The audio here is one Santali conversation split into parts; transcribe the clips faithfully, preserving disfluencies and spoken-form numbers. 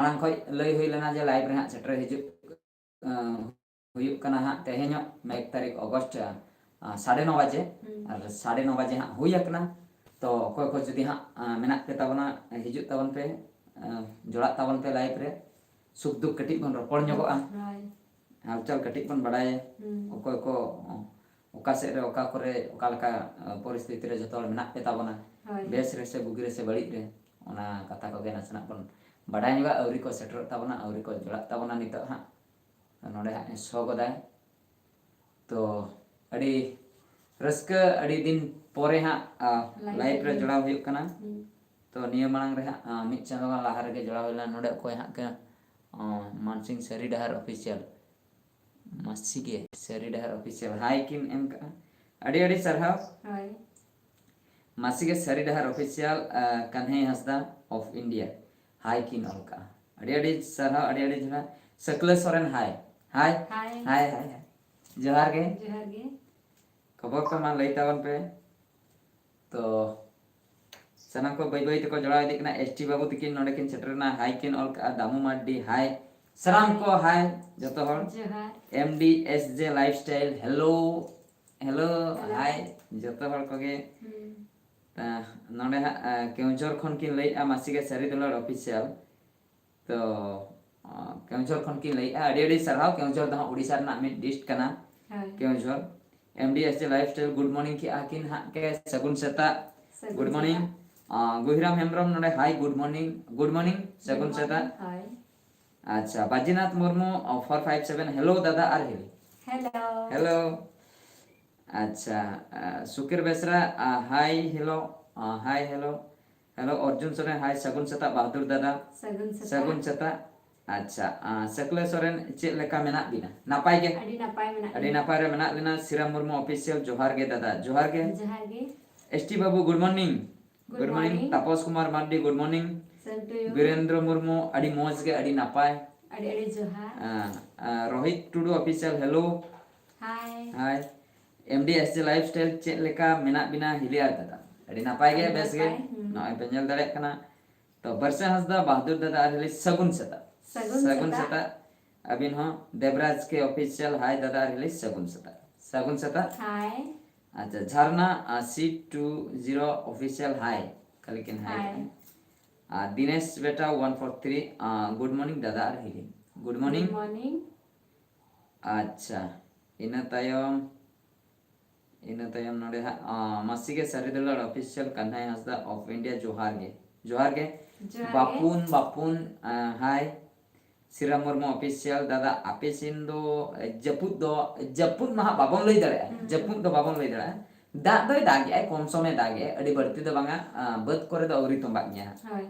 ᱢᱟᱲᱟᱝ ᱠᱷᱚᱱ ᱞᱟᱹᱭ ᱦᱩᱭ ᱞᱮᱱᱟ ᱡᱮ ᱞᱟᱭᱤᱵᱷ ᱨᱮ ᱦᱟᱸᱜ ᱥᱮᱴᱮᱨ ᱦᱤᱡᱩᱜ ᱟᱸ, ᱦᱩᱭᱩᱜ ᱠᱟᱱᱟ ᱦᱟᱸᱜ ᱛᱮᱦᱮᱧᱚᱜ ᱮᱠ ᱛᱟᱹᱨᱤᱠᱷ ᱚᱜᱚᱥᱴ, ᱟᱸ, ᱥᱟᱲᱮ ᱱᱚ ᱵᱟᱡᱮ᱾ ᱦᱩᱸ᱾ ᱟᱨ ᱥᱟᱲᱮ ᱱᱚ ᱵᱟᱡᱮ ᱦᱟᱸᱜ ᱦᱩᱭ ᱟᱠᱟᱱᱟ᱾ ᱛᱚ ᱚᱠᱚᱭ ᱠᱚ ᱡᱩᱫᱤ ᱦᱟᱸᱜ, ᱟᱸ, ᱢᱮᱱᱟᱜ ᱯᱮ ᱛᱟᱵᱚᱱᱟ, ᱦᱤᱡᱩᱜ ᱛᱟᱵᱚᱱ ᱯᱮ, ᱟᱸ, ᱡᱚᱲᱟᱜ ᱛᱟᱵᱚᱱ ᱯᱮ ᱞᱟᱭᱤᱵᱷ ᱨᱮ, ᱥᱩᱠ ᱫᱩᱠ ᱠᱟᱹᱴᱤᱡ ᱵᱚᱱ ᱨᱚᱯᱚᱲ ᱧᱚᱜᱚᱜᱼᱟ, ᱦᱳᱭ᱾ ᱦᱟᱞᱪᱟᱞ ᱠᱟᱹᱴᱤᱡ ᱵᱚᱱ ᱵᱟᱲᱟᱭᱟ᱾ ᱦᱩᱸ᱾ ᱚᱠᱚᱭ ᱠᱚ ᱚᱠᱟ ᱥᱮᱫ ᱨᱮ, ᱚᱠᱟ ᱠᱚᱨᱮ, ᱚᱠᱟ ᱞᱮᱠᱟ, ᱟᱸ, ᱯᱚᱨᱤᱥᱛᱷᱤᱛᱤ ᱨᱮ ᱡᱚᱛᱚ ᱦᱚᱲ ᱢᱮᱱᱟᱜ ᱯᱮ ᱛᱟᱵᱚᱱᱟ, ᱦᱳᱭ᱾ ᱵᱮᱥ ᱨᱮ ᱥᱮ ᱵᱩᱜᱤ ᱨᱮ ᱥᱮ ᱵᱟᱹᱲᱤᱡ ᱨᱮ, ᱚᱱᱟ ᱠᱟᱛᱷᱟ ᱠᱚᱜᱮ ᱱᱟᱥᱮᱱᱟᱜ ᱵᱚᱱ ᱵᱟᱰᱟᱭ ᱧᱚᱜᱟ᱾ ᱟᱹᱣᱨᱤ ᱠᱚ ᱥᱮᱴᱮᱨᱚᱜ ᱛᱟᱵᱚᱱᱟ, ᱟᱹᱣᱨᱤ ᱠᱚ ᱡᱚᱲᱟᱜ ᱛᱟᱵᱚᱱᱟ ᱱᱤᱛᱚᱜ ᱦᱟᱸᱜ᱾ ᱱᱚᱰᱮ ᱦᱟᱸᱜ ᱮ ᱥᱚ ᱜᱚᱫᱟᱭ᱾ ᱛᱚ ᱟᱹᱰᱤ ᱨᱟᱹᱥᱠᱟᱹ, ᱟᱹᱰᱤ ᱫᱤᱱ ᱯᱚᱨᱮ ᱦᱟᱸᱜ, ᱟ, ᱞᱟᱭᱤᱵᱷ ᱞᱟᱭᱤᱵᱷ ᱨᱮ ᱨᱮ᱾ ᱡᱚᱲᱟᱣ ᱦᱩᱭᱩᱜ ᱠᱟᱱᱟ᱾ ᱦᱩᱸ᱾ ᱛᱚ ᱱᱤᱭᱟᱹ ᱢᱟᱲᱟᱝ ᱨᱮ ᱦᱟᱸᱜ, ᱟ, ᱢᱤᱫ ᱪᱟᱸᱫᱳ ᱜᱟᱱ ᱞᱟᱦᱟ ᱨᱮᱜᱮ ᱡᱚᱲᱟᱣ ᱦᱩᱭ ᱞᱮᱱᱟ᱾ ᱱᱚᱰᱮ ᱚᱠᱚᱭ ᱦᱟᱸᱜ ᱠᱟᱱᱟ? ᱟ, ᱢᱟᱱᱥᱤᱝ ᱥᱟᱹᱨᱤ ᱰᱟᱦᱟᱨ ᱚᱯᱷᱤᱥᱤᱭᱟᱞ᱾ ᱢᱟᱹᱥᱤ ᱜᱮ ᱥᱟᱹᱨᱤ ᱰᱟᱦᱟᱨ ᱚᱯᱷᱤᱥᱤᱭᱟᱞ ᱦᱟᱭ ᱠᱤᱱ ᱮᱢ ᱠᱟᱜᱼᱟ᱾ ᱟᱹᱰᱤ ᱟᱹᱰᱤ ᱥᱟᱨᱦᱟᱣ᱾ ᱦᱳᱭ᱾ ᱢᱟᱹᱥᱤ ᱜᱮ ᱥᱟᱹᱨᱤ ᱰᱟᱦᱟᱨ ᱚᱯᱷᱤᱥᱤᱭᱟᱞ, ᱟ, ᱠᱟᱱᱦᱮᱭ ᱦᱟᱸᱥᱫᱟ ᱚᱯᱷ ᱤᱱᱰᱤᱭᱟ ᱦᱟᱭ ᱠᱤᱱ ᱚᱞ ᱠᱟᱜᱼᱟ᱾ ᱟᱹᱰᱤ ᱟᱹᱰᱤ ᱥᱟᱨᱦᱟᱣ, ᱟᱹᱰᱤ ᱟᱹᱰᱤ ᱡᱚᱦᱟᱨ᱾ ᱥᱟᱹᱠᱞᱟᱹ ᱥᱚᱨᱮᱱ ᱦᱟᱭ᱾ ᱦᱟᱭ᱾ ᱦᱟᱭ᱾ ᱦᱟᱭ, ᱦᱟᱭ, ᱦᱟᱭ᱾ ᱡᱚᱦᱟᱨ ᱜᱮ᱾ ᱡᱚᱦᱟᱨ ᱜᱮ᱾ ᱠᱷᱚᱵᱚᱨ ᱠᱚ ᱢᱟ ᱞᱟᱹᱭ ᱛᱟᱵᱚᱱ ᱯᱮ᱾ ᱛᱚ ᱥᱟᱱᱟᱢ ᱠᱚ ᱵᱟᱹᱭ ᱵᱟᱹᱭ ᱛᱮᱠᱚ ᱡᱚᱲᱟᱣ ᱤᱫᱤᱜ ᱠᱟᱱᱟ᱾ ᱮᱥ ᱴᱤ ᱵᱟᱹᱵᱩ ᱛᱤᱠᱤᱱ ᱱᱚᱰᱮ ᱠᱤᱱ ᱥᱮᱴᱮᱨ ᱮᱱᱟ, ᱦᱟᱭ ᱠᱤᱱ ᱚᱞ ᱠᱟᱜᱼᱟ᱾ ᱫᱟᱢᱩ ᱢᱟᱨᱰᱤ ᱦᱟᱭ᱾ ᱥᱟᱱᱟᱢ ᱠᱚ ᱦᱟᱭ, ᱡᱚᱛᱚ ᱦᱚᱲ᱾ ᱡᱚᱦᱟᱨ᱾ M D S J life style hello, hello, hello. Hi, ᱡᱚᱛᱚ ᱦᱚᱲ ᱠᱚᱜᱮ᱾ ᱦᱩᱸ᱾ ᱟ, ᱱᱚᱰᱮ ᱦᱟᱸᱜ, ᱟ, ᱠᱮᱣᱡᱷᱚᱨ ᱠᱷᱚᱱ ᱠᱤᱱ ᱞᱟᱹᱭᱮᱫᱼᱟ, ᱢᱟᱹᱥᱤ ᱜᱮ ᱥᱟᱹᱨᱤ ᱫᱩᱞᱟᱹᱲ ᱚᱯᱷᱤᱥᱤᱭᱟᱞ᱾ ᱛᱚ, ᱟ, ᱠᱮᱣᱡᱷᱚᱨ ᱠᱷᱚᱱ ᱠᱤᱱ ᱞᱟᱹᱭᱮᱫᱼᱟ, ᱟᱹᱰᱤ ᱟᱹᱰᱤ ᱥᱟᱨᱦᱟᱣ᱾ ᱠᱮᱣᱡᱷᱚᱨ ᱫᱚ ᱦᱟᱸᱜ ᱳᱰᱤᱥᱟ ᱨᱮᱱᱟᱜ ᱢᱤᱫ ᱰᱤᱥᱴ ᱠᱟᱱᱟ᱾ ᱦᱳᱭ᱾ ᱠᱮᱣᱡᱷᱚᱨ᱾ ᱮᱢ D S J life style, good morning ᱠᱮᱜᱼᱟ ᱠᱤᱱ ᱦᱟᱸᱜ ᱠᱮ, ᱥᱟᱹᱜᱩᱱ ᱥᱮᱛᱟᱜ᱾ ᱥᱟᱹᱜᱩᱱ ᱜᱩᱰ ᱢᱚᱨᱱᱤᱝ᱾ ᱥᱮᱛᱟᱜ᱾ ᱟ, ᱜᱩᱦᱤᱨᱟᱢ ᱦᱮᱢᱵᱨᱚᱢ ᱱᱚᱰᱮ, ᱦᱟᱭ, ᱜᱩᱰ ᱢᱚᱨᱱᱤᱝ, ᱜᱩᱰ ᱢᱚᱨᱱᱤᱝ, ᱥᱟᱹᱜᱩᱱ ᱜᱩᱰ ᱢᱚᱨᱱᱤᱝ, ᱥᱮᱛᱟᱜ᱾ ᱦᱳᱭ᱾ ᱟᱪᱪᱷᱟ, ᱵᱟᱡᱤᱱᱟᱛᱷ ᱢᱩᱨᱢᱩ, ᱟ, ᱯᱷᱳᱨ ᱯᱷᱟᱭᱤᱵᱷ ᱥᱮᱵᱷᱮᱱ, ᱦᱮᱞᱳ ᱫᱟᱫᱟ ᱟᱨ ᱦᱤᱞᱤ᱾ ᱦᱮᱞᱳ᱾ ᱦᱮᱞᱳ᱾ ᱟᱪᱪᱷᱟ, ᱟ, ᱥᱩᱠᱤᱨ ᱵᱮᱥᱨᱟ, ᱟ, ᱦᱟᱭ, ᱦᱮᱞᱳ, ᱟ, ᱦᱟᱭ, ᱦᱮᱞᱳ᱾ ᱦᱮᱞᱳ, ᱚᱨᱡᱩᱱ ᱥᱚᱨᱮᱱ, ᱦᱟᱭ, ᱥᱟᱹᱜᱩᱱ ᱥᱮᱛᱟᱜ, ᱵᱟᱦᱟᱫᱩᱨ ᱫᱟᱫᱟ᱾ ᱥᱟᱹᱜᱩᱱ ᱥᱮᱛᱟᱜ᱾ ᱥᱟᱹᱜᱩᱱ ᱥᱮᱛᱟᱜ᱾ ᱟᱪᱪᱷᱟ, ᱟ, ᱥᱟᱹᱠᱞᱟᱹ ᱥᱚᱨᱮᱱ, ᱪᱮᱫ ᱞᱮᱠᱟ ᱢᱮᱱᱟᱜ ᱵᱤᱱᱟ? ᱱᱟᱯᱟᱭ ᱜᱮ? ᱟᱹᱰᱤ ᱱᱟᱯᱟᱭ ᱢᱮᱱᱟᱜ ᱟᱹᱰᱤ ᱞᱤᱧᱟ᱾ ᱱᱟᱯᱟᱭ ᱨᱮ ᱢᱮᱱᱟᱜ ᱞᱤᱱᱟ᱾ ᱥᱤᱨᱟᱢ ᱢᱩᱨᱢᱩ ᱚᱯᱷᱤᱥᱤᱭᱟᱞ, ᱡᱚᱦᱟᱨ ᱜᱮ ᱫᱟᱫᱟ, ᱡᱚᱦᱟᱨ ᱜᱮ᱾ ᱡᱚᱦᱟᱨ ᱜᱮ᱾ ᱮᱥ ᱴᱤ ᱵᱟᱹᱵᱩ, good morning. Good good morning. Morning. Tapas Kumar Mardi, good morning. Same to you. Birendra Murmu, ᱟᱹᱰᱤ ᱢᱚᱡᱽ ᱜᱮ, ᱟᱹᱰᱤ ᱱᱟᱯᱟᱭ᱾ ᱟᱹᱰᱤ ᱟᱹᱰᱤ ᱡᱚᱦᱟᱨ᱾ ᱟ, ᱟ, ᱨᱳᱦᱤᱛ ᱴᱩᱰᱩ ᱚᱯᱷᱤᱥᱤᱭᱟᱞ, ᱦᱮᱞᱳ᱾ ᱦᱟᱭ᱾ ᱦᱟᱭ᱾ ᱮᱢ D S J life style, ᱪᱮᱫ ᱞᱮᱠᱟ ᱢᱮᱱᱟᱜ ᱵᱤᱱᱟ ᱦᱤᱞᱤ ᱟᱨ ᱫᱟᱫᱟ? ᱟᱹᱰᱤ ᱱᱟᱯᱟᱭ ᱜᱮ, ᱟᱹᱰᱤ ᱵᱮᱥ ᱜᱮ᱾ ᱱᱟᱯᱟᱭ, ᱦᱩᱸ᱾ ᱱᱚᱜᱼᱚᱭ ᱯᱮ ᱧᱮᱞ ᱫᱟᱲᱮᱭᱟᱜ ᱠᱟᱱᱟ᱾ ᱛᱚ ᱵᱟᱨᱥᱟ ᱦᱟᱸᱥᱫᱟ, ᱵᱟᱦᱟᱫᱩᱨ ᱫᱟᱫᱟ ᱟᱨ ᱦᱤᱞᱤ ᱥᱟᱹᱜᱩᱱ ᱥᱮᱛᱟᱜ᱾ ᱥᱟᱹᱜᱩᱱ ᱥᱮᱛᱟᱜ᱾ ᱟᱹᱵᱤᱱ ᱦᱚᱸ ᱫᱮᱵᱽᱨᱟᱡᱽ ᱠᱮ ᱚᱯᱷᱤᱥᱤᱭᱟᱞ ᱦᱟᱭ ᱫᱟᱫᱟ ᱟᱨ ᱦᱤᱞᱤ ᱥᱟᱹᱜᱩᱱ ᱥᱮᱛᱟᱜ᱾ ᱥᱟᱹᱜᱩᱱ ᱥᱮᱛᱟᱜ᱾ ᱦᱟᱭ᱾ ᱟᱪᱪᱷᱟ, ᱡᱷᱟᱨᱱᱟ ᱥᱤ ᱴᱩ ᱡᱤᱨᱳ ᱚᱯᱷᱤᱥᱤᱭᱟᱞ ᱦᱟᱭ, ᱠᱷᱟᱹᱞᱤ ᱠᱤᱱ ᱦᱟᱭ ᱦᱟᱭ᱾ ᱠᱟᱱᱟ᱾ ᱟᱨ ᱫᱤᱱᱮᱥ ᱵᱮᱴᱟ one four three, good morning ᱫᱟᱫᱟ ᱟᱨ ᱦᱤᱞᱤ᱾ Good morning. Good morning. ᱟᱪᱪᱷᱟ, ᱤᱱᱟᱹ ᱛᱟᱭᱚᱢ ᱤᱱᱟᱹ ᱛᱟᱭᱚᱢ ᱱᱚᱰᱮ ᱦᱟᱸᱜ ᱢᱟᱥᱤ ᱜᱮ ᱥᱟᱹᱨᱤ ᱫᱩᱞᱟᱹᱲ ᱚᱯᱷᱤᱥᱤᱭᱟᱞ ᱠᱟᱱᱦᱟᱭ ᱦᱟᱸᱥᱫᱟ ᱚᱯᱷ ᱤᱱᱰᱤᱭᱟ, ᱡᱚᱦᱟᱨ ᱜᱮ᱾ ᱡᱚᱦᱟᱨ ᱜᱮ᱾ ᱡᱚᱦᱟᱨ ᱜᱮ᱾ ᱵᱟᱯᱩᱱ ᱵᱟᱯᱩᱱ ᱦᱟᱭ᱾ ᱥᱤᱨᱟ ᱢᱩᱨᱢᱩ ᱚᱯᱷᱤᱥᱤᱭᱟᱞ ᱫᱟᱫᱟ, ᱟᱯᱮ ᱥᱮᱱ ᱫᱚ ᱡᱟᱹᱯᱩᱫ ᱫᱚ, ᱡᱟᱹᱯᱩᱫ ᱢᱟ ᱦᱟᱸᱜ ᱵᱟᱵᱚᱱ ᱞᱟᱹᱭ ᱫᱟᱲᱮᱭᱟᱜᱼᱟ᱾ ᱡᱟᱹᱯᱩᱫ ᱫᱚ ᱵᱟᱵᱚᱱ ᱞᱟᱹᱭ ᱫᱟᱲᱮᱭᱟᱜᱼᱟ᱾ ᱫᱟᱜ ᱫᱚᱭ ᱫᱟᱜᱮᱜᱼᱟᱭ, ᱠᱚᱢ ᱥᱚᱢᱮ ᱫᱟᱜᱮᱜᱼᱟᱭ, ᱟᱹᱰᱤ ᱵᱟᱹᱲᱛᱤ ᱫᱚ ᱵᱟᱝᱟ᱾ ᱵᱟᱹᱫᱽ ᱠᱚᱨᱮ ᱫᱚ ᱟᱹᱣᱨᱤ ᱛᱚᱸᱵᱟᱜ ᱜᱮᱭᱟ ᱦᱟᱸᱜ᱾ ᱦᱳᱭ᱾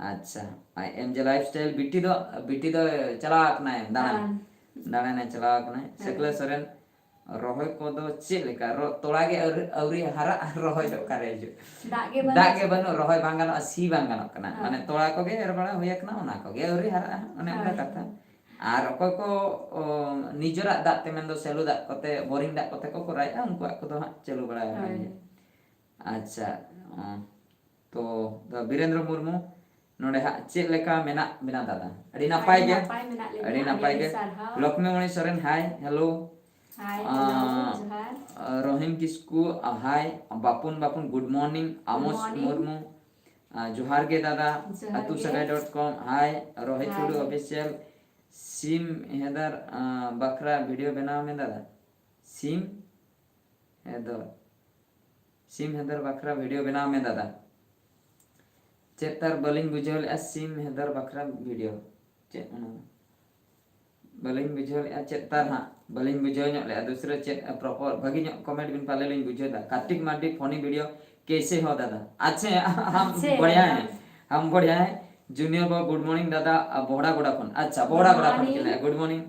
ᱟᱪᱪᱷᱟ, ᱟᱭ ᱮᱢ ᱡᱮ ᱞᱟᱭᱤᱯᱷ ᱥᱴᱟᱭᱤᱞ ᱵᱤᱴᱤ ᱫᱚ, ᱵᱤᱴᱤ ᱫᱚ ᱪᱟᱞᱟᱣ ᱟᱠᱟᱱᱟᱭ ᱫᱟᱬᱟᱱ᱾ ᱫᱟᱬᱟᱱᱮ ᱪᱟᱞᱟᱣ ᱟᱠᱟᱱᱟᱭ᱾ ᱥᱮᱠᱞᱟ ᱥᱚᱨᱮᱱ, ᱨᱚᱦᱚᱭ ᱠᱚᱫᱚ ᱪᱮᱫ ᱞᱮᱠᱟ? ᱨᱚ-, ᱛᱚᱲᱟ ᱜᱮ ᱟᱹᱣᱨᱤ, ᱟᱹᱣᱨᱤ ᱦᱟᱨᱟᱜᱼᱟ, ᱨᱚᱦᱚᱭ ᱫᱚ ᱚᱠᱟᱨᱮ ᱦᱤᱡᱩᱜ? ᱫᱟᱜ ᱜᱮ ᱵᱟᱹᱱᱩᱜ᱾ ᱫᱟᱜ ᱜᱮ ᱵᱟᱹᱱᱩᱜ, ᱨᱚᱦᱚᱭ ᱵᱟᱝ ᱜᱟᱱᱚᱜᱼᱟ, ᱥᱤ ᱵᱟᱝ ᱜᱟᱱᱚᱜ ᱠᱟᱱᱟ᱾ ᱢᱟᱱᱮ ᱛᱚᱲᱟ ᱠᱚᱜᱮ ᱮᱨ ᱵᱟᱲᱟ ᱦᱩᱭ ᱟᱠᱟᱱᱟ, ᱚᱱᱟ ᱠᱚᱜᱮ ᱟᱹᱣᱨᱤ ᱦᱟᱨᱟᱜᱼᱟ, ᱚᱱᱮ ᱚᱱᱠᱟ ᱠᱟᱛᱷᱟ᱾ ᱟᱨ ᱚᱠᱚᱭ ᱠᱚ, ᱚ, ᱱᱤᱡᱮᱨᱟᱜ ᱫᱟᱜ ᱛᱮ, ᱢᱮᱱᱫᱚ ᱥᱮᱞᱚ ᱫᱟᱜ ᱠᱚᱛᱮ, ᱵᱳᱨᱤᱝ ᱫᱟᱜ ᱠᱚᱛᱮ ᱠᱚ ᱠᱚᱨᱟᱣᱮᱫᱼᱟ, ᱩᱱᱠᱩᱣᱟᱜ ᱠᱚᱫᱚ ᱦᱟᱸᱜ ᱪᱟᱹᱞᱩ ᱵᱟᱲᱟ ᱟᱠᱟᱱ ᱜᱮᱭᱟ᱾ ᱟᱪᱪᱷᱟ, ᱚ, ᱛᱚ, ᱛᱚ ᱵᱤᱨᱮᱱᱫᱨᱚ ᱢᱩᱨᱢᱩ, ᱱᱚᱰᱮ ᱦᱟᱸᱜ ᱪᱮᱫ ᱞᱮᱠᱟ ᱢᱮᱱᱟᱜ ᱵᱮᱱᱟ ᱫᱟᱫᱟ? ᱟᱹᱰᱤ ᱱᱟᱯᱟᱭ ᱜᱮ᱾ ᱱᱟᱯᱟᱭ ᱢᱮᱱᱟᱜ ᱞᱤᱧᱟ᱾ ᱟᱹᱰᱤ ᱱᱟᱯᱟᱭ ᱜᱮ᱾ ᱥᱟᱨᱦᱟᱣ᱾ ᱞᱚᱠᱷᱢᱤ ᱢᱚᱬᱤ ᱥᱚᱨᱮᱱ, ᱦᱟᱭ, ᱦᱮᱞᱳ᱾ ᱦᱟᱭ, ᱟᱸ, ᱡᱚᱦᱟᱨ᱾ ᱨᱚᱦᱤᱢ ᱠᱤᱥᱠᱩ, ᱦᱟᱭ᱾ ᱵᱟᱯᱩᱱ ᱵᱟᱯᱩᱱ, ᱜᱩᱰ ᱢᱚᱨᱱᱤᱝ᱾ ᱟᱢᱳᱥ ᱢᱚᱨᱱᱤᱝ᱾ ᱢᱩᱨᱢᱩ, ᱟᱸ, ᱡᱚᱦᱟᱨ ᱜᱮ ᱫᱟᱫᱟ᱾ ᱡᱚᱦᱟᱨ ᱟᱹᱛᱩ ᱜᱮ᱾ ᱥᱟᱜᱟᱭ ᱰᱚᱴ ᱠᱚᱢ, ᱦᱟᱭ᱾ ᱨᱚᱦᱤ ᱦᱟᱭ᱾ ᱴᱩᱰᱩ ᱚᱯᱷᱤᱥᱤᱭᱟᱞ, ᱥᱤᱢ ᱦᱮᱫᱟᱨ, ᱟᱸ, ᱵᱟᱠᱷᱨᱟ ᱵᱷᱤᱰᱤᱭᱳ ᱵᱮᱱᱟᱣ ᱢᱮ ᱫᱟᱫᱟ᱾ ᱥᱤᱢ ᱦᱮᱫᱚᱨ᱾ ᱥᱤᱢ ᱦᱮᱫᱚᱨ ᱵᱟᱠᱷᱨᱟ ᱵᱷᱤᱰᱤᱭᱳ ᱵᱮᱱᱟᱣ ᱢᱮ ᱫᱟᱫᱟ᱾ ᱪᱮᱫ ᱛᱟᱨ ᱵᱟᱹᱞᱤᱧ ᱵᱩᱡᱷᱟᱹᱣ ᱞᱮᱫᱼᱟ ᱥᱤᱢ ᱦᱮᱫᱚᱨ ᱵᱟᱠᱷᱨᱟ ᱵᱷᱤᱰᱤᱭᱳ? ᱪᱮᱫ ᱚᱱᱟ? ᱵᱟᱹᱞᱤᱧ ᱵᱩᱡᱷᱟᱹᱣ ᱞᱮᱫᱼᱟ ᱪᱮᱫ ᱛᱟᱨ ᱦᱟᱸᱜ? ᱵᱟᱹᱞᱤᱧ ᱵᱩᱡᱷᱟᱹᱣ ᱧᱚᱜ ᱞᱮᱫᱼᱟ᱾ ᱫᱩᱥᱨᱟᱹ ᱪᱮᱫ ᱯᱨᱚᱯᱚᱨ ᱵᱷᱟᱹᱜᱤ ᱧᱚᱜ ᱠᱚᱢᱮᱱᱴ ᱵᱤᱱ ᱯᱟᱞᱮ ᱞᱤᱧ ᱵᱩᱡᱷᱟᱹᱣ ᱫᱟ᱾ ᱠᱟᱨᱛᱤᱠ ᱢᱟᱨᱰᱤ, ᱯᱷᱚᱱᱤ ᱵᱷᱤᱰᱤᱭᱳ ᱠᱮᱥᱮ ᱦᱚ ᱫᱟᱫᱟ? ᱟᱪᱪᱷᱟ, ᱦᱟᱢ ᱵᱚᱲᱷᱤᱭᱟ ᱦᱮ, ᱦᱟᱢ ᱵᱚᱲᱷᱤᱭᱟ ᱦᱮ᱾ ᱡᱩᱱᱤᱭᱚᱨ ᱵᱟᱵᱩ, ᱜᱩᱰ ᱢᱚᱨᱱᱤᱝ ᱫᱟᱫᱟ᱾ ᱵᱚᱦᱲᱟ ᱜᱚᱰᱟ ᱠᱷᱚᱱ, ᱟᱪᱪᱷᱟ, ᱵᱚᱦᱲᱟ ᱜᱚᱰᱟ ᱠᱷᱚᱱ ᱠᱤᱱ ᱞᱟᱹᱭᱟ, ᱜᱩᱰ ᱢᱚᱨᱱᱤᱝ᱾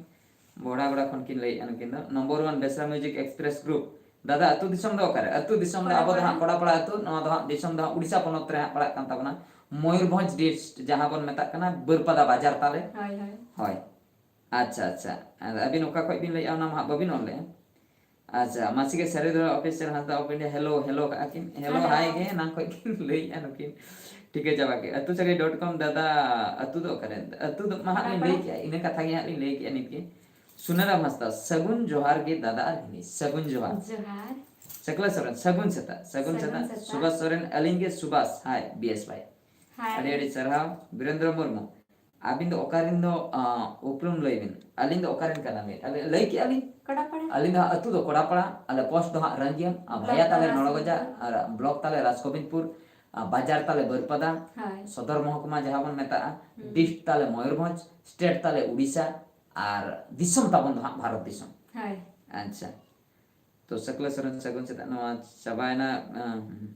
ᱵᱚᱦᱲᱟ ᱜᱚᱰᱟ ᱠᱷᱚᱱ ᱠᱤᱱ ᱞᱟᱹᱭᱮᱫᱼᱟ ᱱᱩᱠᱤᱱ ᱫᱚ᱾ ᱱᱚᱢᱵᱚᱨ ᱳᱣᱟᱱ ᱵᱮᱥᱨᱟ ᱢᱤᱣᱡᱤᱠ ᱮᱠᱥᱯᱨᱮᱥ ᱜᱨᱩᱯ᱾ ᱫᱟᱫᱟ, ᱟᱹᱛᱩ ᱫᱤᱥᱚᱢ ᱫᱚ ᱚᱠᱟᱨᱮ? ᱟᱹᱛᱩ ᱫᱤᱥᱚᱢ ᱫᱚ ᱟᱵᱚ ᱫᱚ ᱦᱟᱸᱜ ᱠᱚᱲᱟᱯᱟᱲᱟ ᱟᱹᱛᱩ, ᱱᱚᱣᱟ ᱫᱚ ᱦᱟᱸᱜ ᱫᱤᱥᱚᱢ ᱫᱚ ᱦᱟᱸᱜ ᱩᱲᱤᱥᱥᱟ ᱯᱚᱱᱚᱛ ᱨᱮ ᱦᱟᱸᱜ ᱯᱟᱲᱟᱜ ᱠᱟᱱ ᱛᱟᱵᱚᱱᱟ, ᱢᱚᱭᱩᱨᱵᱷᱚᱸᱡᱽ ᱰᱤᱥᱴ, ᱡᱟᱦᱟᱸ ᱵᱚᱱ ᱢᱮᱛᱟᱜ ᱠᱟᱱᱟ ᱵᱟᱹᱨᱯᱟᱫᱟ ᱵᱟᱡᱟᱨ ᱛᱟᱞᱮ᱾ ᱦᱳᱭ, ᱦᱳᱭ᱾ ᱦᱳᱭ, ᱟᱪᱪᱷᱟ, ᱟᱪᱪᱷᱟ᱾ ᱟᱨ ᱟᱹᱵᱤᱱ ᱚᱠᱟ ᱠᱷᱚᱡ ᱵᱤᱱ ᱞᱟᱹᱭᱮᱫᱼᱟ, ᱚᱱᱟ ᱢᱟ ᱦᱟᱸᱜ ᱵᱟᱹᱵᱤᱱ ᱚᱞ ᱞᱮᱫᱼᱟ᱾ ᱟᱪᱪᱷᱟ, ᱢᱟᱥᱤ ᱜᱮ ᱥᱟᱹᱨᱤ ᱫᱚ official Hansda of India, hello, hello ᱠᱟᱜᱼᱟ ᱠᱤᱱ, ᱦᱮᱞᱳ, ᱦᱮᱞᱳ᱾ ᱦᱟᱭ ᱜᱮ ᱮᱱᱟᱝ ᱠᱷᱚᱡ ᱠᱤᱱ ᱞᱟᱹᱭᱮᱫᱼᱟ ᱱᱩᱠᱤᱱ᱾ ᱴᱷᱤᱠᱟᱹ ᱪᱟᱵᱟ ᱠᱮᱫ᱾ ᱟᱹᱛᱩ ᱥᱟᱹᱜᱟᱹᱭ dot com, ᱫᱟᱫᱟ, ᱟᱹᱛᱩ ᱫᱚ ᱚᱠᱟᱨᱮ? ᱟᱹᱛᱩ ᱫᱚ ᱢᱟ ᱦᱟᱸᱜ ᱞᱤᱧ ᱞᱟᱹᱭ ᱠᱮᱜᱼᱟ, ᱤᱱᱟᱹ ᱠᱟᱛᱷᱟ ᱜᱮ ᱦᱟᱸᱜ ᱞᱤᱧ ᱞᱟᱹᱭ ᱠᱮᱜᱼᱟ ᱱᱤᱛ ᱜᱮ᱾ ᱥᱩᱱᱟᱨᱟᱢ ᱦᱟᱸᱥᱫᱟ, ᱥᱟᱹᱜᱩᱱ ᱡᱚᱦᱟᱨ ᱜᱮ ᱫᱟᱫᱟ ᱟᱨ ᱦᱤᱱᱤ᱾ ᱥᱟᱹᱜᱩᱱ ᱡᱚᱦᱟᱨ᱾ ᱡᱚᱦᱟᱨ᱾ ᱥᱟᱹᱠᱞᱟ ᱥᱚᱨᱮᱱ, ᱥᱟᱹᱜᱩᱱ ᱥᱮᱛᱟᱜ᱾ ᱥᱟᱹᱜᱩᱱ ᱥᱟᱹᱜᱩᱱ ᱥᱮᱛᱟᱜ᱾ ᱥᱮᱛᱟᱜ᱾ ᱥᱩᱵᱷᱟᱥ ᱥᱚᱨᱮᱱ, ᱟᱹᱞᱤᱧ ᱜᱮ ᱥᱩᱵᱷᱟᱥ᱾ ᱦᱟᱭ, ᱵᱤ ᱮᱥ ᱵᱷᱟᱭ᱾ ᱦᱟᱭ᱾ ᱟᱹᱰᱤ ᱟᱹᱰᱤ ᱥᱟᱨᱦᱟᱣ᱾ ᱵᱤᱨᱮᱱᱫᱨᱚ ᱢᱩᱨᱢᱩ, ᱟᱹᱵᱤᱱ ᱫᱚ ᱚᱠᱟ ᱨᱮᱱ ᱫᱚ, ᱟᱸ, ᱩᱯᱨᱩᱢ ᱞᱟᱹᱭ ᱵᱤᱱ? ᱟᱹᱞᱤᱧ ᱫᱚ ᱚᱠᱟ ᱨᱮᱱ ᱠᱟᱱᱟ ᱵᱤᱱ? ᱟᱹᱞᱤᱧ ᱞᱟᱹᱭ ᱠᱮᱜᱼᱟ ᱞᱤᱧ᱾ ᱠᱚᱲᱟᱯᱟᱲᱟ᱾ ᱟᱹᱞᱤᱧ ᱫᱚ ᱦᱟᱸᱜ ᱟᱹᱛᱩ ᱫᱚ ᱠᱚᱲᱟᱯᱟᱲᱟ, ᱟᱞᱮ ᱯᱳᱥᱴ ᱫᱚ ᱦᱟᱸᱜ ᱨᱟᱝᱜᱤᱭᱟᱹ, ᱟᱨ ᱵᱞᱚᱠ ᱵᱷᱟᱭᱟ ᱛᱟᱞᱮ ᱛᱟᱞᱮ ᱱᱚᱲᱜᱚᱡᱟ, ᱨᱟᱡᱽᱜᱚᱵᱤᱱᱫᱯᱩᱨ᱾ ᱟᱨ ᱵᱞᱚᱠ ᱛᱟᱞᱮ ᱨᱟᱡᱽᱜᱚᱵᱤᱱᱫᱯᱩᱨ, ᱟᱨ ᱵᱟᱡᱟᱨ ᱛᱟᱞᱮ ᱵᱟᱹᱨᱯᱟᱫᱟ, ᱦᱳᱭ᱾ ᱥᱚᱫᱚᱨ ᱢᱚᱦᱚᱠᱩᱢᱟ ᱡᱟᱦᱟᱸ ᱵᱚᱱ ᱢᱮᱛᱟᱜᱼᱟ, ᱦᱩᱸ᱾ ᱰᱤᱥᱴ ᱛᱟᱞᱮ ᱢᱚᱭᱩᱨᱵᱷᱚᱸᱡᱽ, ᱥᱴᱮᱴ ᱛᱟᱞᱮ ᱩᱰᱤᱥᱟ, ᱟᱨ ᱫᱤᱥᱚᱢ ᱛᱟᱵᱚᱱ ᱫᱚ ᱦᱟᱸᱜ ᱵᱷᱟᱨᱚᱛ ᱫᱤᱥᱚᱢ᱾ ᱦᱳᱭ᱾ ᱟᱪᱪᱷᱟ, ᱛᱚ ᱥᱟᱹᱠᱞᱟᱹ ᱥᱚᱨᱮᱱ, ᱥᱟᱹᱜᱩᱱ ᱥᱮᱛᱟᱜ᱾ ᱱᱚᱣᱟ ᱪᱟᱵᱟᱭᱮᱱᱟ᱾ ᱟᱸ,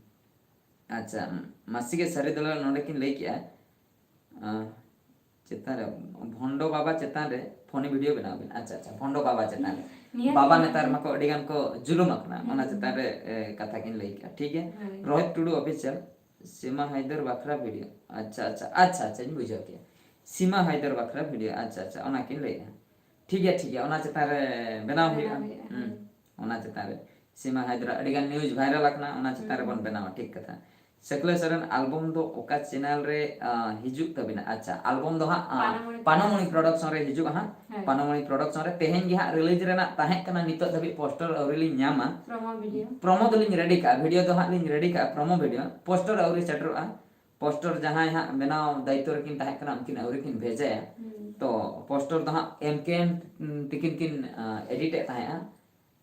ᱟᱪᱪᱷᱟ, ᱢᱟᱹᱥᱤ ᱜᱮ ᱥᱟᱹᱨᱤ ᱫᱚᱞᱟᱞ ᱱᱚᱰᱮ ᱠᱤᱱ ᱞᱟᱹᱭ ᱠᱮᱜᱼᱟ, ᱟᱸ, ᱪᱮᱛᱟᱱ ᱨᱮ, ᱵᱷᱚᱱᱰᱚ ᱵᱟᱵᱟ ᱪᱮᱛᱟᱱ ᱨᱮ ᱯᱷᱚᱱᱤ ᱵᱷᱤᱰᱤᱭᱳ ᱵᱮᱱᱟᱣ ᱵᱤᱱ᱾ ᱟᱪᱪᱷᱟ, ᱟᱪᱪᱷᱟ, ᱵᱷᱚᱱᱰᱚ ᱵᱟᱵᱟ ᱪᱮᱛᱟᱱ ᱨᱮ᱾ ᱱᱤᱦᱟᱹᱛ, ᱵᱟᱵᱟ ᱱᱤᱦᱟᱹᱛ᱾ ᱱᱮᱛᱟᱨ ᱢᱟᱠᱚ ᱟᱹᱰᱤ ᱜᱟᱱ ᱠᱚ ᱡᱩᱞᱩᱢ ᱟᱠᱟᱱᱟ, ᱚᱱᱟ ᱦᱩᱸ᱾ ᱪᱮᱛᱟᱱ ᱨᱮ, ᱮ, ᱠᱟᱛᱷᱟ ᱠᱤᱱ ᱞᱟᱹᱭ ᱠᱮᱜᱼᱟ, ᱴᱷᱤᱠ ᱜᱮᱭᱟ? ᱦᱳᱭ᱾ ᱨᱳᱦᱤᱛ ᱴᱩᱰᱩ ᱚᱯᱷᱤᱥᱤᱭᱟᱞ, ᱥᱤᱢᱟ ᱦᱟᱭᱫᱟᱨ ᱵᱟᱠᱷᱨᱟ ᱵᱷᱤᱰᱤᱭᱳ᱾ ᱟᱪᱪᱷᱟ, ᱟᱪᱪᱷᱟ, ᱟᱪᱪᱷᱟ, ᱟᱪᱪᱷᱟᱧ ᱵᱩᱡᱷᱟᱹᱣ ᱠᱮᱜᱼᱟ᱾ ᱥᱤᱢᱟ ᱦᱟᱭᱫᱟᱨ ᱵᱟᱠᱷᱨᱟ ᱵᱷᱤᱰᱤᱭᱳ, ᱟᱪᱪᱷᱟ, ᱟᱪᱪᱷᱟ, ᱚᱱᱟ ᱠᱤᱱ ᱞᱟᱹᱭᱮᱜᱼᱟ᱾ ᱴᱷᱤᱠ ᱜᱮᱭᱟ, ᱴᱷᱤᱠ ᱜᱮᱭᱟ, ᱚᱱᱟ ᱪᱮᱛᱟᱱ ᱨᱮ ᱵᱮᱱᱟᱣ ᱵᱮᱱᱟᱣ ᱦᱩᱭᱩᱜᱼᱟ᱾ ᱦᱩᱭᱩᱜᱼᱟ, ᱦᱩᱸ, ᱦᱳᱭ᱾ ᱚᱱᱟ ᱪᱮᱛᱟᱱ ᱨᱮ᱾ ᱥᱤᱢᱟ ᱦᱟᱭᱫᱨᱟ, ᱟᱹᱰᱤ ᱜᱟᱱ ᱱᱤᱭᱩᱡᱽ ᱵᱷᱟᱭᱨᱟᱞ ᱟᱠᱟᱱᱟ, ᱚᱱᱟ ᱪᱮᱛᱟᱱ ᱦᱩᱸ᱾ ᱨᱮᱵᱚᱱ ᱵᱮᱱᱟᱣᱟ, ᱴᱷᱤᱠ ᱠᱟᱛᱷᱟ᱾ ᱥᱟᱹᱠᱞᱟᱹ ᱥᱚᱨᱮᱱ, ᱟᱞᱵᱚᱢ ᱫᱚ ᱚᱠᱟ ᱪᱮᱱᱮᱞ ᱨᱮ, ᱟ, ᱦᱤᱡᱩᱜ ᱛᱟᱵᱤᱱᱟ? ᱟᱪᱪᱷᱟ, ᱟᱞᱵᱚᱢ ᱫᱚ ᱦᱟᱸᱜ, ᱟ, ᱯᱟᱱᱟᱢᱚᱬᱤ ᱯᱟᱱᱟᱢᱚᱬᱤ ᱯᱨᱚᱰᱟᱠᱥᱚᱱ᱾ ᱯᱨᱚᱰᱟᱠᱥᱚᱱ ᱨᱮ ᱦᱤᱡᱩᱜᱼᱟ ᱦᱟᱸᱜ᱾ ᱦᱳᱭ᱾ ᱯᱟᱱᱟᱢᱚᱬᱤ ᱯᱨᱚᱰᱟᱠᱥᱚᱱ ᱨᱮ ᱛᱮᱦᱮᱧ ᱜᱮ ᱦᱟᱸᱜ ᱨᱤᱞᱤᱡᱽ ᱨᱮᱱᱟᱜ ᱛᱟᱦᱮᱸ ᱠᱟᱱᱟ, ᱱᱤᱛᱚᱜ ᱫᱷᱟᱹᱵᱤᱡ ᱯᱳᱥᱴᱟᱨ ᱟᱹᱣᱨᱤ ᱞᱤᱧ ᱧᱟᱢᱟ᱾ Promo video. ᱯᱨᱚᱢᱳ ᱫᱚᱞᱤᱧ ᱨᱮᱰᱤ ᱠᱟᱜᱼᱟ, ᱵᱷᱤᱰᱤᱭᱳ ᱫᱚ ᱦᱟᱸᱜ ᱞᱤᱧ ᱨᱮᱰᱤ ᱠᱟᱜᱼᱟ, ᱯᱨᱚᱢᱳ ᱵᱷᱤᱰᱤᱭᱳ᱾ ᱯᱳᱥᱴᱟᱨ ᱟᱹᱣᱨᱤ ᱥᱮᱴᱮᱨᱚᱜᱼᱟ, ᱯᱳᱥᱴᱟᱨ ᱡᱟᱦᱟᱸᱭ ᱦᱟᱸᱜ ᱵᱮᱱᱟᱣ ᱫᱟᱭᱤᱛᱛᱚ ᱨᱮᱠᱤᱱ ᱛᱟᱦᱮᱸ ᱠᱟᱱᱟ, ᱩᱱᱠᱤᱱ ᱟᱹᱣᱨᱤ ᱠᱤᱱ ᱵᱷᱮᱡᱟᱭᱟ᱾ ᱦᱩᱸ᱾ ᱛᱚ ᱯᱳᱥᱴᱟᱨ ᱫᱚ ᱦᱟᱸᱜ ᱮᱢ ᱠᱮ ᱮᱢ ᱛᱤᱠᱤᱱ ᱠᱤᱱ, ᱟ, ᱮᱰᱤᱴ ᱮᱫ ᱛᱟᱦᱮᱸᱜᱼᱟ᱾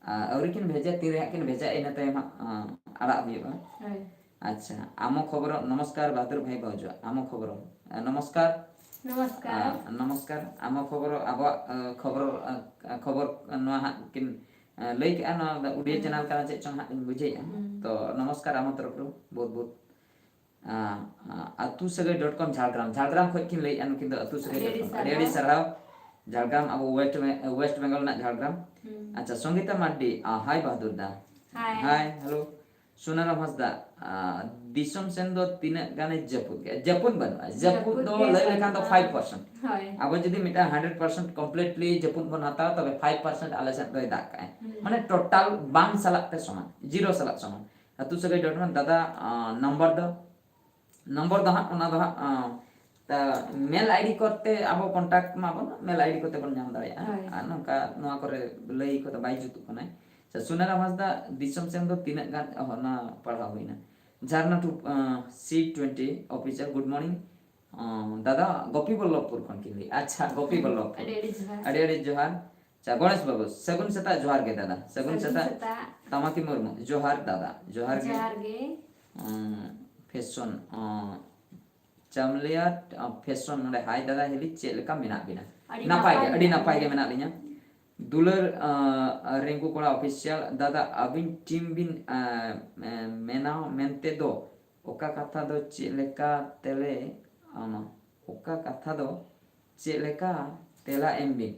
ᱟ, ᱟᱹᱣᱨᱤ ᱠᱤᱱ ᱵᱷᱮᱡᱟ, ᱛᱤᱱ ᱨᱮ ᱦᱟᱸᱜ ᱠᱤᱱ ᱵᱷᱮᱡᱟ, ᱤᱱᱟᱹ ᱛᱟᱭᱚᱢ ᱦᱟᱸᱜ, ᱟ, ᱟᱲᱟᱜ ᱦᱩᱭᱩᱜᱼᱟ᱾ ᱦᱳᱭ᱾ ᱟᱪᱪᱷᱟ, ᱟᱢᱚ ᱠᱷᱚᱵᱚᱨ, ᱱᱚᱢᱚᱥᱠᱟᱨ ᱵᱟᱦᱟᱫᱩᱨ ᱵᱷᱟᱭ ᱵᱟᱹᱦᱩᱡᱩ, ᱟᱢᱚ ᱠᱷᱚᱵᱚᱨ, ᱟ, ᱱᱚᱢᱚᱥᱠᱟᱨ᱾ ᱱᱚᱢᱚᱥᱠᱟᱨ᱾ ᱟ, ᱱᱚᱢᱚᱥᱠᱟᱨ, ᱟᱢᱚ ᱠᱷᱚᱵᱚᱨ, ᱟᱵᱚᱣᱟᱜ, ᱟ, ᱠᱷᱚᱵᱚᱨ, ᱟ, ᱠᱷᱚᱵᱚᱨ, ᱱᱚᱣᱟ ᱦᱟᱸᱜ ᱠᱤᱱ, ᱟ, ᱞᱟᱹᱭ ᱠᱮᱜᱼᱟ, ᱱᱚᱣᱟ ᱫᱚ ᱩᱰᱤᱭᱟ ᱦᱩᱸ᱾ ᱪᱮᱱᱮᱞ ᱠᱟᱱᱟ, ᱪᱮᱫ ᱪᱚᱝ ᱦᱟᱸᱜ ᱤᱧ ᱵᱩᱡᱷᱟᱹᱣᱮᱫᱼᱟ᱾ ᱦᱩᱸ᱾ ᱛᱚ ᱱᱚᱢᱚᱥᱠᱟᱨ ᱟᱢᱚ ᱛᱚᱨᱚᱯ ᱨᱮ, ᱵᱚᱦᱩᱛ ᱵᱚᱦᱩᱛ᱾ ᱟ, ᱟ, ᱟᱹᱛᱩ ᱥᱟᱹᱜᱟᱹᱭ dot com ᱡᱷᱟᱲᱜᱨᱟᱢ, ᱡᱷᱟᱲᱜᱨᱟᱢ ᱠᱷᱚᱡ ᱠᱤᱱ ᱞᱟᱹᱭᱮᱫᱼᱟ ᱱᱩᱠᱤᱱ ᱫᱚ, ᱟᱹᱛᱩ ᱥᱟᱹᱜᱟᱹᱭ ᱟᱹᱰᱤ ᱟᱹᱰᱤ dot com᱾ ᱟᱹᱰᱤ ᱟᱹᱰᱤ ᱥᱟᱨᱦᱟᱣ᱾ ᱥᱟᱨᱦᱟᱣ᱾ ᱡᱷᱟᱲᱜᱨᱟᱢ, ᱟᱵᱚ ᱳᱭᱮᱥᱴ ᱵᱮ-, ᱳᱭᱮᱥᱴ ᱵᱮᱝᱜᱚᱞ ᱨᱮᱱᱟᱜ ᱡᱷᱟᱲᱜᱨᱟᱢ᱾ ᱦᱩᱸ᱾ ᱟᱪᱪᱷᱟ, ᱥᱚᱝᱜᱤᱛᱟ ᱢᱟᱨᱰᱤ, ᱟ, ᱦᱟᱭ ᱵᱟᱦᱟᱫᱩᱨ ᱫᱟ᱾ ᱦᱟᱭ᱾ ᱦᱟᱭ, ᱦᱮᱞᱳ᱾ ᱥᱩᱱᱟᱨᱟᱢ ᱦᱟᱸᱥᱫᱟ, ᱟ, ᱫᱤᱥᱚᱢ ᱥᱮᱱ ᱫᱚ ᱛᱤᱱᱟᱹᱜ ᱜᱟᱱᱮ ᱡᱟᱹᱯᱩᱫ ᱠᱮᱜᱼᱟ? ᱡᱟᱹᱯᱩᱫ ᱵᱟᱹᱱᱩᱜᱼᱟ᱾ ᱡᱟᱹᱯᱩᱫ ᱡᱟᱹᱯᱩᱫ ᱫᱚ ᱜᱮ ᱞᱟᱹᱭ ᱞᱮᱠᱷᱟᱱ ᱫᱚ ᱵᱟᱹᱱᱩᱜᱼᱟ᱾ Five percent᱾ ᱦᱳᱭ᱾ ᱟᱵᱚ ᱡᱩᱫᱤ ᱢᱤᱫᱴᱟᱝ hundred percent completely ᱡᱟᱹᱯᱩᱫ ᱵᱚᱱ ᱦᱟᱛᱟᱣᱟ, ᱛᱚᱵᱮ five percent ᱟᱞᱮ ᱥᱮᱫ ᱫᱚᱭ ᱫᱟᱜ ᱠᱟᱜᱼᱟᱭ᱾ ᱦᱩᱸ᱾ ᱢᱟᱱᱮ ᱴᱳᱴᱟᱞ ᱵᱟᱝ ᱥᱟᱞᱟᱜ ᱛᱮ ᱥᱚᱢᱟᱱ, ᱡᱤᱨᱳ ᱥᱟᱞᱟᱜ ᱥᱚᱢᱟᱱ᱾ ᱟᱹᱛᱩ ᱥᱟᱹᱜᱟᱹᱭ dot com, ᱫᱟᱫᱟ, ᱟ, ᱱᱟᱢᱵᱟᱨ ᱫᱚ? ᱱᱚᱢᱵᱚᱨ ᱫᱚ ᱦᱟᱸᱜ, ᱚᱱᱟ ᱫᱚ ᱦᱟᱸᱜ, ᱟᱸ, ᱛᱟ, ᱢᱮᱞ ᱟᱭᱰᱤ ᱠᱚᱛᱮ ᱟᱵᱚ ᱠᱚᱱᱴᱟᱠᱴ ᱢᱟᱵᱚᱱ, ᱢᱮᱞ ᱟᱭᱰᱤ ᱠᱚᱛᱮ ᱵᱚᱱ ᱧᱟᱢ ᱫᱟᱲᱮᱭᱟᱜᱼᱟ᱾ ᱦᱳᱭ᱾ ᱟᱨ ᱱᱚᱝᱠᱟ ᱱᱚᱣᱟ ᱠᱚᱨᱮ ᱞᱟᱹᱭ ᱠᱚᱫᱚ ᱵᱟᱭ ᱡᱩᱛᱩᱜ ᱠᱟᱱᱟ᱾ ᱟᱪᱪᱷᱟ, ᱥᱩᱱᱟᱨᱟᱢ ᱦᱟᱸᱥᱫᱟ, ᱫᱤᱥᱚᱢ ᱥᱮᱱ ᱫᱚ ᱛᱤᱱᱟᱹᱜ ᱜᱟᱱ, ᱚ, ᱚᱱᱟ ᱯᱟᱲᱦᱟᱣ ᱦᱩᱭᱱᱟ᱾ ᱡᱷᱟᱨᱱᱟ ᱴᱩ, ᱟᱸ, ᱥᱤ ᱴᱩᱭᱮᱱᱴᱤ ᱚᱯᱷᱤᱥᱟᱨ, ᱜᱩᱰ ᱢᱚᱨᱱᱤᱝ᱾ ᱟᱸ, ᱫᱟᱫᱟ, ᱜᱳᱯᱤ ᱵᱚᱞᱞᱚᱵᱷᱯᱩᱨ ᱠᱷᱚᱱ ᱠᱤᱱ ᱞᱟᱹᱭ᱾ ᱟᱪᱪᱷᱟ, ᱜᱳᱯᱤ ᱵᱚᱞᱞᱚᱵᱷᱯᱩᱨ᱾ ᱟᱹᱰᱤ ᱟᱹᱰᱤ ᱡᱚᱦᱟᱨ᱾ ᱟᱹᱰᱤ ᱟᱹᱰᱤ ᱡᱚᱦᱟᱨ᱾ ᱟᱪᱪᱷᱟ, ᱜᱚᱬᱮᱥ ᱵᱟᱹᱵᱩ, ᱥᱟᱹᱜᱩᱱ ᱥᱮᱛᱟᱜ, ᱡᱚᱦᱟᱨ ᱜᱮ ᱫᱟᱫᱟ᱾ ᱥᱟᱹᱜᱩᱱ ᱥᱟᱹᱜᱩᱱ ᱥᱮᱛᱟᱜ᱾ ᱥᱮᱛᱟᱜ᱾ ᱛᱟᱢᱟᱠᱤ ᱢᱩᱨᱢᱩ, ᱡᱚᱦᱟᱨ ᱫᱟᱫᱟ, ᱡᱚᱦᱟᱨ ᱜᱮ᱾ ᱡᱚᱦᱟᱨ ᱜᱮ᱾ ᱩᱸ, ᱯᱷᱮᱥᱚᱱ, ᱩᱸ, ᱪᱟᱢᱞᱤᱭᱟ, ᱩᱸ, ᱯᱷᱮᱥᱚᱱ ᱱᱚᱰᱮ, ᱦᱟᱭ ᱫᱟᱫᱟ ᱦᱤᱞᱤ, ᱪᱮᱫ ᱞᱮᱠᱟ ᱢᱮᱱᱟᱜ ᱵᱤᱱᱟ? ᱟᱹᱰᱤ ᱱᱟᱯᱟᱭ ᱜᱮ, ᱱᱟᱯᱟᱭ ᱟᱹᱰᱤ ᱢᱮᱱᱟᱜ ᱱᱟᱯᱟᱭ ᱜᱮ ᱞᱤᱧᱟ᱾ ᱢᱮᱱᱟᱜ ᱞᱤᱧᱟ᱾ ᱫᱩᱞᱟᱹᱲ, ᱩᱸ, ᱨᱤᱝᱠᱩ ᱠᱚᱲᱟ ᱚᱯᱷᱤᱥᱤᱭᱟᱞ, ᱫᱟᱫᱟ ᱟᱹᱵᱤᱱ ᱴᱤᱢ ᱵᱤᱱ, ᱩᱸ, ᱩᱸ, ᱢᱮᱱᱟᱣ ᱢᱮᱱᱛᱮ ᱫᱚ ᱚᱠᱟ ᱠᱟᱛᱷᱟ ᱫᱚ ᱪᱮᱫ ᱞᱮᱠᱟ ᱛᱮᱞᱮ, ᱩᱸ, ᱚᱠᱟ ᱠᱟᱛᱷᱟ ᱫᱚ ᱪᱮᱫ ᱞᱮᱠᱟ ᱛᱮᱞᱟ ᱮᱢ ᱵᱤᱱ?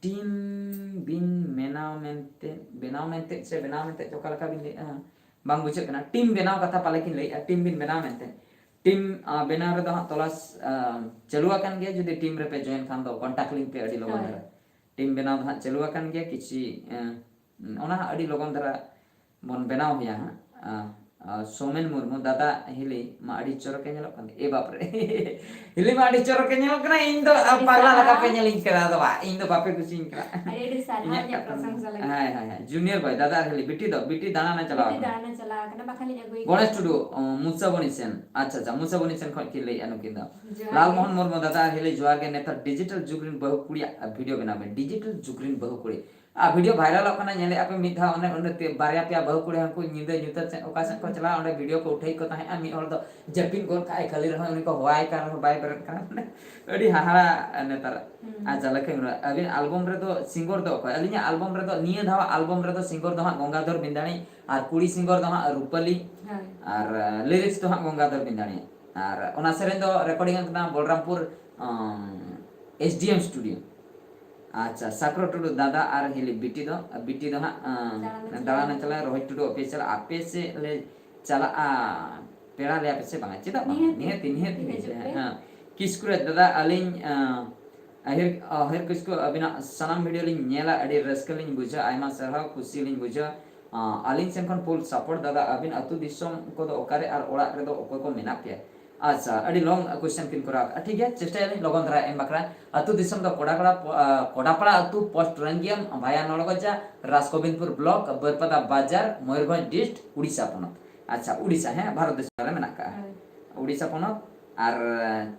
ᱴᱤᱢ ᱵᱤᱱ ᱵᱮᱱᱟᱣ ᱢᱮᱱᱛᱮ, ᱵᱮᱱᱟᱣ ᱢᱮᱱᱛᱮ ᱥᱮ ᱵᱮᱱᱟᱣ ᱢᱮᱱᱛᱮ ᱚᱠᱟ ᱞᱮᱠᱟ ᱵᱤᱱ ᱞᱟᱹᱭᱮᱫᱼᱟ? ᱵᱟᱝ ᱵᱩᱡᱷᱟᱹᱜ ᱠᱟᱱᱟ᱾ ᱴᱤᱢ ᱵᱮᱱᱟᱣ ᱠᱟᱛᱷᱟ ᱯᱟᱞᱮ ᱠᱤᱱ ᱞᱟᱹᱭᱮᱫᱼᱟ, ᱴᱤᱢ ᱵᱤᱱ ᱵᱮᱱᱟᱣ ᱢᱮᱱᱛᱮ᱾ ᱴᱤᱢ, ᱟ, ᱵᱮᱱᱟᱣ ᱨᱮᱫᱚ ᱦᱟᱸᱜ ᱛᱚᱞᱟᱥ, ᱟ, ᱪᱟᱹᱞᱩ ᱟᱠᱟᱱ ᱜᱮᱭᱟ, ᱡᱩᱫᱤ ᱴᱤᱢ ᱨᱮᱯᱮ ᱡᱚᱭᱮᱱ ᱠᱷᱟᱱ ᱫᱚ ᱠᱚᱱᱴᱟᱠᱴ ᱞᱤᱧ ᱯᱮ ᱟᱹᱰᱤ ᱞᱚᱜᱚᱱ ᱦᱳᱭ᱾ ᱫᱷᱟᱨᱟ᱾ ᱴᱤᱢ ᱵᱮᱱᱟᱣ ᱫᱚ ᱦᱟᱸᱜ ᱪᱟᱹᱞᱩ ᱟᱠᱟᱱ ᱜᱮᱭᱟ, ᱠᱤᱪᱷᱤ, ᱟ, ᱚᱱᱟ ᱦᱟᱸᱜ ᱟᱹᱰᱤ ᱞᱚᱜᱚᱱ ᱫᱷᱟᱨᱟ ᱵᱚᱱ ᱵᱮᱱᱟᱣ ᱦᱩᱭᱟ ᱦᱟᱸᱜ᱾ ᱟ, ᱟ, ᱥᱳᱢᱮᱱ ᱢᱩᱨᱢᱩ, ᱫᱟᱫᱟ ᱦᱤᱞᱤ ᱢᱟ ᱟᱹᱰᱤ ᱪᱚᱨᱚᱠᱮ ᱧᱮᱞᱚᱜ ᱠᱟᱱ᱾ ᱮ ᱵᱟᱯ ᱨᱮ᱾ ᱦᱤᱞᱤ ᱢᱟ ᱟᱹᱰᱤ ᱪᱚᱨᱚᱠᱮ ᱧᱮᱞᱚᱜ ᱠᱟᱱᱟ, ᱤᱧ ᱫᱚ, ᱟ, ᱟᱹᱰᱤ ᱯᱟᱜᱽᱞᱟ ᱞᱮᱠᱟ ᱯᱮ ᱥᱟᱨᱦᱟᱣ᱾ ᱧᱮᱞᱤᱧ ᱠᱟᱱᱟ, ᱟᱫᱚ ᱵᱟ, ᱤᱧ ᱫᱚ ᱵᱟᱯᱮ ᱠᱩᱥᱤᱧ ᱠᱟᱱᱟ᱾ ᱟᱹᱰᱤ, ᱟᱹᱰᱤ ᱥᱟᱨᱦᱟᱣ ᱤᱧᱟᱹᱜ ᱤᱧᱟᱹᱜ ᱠᱟᱛᱷᱟ ᱫᱚ᱾ ᱯᱨᱚᱥᱚᱝᱥᱟ ᱞᱟᱹᱜᱤᱫ᱾ ᱦᱮᱸ, ᱦᱮᱸ, ᱦᱮᱸ᱾ ᱡᱩᱱᱤᱭᱚᱨ ᱵᱚᱭ, ᱫᱟᱫᱟ ᱟᱨ ᱦᱤᱞᱤ, ᱵᱤᱴᱤ ᱫᱚ, ᱵᱤᱴᱤ ᱫᱟᱬᱟᱱᱮ ᱪᱟᱞᱟᱣ ᱵᱤᱴᱤ ᱟᱠᱟᱱᱟ᱾ ᱫᱟᱬᱟᱱᱮ ᱪᱟᱞᱟᱣ ᱟᱠᱟᱱᱟ, ᱵᱟᱠᱷᱟᱱ ᱞᱤᱧ ᱟᱹᱜᱩᱭ ᱜᱚᱬᱮᱥ ᱠᱮᱭᱟ᱾ ᱴᱩᱰᱩ, ᱚ, ᱢᱩᱥᱟᱵᱚᱱᱤ ᱥᱮᱱ᱾ ᱟᱪᱪᱷᱟ, ᱟᱪᱪᱷᱟ, ᱢᱩᱥᱟᱵᱚᱱᱤ ᱥᱮᱱ ᱠᱷᱚᱱ ᱠᱤᱱ ᱞᱟᱹᱭᱮᱫᱼᱟ ᱱᱩᱠᱤᱱ ᱫᱚ᱾ ᱡᱚᱦᱟᱨ ᱞᱟᱞ ᱜᱮ᱾ ᱢᱳᱦᱚᱱ ᱢᱩᱨᱢᱩ, ᱫᱟᱫᱟ ᱟᱨ ᱦᱤᱞᱤ, ᱡᱚᱦᱟᱨ ᱜᱮ᱾ ᱱᱮᱛᱟᱨ ᱰᱤᱡᱤᱴᱟᱞ ᱡᱩᱜᱽ ᱨᱮᱱ ᱵᱟᱹᱦᱩ ᱠᱩᱲᱤᱭᱟᱜ ᱵᱷᱤᱰᱤᱭᱳ ᱵᱮᱱᱟᱣ ᱢᱮ, ᱰᱤᱡᱤᱴᱟᱞ ᱡᱩᱜᱽ ᱨᱮᱱ ᱵᱟᱹᱦᱩ ᱠᱩᱲᱤ᱾ ᱟᱨ ᱵᱷᱤᱰᱤᱭᱳ ᱵᱷᱟᱭᱨᱟᱞᱚᱜ ᱠᱟᱱᱟ, ᱧᱮᱞᱮᱫᱼᱟ ᱯᱮ ᱢᱤᱫ ᱫᱷᱟᱣ ᱚᱱᱮ, ᱚᱸᱰᱮ ᱛᱮ ᱵᱟᱨᱭᱟ ᱯᱮᱭᱟ ᱵᱟᱹᱦᱩ ᱠᱩᱲᱤ ᱦᱟᱱᱠᱩ ᱧᱤᱫᱟᱹ ᱧᱩᱛᱟᱹᱛ ᱥᱮᱫ ᱚᱠᱟ ᱥᱮᱫ ᱠᱚ ᱪᱟᱞᱟᱜᱼᱟ, ᱚᱸᱰᱮ ᱵᱷᱤᱰᱤᱭᱳ ᱠᱚ ᱩᱴᱷᱟᱹᱣᱮᱫ ᱠᱚ ᱛᱟᱦᱮᱸᱫᱼᱟ᱾ ᱢᱤᱫ ᱦᱚᱲ ᱫᱚ ᱡᱟᱹᱯᱤᱫ ᱜᱚᱫ ᱠᱟᱜᱼᱟᱭ, ᱠᱷᱟᱹᱞᱤ ᱨᱮᱦᱚᱸ ᱩᱱᱤ ᱠᱚ ᱦᱚᱦᱚᱣᱟᱭ ᱠᱟᱱ ᱨᱮᱦᱚᱸ ᱵᱟᱭ ᱵᱮᱨᱮᱫ ᱠᱟᱱᱟ᱾ ᱟᱹᱰᱤ ᱦᱟᱦᱟᱲᱟ ᱱᱮᱛᱟᱨ᱾ ᱦᱩᱸ᱾ ᱟᱪᱪᱷᱟ, ᱞᱟᱹᱠᱷᱟᱹᱭ ᱢᱩᱨᱢᱩ, ᱟᱹᱵᱤᱱ ᱟᱞᱵᱚᱢ ᱨᱮᱫᱚ ᱥᱤᱝᱜᱚᱨ ᱫᱚ ᱚᱠᱚᱭ? ᱟᱹᱞᱤᱧᱟᱜ ᱟᱞᱵᱚᱢ ᱨᱮᱫᱚ, ᱱᱤᱭᱟᱹ ᱫᱷᱟᱣ ᱟᱞᱵᱚᱢ ᱨᱮᱫᱚ ᱥᱤᱝᱜᱚᱨ ᱫᱚ ᱦᱟᱸᱜ ᱜᱚᱝᱜᱟᱫᱷᱚᱨ ᱵᱤᱱᱫᱟᱹᱲᱤ ᱟᱨ ᱠᱩᱲᱤ ᱥᱤᱝᱜᱚᱨ ᱫᱚ ᱦᱟᱸᱜ ᱨᱩᱯᱟᱹᱞᱤ ᱦᱳᱭ᱾ ᱟᱨ, ᱟ, ᱞᱤᱨᱤᱠᱥ ᱫᱚ ᱦᱟᱸᱜ ᱜᱚᱝᱜᱟᱫᱷᱚᱨ ᱵᱤᱱᱫᱟᱹᱲᱤ᱾ ᱟᱨ ᱚᱱᱟ ᱥᱮᱨᱮᱧ ᱫᱚ ᱨᱮᱠᱚᱨᱰᱤᱝ ᱟᱠᱟᱱᱟ ᱵᱚᱞᱨᱟᱢᱯᱩᱨ, ᱟᱢ, ᱮᱥ ᱰᱤ ᱮᱢ ᱥᱴᱩᱰᱤᱭᱳ᱾ ᱟᱪᱪᱷᱟ, ᱥᱟᱠᱨᱚ ᱴᱩᱰᱩ, ᱫᱟᱫᱟ ᱟᱨ ᱦᱤᱞᱤ, ᱵᱤᱴᱤ ᱫᱚ, ᱵᱤᱴᱤ ᱫᱚ ᱦᱟᱸᱜ, ᱟᱸ, ᱫᱟᱬᱟᱱᱮ ᱪᱟᱞᱟᱜᱼᱟ᱾ ᱫᱟᱬᱟᱱᱮ ᱪᱟᱞᱟᱜᱼᱟ, ᱨᱳᱦᱤᱛ ᱴᱩᱰᱩ ᱚᱯᱷᱤᱥᱤᱭᱟᱞ, ᱟᱯᱮ ᱥᱮᱫ ᱞᱮ ᱪᱟᱞᱟᱜᱼᱟ, ᱯᱮᱲᱟ ᱞᱮᱭᱟ ᱯᱮ ᱥᱮ ᱵᱟᱝᱟ? ᱪᱮᱫᱟᱜ ᱵᱟᱝ? ᱱᱤᱦᱟᱹᱛᱤ, ᱱᱤᱦᱟᱹᱛᱤ, ᱱᱤᱦᱟᱹᱛᱤ ᱦᱤᱡᱩᱜ ᱦᱤᱡᱩᱜᱼᱟ᱾ ᱯᱮ᱾ ᱦᱮᱸ᱾ ᱠᱤᱥᱠᱩᱨᱮ ᱫᱟᱫᱟ, ᱟᱹᱞᱤᱧ, ᱟᱸ, ᱟᱹᱦᱤᱨ, ᱟᱹᱦᱤᱨ ᱠᱤᱥᱠᱩ, ᱟᱹᱵᱤᱱᱟᱜ ᱥᱟᱱᱟᱢ ᱵᱷᱤᱰᱤᱭᱳ ᱞᱤᱧ ᱧᱮᱞᱟ, ᱟᱹᱰᱤ ᱨᱟᱹᱥᱠᱟᱹ ᱞᱤᱧ ᱵᱩᱡᱷᱟᱹᱣᱟ, ᱟᱭᱢᱟ ᱥᱟᱨᱦᱟᱣ, ᱠᱩᱥᱤ ᱞᱤᱧ ᱵᱩᱡᱷᱟᱹᱣᱟ᱾ ᱟᱸ, ᱟᱹᱞᱤᱧ ᱥᱮᱱ ᱠᱷᱚᱱ full support ᱫᱟᱫᱟ᱾ ᱟᱹᱵᱤᱱ ᱟᱹᱛᱩ ᱫᱤᱥᱚᱢ ᱠᱚᱫᱚ ᱚᱠᱟᱨᱮ ᱟᱨ ᱚᱲᱟᱜ ᱨᱮᱫᱚ ᱚᱠᱚᱭ ᱠᱚ ᱢᱮᱱᱟᱜ ᱯᱮᱭᱟ? ᱟᱪᱪᱷᱟ, ᱟᱹᱰᱤ long question ᱠᱤᱱ ᱠᱚᱨᱟᱣ ᱠᱟᱜᱼᱟ᱾ ᱴᱷᱤᱠ ᱜᱮᱭᱟ, ᱪᱮᱥᱴᱟᱭᱟᱞᱤᱧ ᱞᱚᱜᱚᱱ ᱫᱷᱟᱨᱟ ᱮᱢ ᱵᱟᱠᱷᱨᱟ᱾ ᱟᱹᱛᱩ ᱫᱤᱥᱚᱢ ᱫᱚ ᱠᱚᱰᱟᱯᱟᱲᱟ ᱯᱚ-, ᱟ, ᱠᱚᱰᱟᱯᱟᱲᱟ ᱟᱹᱛᱩ, post ᱨᱟᱝᱜᱤᱭᱟᱢ, ᱵᱷᱟᱭᱟ ᱱᱚᱲᱜᱚᱡᱟ, ᱨᱟᱥ ᱜᱳᱵᱤᱱᱫᱯᱩᱨ block, ᱵᱟᱹᱨᱯᱟᱫᱟ ᱵᱟᱡᱟᱨ, ᱢᱚᱭᱩᱨᱵᱷᱚᱸᱡᱽ district, ᱩᱲᱤᱥᱥᱟ ᱯᱚᱱᱚᱛ᱾ ᱟᱪᱪᱷᱟ, ᱩᱲᱤᱥᱥᱟ, ᱦᱮᱸ, ᱵᱷᱟᱨᱚᱛ ᱫᱤᱥᱚᱢ ᱨᱮ ᱢᱮᱱᱟᱜ ᱠᱟᱜᱼᱟ᱾ ᱦᱳᱭ᱾ ᱩᱲᱤᱥᱥᱟ ᱯᱚᱱᱚᱛ᱾ ᱟᱨ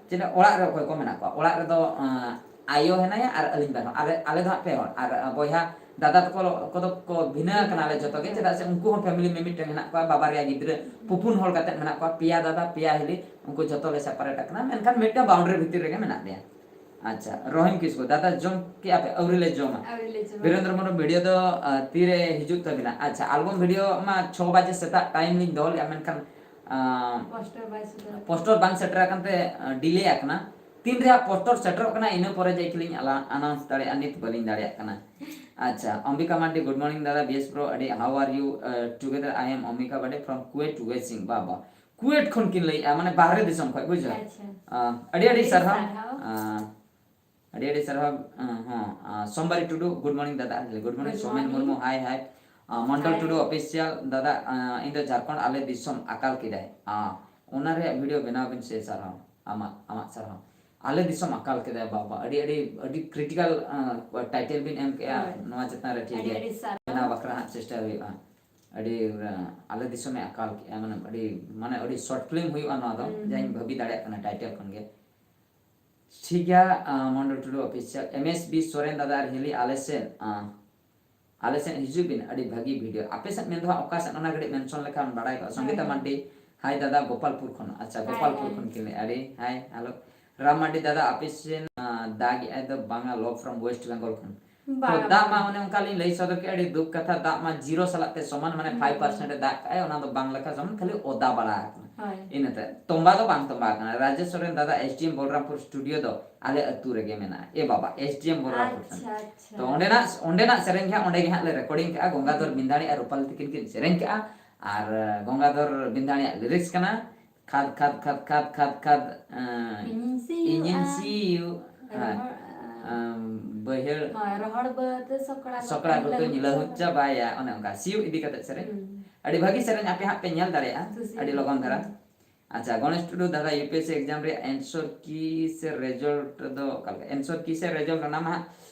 ᱪᱮᱫ ᱚᱲᱟᱜ ᱨᱮ ᱚᱠᱚᱭ ᱠᱚ ᱢᱮᱱᱟᱜ ᱠᱚᱣᱟ? ᱚᱲᱟᱜ ᱨᱮᱫᱚ, ᱟᱸ, ᱟᱭᱳ ᱦᱮᱱᱟᱭᱟ ᱟᱨ ᱟᱹᱞᱤᱧ ᱵᱟᱨ ᱦᱚᱲ᱾ ᱟᱞᱮ, ᱟᱞᱮ ᱫᱚ ᱦᱟᱸᱜ ᱯᱮ ᱦᱚᱲ᱾ ᱟᱨ, ᱟᱸ, ᱵᱚᱭᱦᱟ, ᱫᱟᱫᱟ ᱛᱟᱠᱚ ᱠᱚᱫᱚ ᱠᱚ ᱵᱷᱤᱱᱟᱹ ᱟᱠᱟᱱᱟ ᱟᱞᱮ ᱡᱚᱛᱚ ᱜᱮ, ᱪᱮᱫᱟᱜ ᱥᱮ ᱩᱱᱠᱩ ᱦᱚᱸ family ᱢᱤᱢᱤᱫᱴᱟᱝ ᱦᱮᱱᱟᱜ ᱠᱚᱣᱟ, ᱵᱟᱵᱟ ᱨᱮᱭᱟᱜ ᱜᱤᱫᱽᱨᱟᱹ ᱯᱩᱯᱩᱱ ᱦᱚᱲ ᱠᱟᱛᱮ ᱢᱮᱱᱟᱜ ᱠᱚᱣᱟ, ᱯᱮᱭᱟ ᱫᱟᱫᱟ, ᱯᱮᱭᱟ ᱦᱤᱞᱤ, ᱩᱱᱠᱩ ᱡᱚᱛᱚ ᱞᱮ separate ᱟᱠᱟᱱᱟ, ᱢᱮᱱᱠᱷᱟᱱ ᱢᱤᱫᱴᱟᱝ boundary ᱵᱷᱤᱛᱤᱨ ᱨᱮᱜᱮ ᱢᱮᱱᱟᱜ ᱞᱮᱭᱟ᱾ ᱟᱪᱪᱷᱟ, ᱨᱚᱦᱤᱢ ᱠᱤᱥᱠᱩ, ᱫᱟᱫᱟ ᱡᱚᱢ ᱠᱮᱜᱼᱟ ᱯᱮ? ᱟᱹᱣᱨᱤ ᱞᱮ ᱡᱚᱢᱟ᱾ ᱟᱹᱣᱨᱤ ᱞᱮ ᱡᱚᱢᱟ᱾ ᱵᱤᱨᱮᱱᱫᱨᱚ ᱢᱩᱨᱢᱩ, video ᱫᱚ, ᱟᱸ, ᱛᱤᱨᱮ ᱦᱤᱡᱩᱜ ᱛᱟᱹᱵᱤᱱᱟ? ᱟᱪᱪᱷᱟ, album video ᱢᱟ ᱪᱷᱚ ᱵᱟᱡᱮ ᱥᱮᱛᱟᱜ time ᱞᱤᱧ ᱫᱚᱦᱚ ᱞᱮᱜᱼᱟ, ᱢᱮᱱᱠᱷᱟᱱ, ᱟᱸ, poster ᱵᱟᱭ ᱥᱮᱴᱮᱨ ᱟᱠᱟᱱᱟ᱾ Poster ᱵᱟᱝ ᱥᱮᱴᱮᱨ ᱟᱠᱟᱱ ᱛᱮ, ᱟᱸ, delay ᱟᱠᱟᱱᱟ᱾ ᱛᱤᱱ ᱨᱮ ᱦᱟᱸᱜ poster ᱥᱮᱴᱮᱨᱚᱜ ᱠᱟᱱᱟ, ᱤᱱᱟᱹ ᱯᱚᱨᱮ ᱡᱟᱭ ᱠᱷᱟᱹᱞᱤᱧ ᱟᱞᱟ-, announce ᱫᱟᱲᱮᱭᱟᱜᱼᱟ, ᱱᱤᱛ ᱵᱟᱹᱞᱤᱧ ᱫᱟᱲᱮᱭᱟᱜ ᱠᱟᱱᱟ᱾ ᱟᱪᱪᱷᱟ, ᱚᱢᱵᱤᱠᱟ ᱢᱟᱱᱰᱤ, good morning ᱫᱟᱫᱟ, ᱵᱮᱥ bro, ᱟᱹᱰᱤ, how are you, uh, together, I am Omika Bade from Kuwait, watching, ᱵᱟᱵᱟ, ᱠᱩᱭᱮᱴ ᱠᱷᱚᱱ ᱠᱤᱱ ᱞᱟᱹᱭᱮᱫᱼᱟ, ᱢᱟᱱᱮ ᱵᱟᱦᱨᱮ ᱫᱤᱥᱚᱢ ᱠᱷᱚᱱ, ᱵᱩᱡᱷᱟᱹᱣ? ᱟᱪᱪᱷᱟ᱾ ᱟᱸ, ᱟᱹᱰᱤ ᱟᱹᱰᱤ ᱟᱹᱰᱤ ᱥᱟᱨᱦᱟᱣ᱾ ᱥᱟᱨᱦᱟᱣ᱾ ᱟᱸ, ᱟᱹᱰᱤ ᱟᱹᱰᱤ ᱥᱟᱨᱦᱟᱣ᱾ ᱟᱸ, ᱦᱚᱸ, ᱟᱸ, ᱥᱳᱢᱵᱟᱨᱤ ᱴᱩᱰᱩ, good morning ᱫᱟᱫᱟ, good morning, good Somen morning᱾ Murmu, hi, hi᱾ ᱟᱸ, ᱢᱚᱱᱰᱚᱞ hi᱾ ᱴᱩᱰᱩ official, ᱫᱟᱫᱟ, ᱟᱸ, ᱤᱧ ᱫᱚ ᱡᱷᱟᱲᱠᱷᱚᱸᱰ, ᱟᱞᱮ ᱫᱤᱥᱚᱢ ᱟᱠᱟᱞ ᱠᱮᱫᱟᱭ᱾ ᱟᱸ, ᱚᱱᱟ ᱨᱮᱭᱟᱜ video ᱵᱮᱱᱟᱣ ᱵᱤᱱ ᱥᱮ, ᱥᱟᱨᱦᱟᱣ, ᱟᱢᱟᱜ, ᱟᱢᱟᱜ ᱥᱟᱨᱦᱟᱣ᱾ ᱟᱞᱮ ᱫᱤᱥᱚᱢ ᱟᱠᱟᱞ ᱠᱮᱫᱟᱭ ᱵᱟᱵᱟ, ᱟᱹᱰᱤ, ᱟᱹᱰᱤ, ᱟᱹᱰᱤ critical, ᱟᱸ, title ᱵᱤᱱ ᱮᱢ ᱠᱮᱜᱼᱟ, ᱦᱳᱭ᱾ ᱱᱚᱣᱟ ᱪᱮᱛᱟᱱ ᱨᱮ, ᱴᱷᱤᱠ ᱟᱹᱰᱤ ᱜᱮᱭᱟ᱾ ᱟᱹᱰᱤ ᱥᱟᱨᱦᱟᱣ᱾ ᱵᱮᱱᱟᱣ ᱵᱟᱠᱷᱨᱟ ᱦᱟᱸᱜ ᱪᱮᱥᱴᱟ ᱦᱩᱭᱩᱜᱼᱟ᱾ ᱟᱹᱰᱤ, ᱟᱸ, ᱟᱞᱮ ᱫᱤᱥᱚᱢᱮ ᱟᱠᱟᱞ ᱠᱮᱜᱼᱟ, ᱢᱟᱱᱮ ᱟᱹᱰᱤ, ᱢᱟᱱᱮ ᱟᱹᱰᱤ short film ᱦᱩᱭᱩᱜᱼᱟ ᱱᱚᱣᱟ ᱫᱚ, ᱦᱩᱸ, ᱡᱟᱧ ᱦᱩᱸ᱾ ᱵᱷᱟᱹᱵᱤ ᱫᱟᱲᱮᱭᱟᱜ ᱠᱟᱱᱟ title ᱠᱷᱚᱱ ᱜᱮ᱾ ᱴᱷᱤᱠ ᱜᱮᱭᱟ, ᱟᱸ, ᱢᱚᱱᱰᱚᱞ ᱴᱩᱰᱩ official, M S B Soren ᱫᱟᱫᱟ ᱟᱨ ᱦᱤᱞᱤ ᱟᱞᱮ ᱥᱮᱫ, ᱟᱸ, ᱟᱞᱮ ᱥᱮᱫ ᱦᱤᱡᱩᱜ ᱵᱤᱱ, ᱟᱹᱰᱤ ᱵᱷᱟᱹᱜᱤ video᱾ ᱟᱯᱮ ᱥᱮᱫ ᱢᱮᱱ ᱫᱚ ᱦᱟᱸᱜ ᱚᱠᱟ ᱥᱮᱫ, ᱚᱱᱟ ᱠᱟᱹᱴᱤᱡ mention ᱞᱮᱠᱷᱟᱱ ᱵᱟᱲᱟᱭ ᱠᱚᱜᱼᱟ᱾ ᱥᱚᱝᱜᱤᱛᱟ ᱦᱮᱸ᱾ ᱢᱟᱱᱰᱤ, hi ᱫᱟᱫᱟ, ᱜᱳᱯᱟᱞᱯᱩᱨ ᱠᱷᱚᱱ᱾ ᱟᱪᱪᱷᱟ, hi, ᱜᱳᱯᱟᱞᱯᱩᱨ hi᱾ ᱠᱷᱚᱱ ᱠᱤᱱ ᱞᱟᱹᱭ, ᱟᱹᱰᱤ hi, hello᱾ ᱨᱟᱢ ᱢᱟᱱᱰᱤ, ᱫᱟᱫᱟ, ᱟᱯᱮ ᱥᱮᱱ, ᱟᱸ, ᱫᱟᱜ ᱮᱜᱼᱟᱭ ᱫᱚ ᱵᱟᱝᱟ, love from West Bengal ᱠᱷᱚᱱ᱾ ᱛᱚ, ᱵᱟᱝᱟ, ᱫᱟᱜ ᱢᱟ ᱵᱟᱝᱟ᱾ ᱚᱱᱮ ᱚᱱᱠᱟ ᱞᱤᱧ ᱞᱟᱹᱭ ᱥᱚᱫᱚᱨ ᱠᱮᱫ, ᱟᱹᱰᱤ ᱫᱩᱠ ᱠᱟᱛᱷᱟ, ᱫᱟᱜ ᱢᱟ zero ᱥᱟᱞᱟᱜ ᱛᱮ ᱥᱚᱢᱟᱱ, ᱢᱟᱱᱮ ᱦᱩᱸ, five percent ᱦᱩᱸ᱾ ᱮ ᱫᱟᱜ ᱠᱟᱜᱼᱟᱭ, ᱚᱱᱟ ᱫᱚ ᱵᱟᱝ ᱞᱮᱠᱟ ᱥᱚᱢᱟᱱ, ᱠᱷᱟᱹᱞᱤ ᱚᱫᱟ ᱵᱟᱲᱟ ᱟᱠᱟᱱᱟ᱾ ᱦᱳᱭ᱾ ᱤᱱᱟᱹᱛᱮ ᱛᱚᱸᱵᱟ ᱫᱚ ᱵᱟᱝ ᱛᱚᱸᱵᱟ ᱟᱠᱟᱱᱟ᱾ ᱨᱟᱡᱮᱥ ᱥᱚᱨᱮᱱ ᱫᱟᱫᱟ, S D M Balrampur studio ᱫᱚ ᱟᱞᱮ ᱟᱹᱛᱩ ᱨᱮᱜᱮ ᱢᱮᱱᱟᱜᱼᱟ᱾ ᱮ ᱵᱟᱵᱟ, S D M ᱵᱚᱞᱨᱟᱢᱯᱩᱨ ᱠᱷᱚᱱ᱾ ᱟᱪᱪᱷᱟ, ᱟᱪᱪᱷᱟ᱾ ᱛᱚ, ᱚᱸᱰᱮᱱᱟᱜ, ᱚᱸᱰᱮᱱᱟᱜ ᱥᱮᱨᱮᱧ ᱜᱮ ᱦᱟᱸᱜ ᱚᱸᱰᱮ ᱜᱮ ᱦᱟᱸᱜ ᱞᱮ recording ᱠᱟᱜᱼᱟ᱾ ᱜᱚᱝᱜᱟᱫᱷᱚᱨ ᱦᱩᱸ᱾ ᱵᱤᱱᱫᱟᱲᱤ ᱟᱨ ᱨᱩᱯᱟᱞᱤ ᱛᱤᱠᱤᱱ ᱠᱤᱱ ᱥᱮᱨᱮᱧ ᱠᱟᱜᱼᱟ᱾ ᱟᱨ, ᱟᱸ, ᱜᱚᱝᱜᱟᱫᱷᱚᱨ ᱵᱤᱱᱫᱟᱲᱤᱭᱟᱜ lyrics ᱠᱟᱱᱟ, ᱠᱷᱟᱫ, ᱠᱷᱟᱫ, ᱠᱷᱟᱫ, ᱠᱷᱟᱫ, ᱠᱷᱟᱫ, ᱟᱸ, ᱤᱧᱤᱧ ᱥᱤᱭᱳᱜᱼᱟ᱾ ᱤᱧᱤᱧ ᱥᱤᱭᱳᱜᱼᱟ᱾ ᱨᱚᱦᱚᱲ, ᱟᱸ, ᱟᱸ, ᱵᱟᱹᱭᱦᱟᱹᱲ ᱦᱳᱭ, ᱨᱚᱦᱚᱲ ᱵᱟᱹᱫᱽ ᱥᱚᱠᱲᱟ ᱥᱚᱠᱲᱟ ᱜᱷᱩᱴᱩ ᱧᱤᱞᱟᱹ ᱦᱩᱫ ᱪᱟᱵᱟᱭᱟ, ᱚᱱᱮ ᱚᱱᱠᱟ ᱥᱤᱭᱳᱜ ᱤᱫᱤ ᱠᱟᱛᱮ ᱥᱮᱨᱮᱧ᱾ ᱦᱩᱸ᱾ ᱟᱹᱰᱤ ᱵᱷᱟᱹᱜᱤ ᱥᱮᱨᱮᱧ, ᱟᱯᱮ ᱦᱟᱸᱜ ᱯᱮ ᱧᱮᱞ ᱫᱟᱲᱮᱭᱟᱜᱼᱟ ᱥᱩᱥᱤᱞ᱾ ᱟᱹᱰᱤ ᱞᱚᱜᱚᱱ ᱫᱷᱟᱨᱟ᱾ ᱦᱩᱸ᱾ ᱟᱪᱪᱷᱟ, ᱜᱚᱬᱮᱥ ᱴᱩᱰᱩ, ᱫᱟᱫᱟ, U P S C exam ᱨᱮᱭᱟᱜ ᱮᱱᱥᱚᱨ ᱠᱤ ᱥᱮ ᱨᱮᱡᱟᱞᱴ ᱫᱚ ᱚᱠᱟ ᱞᱮᱠᱟ? ᱮᱱᱥᱚᱨ ᱠᱤ ᱥᱮ ᱨᱮᱡᱟᱞᱴ, ᱚᱱᱟ ᱢᱟ ᱦᱟᱸᱜ,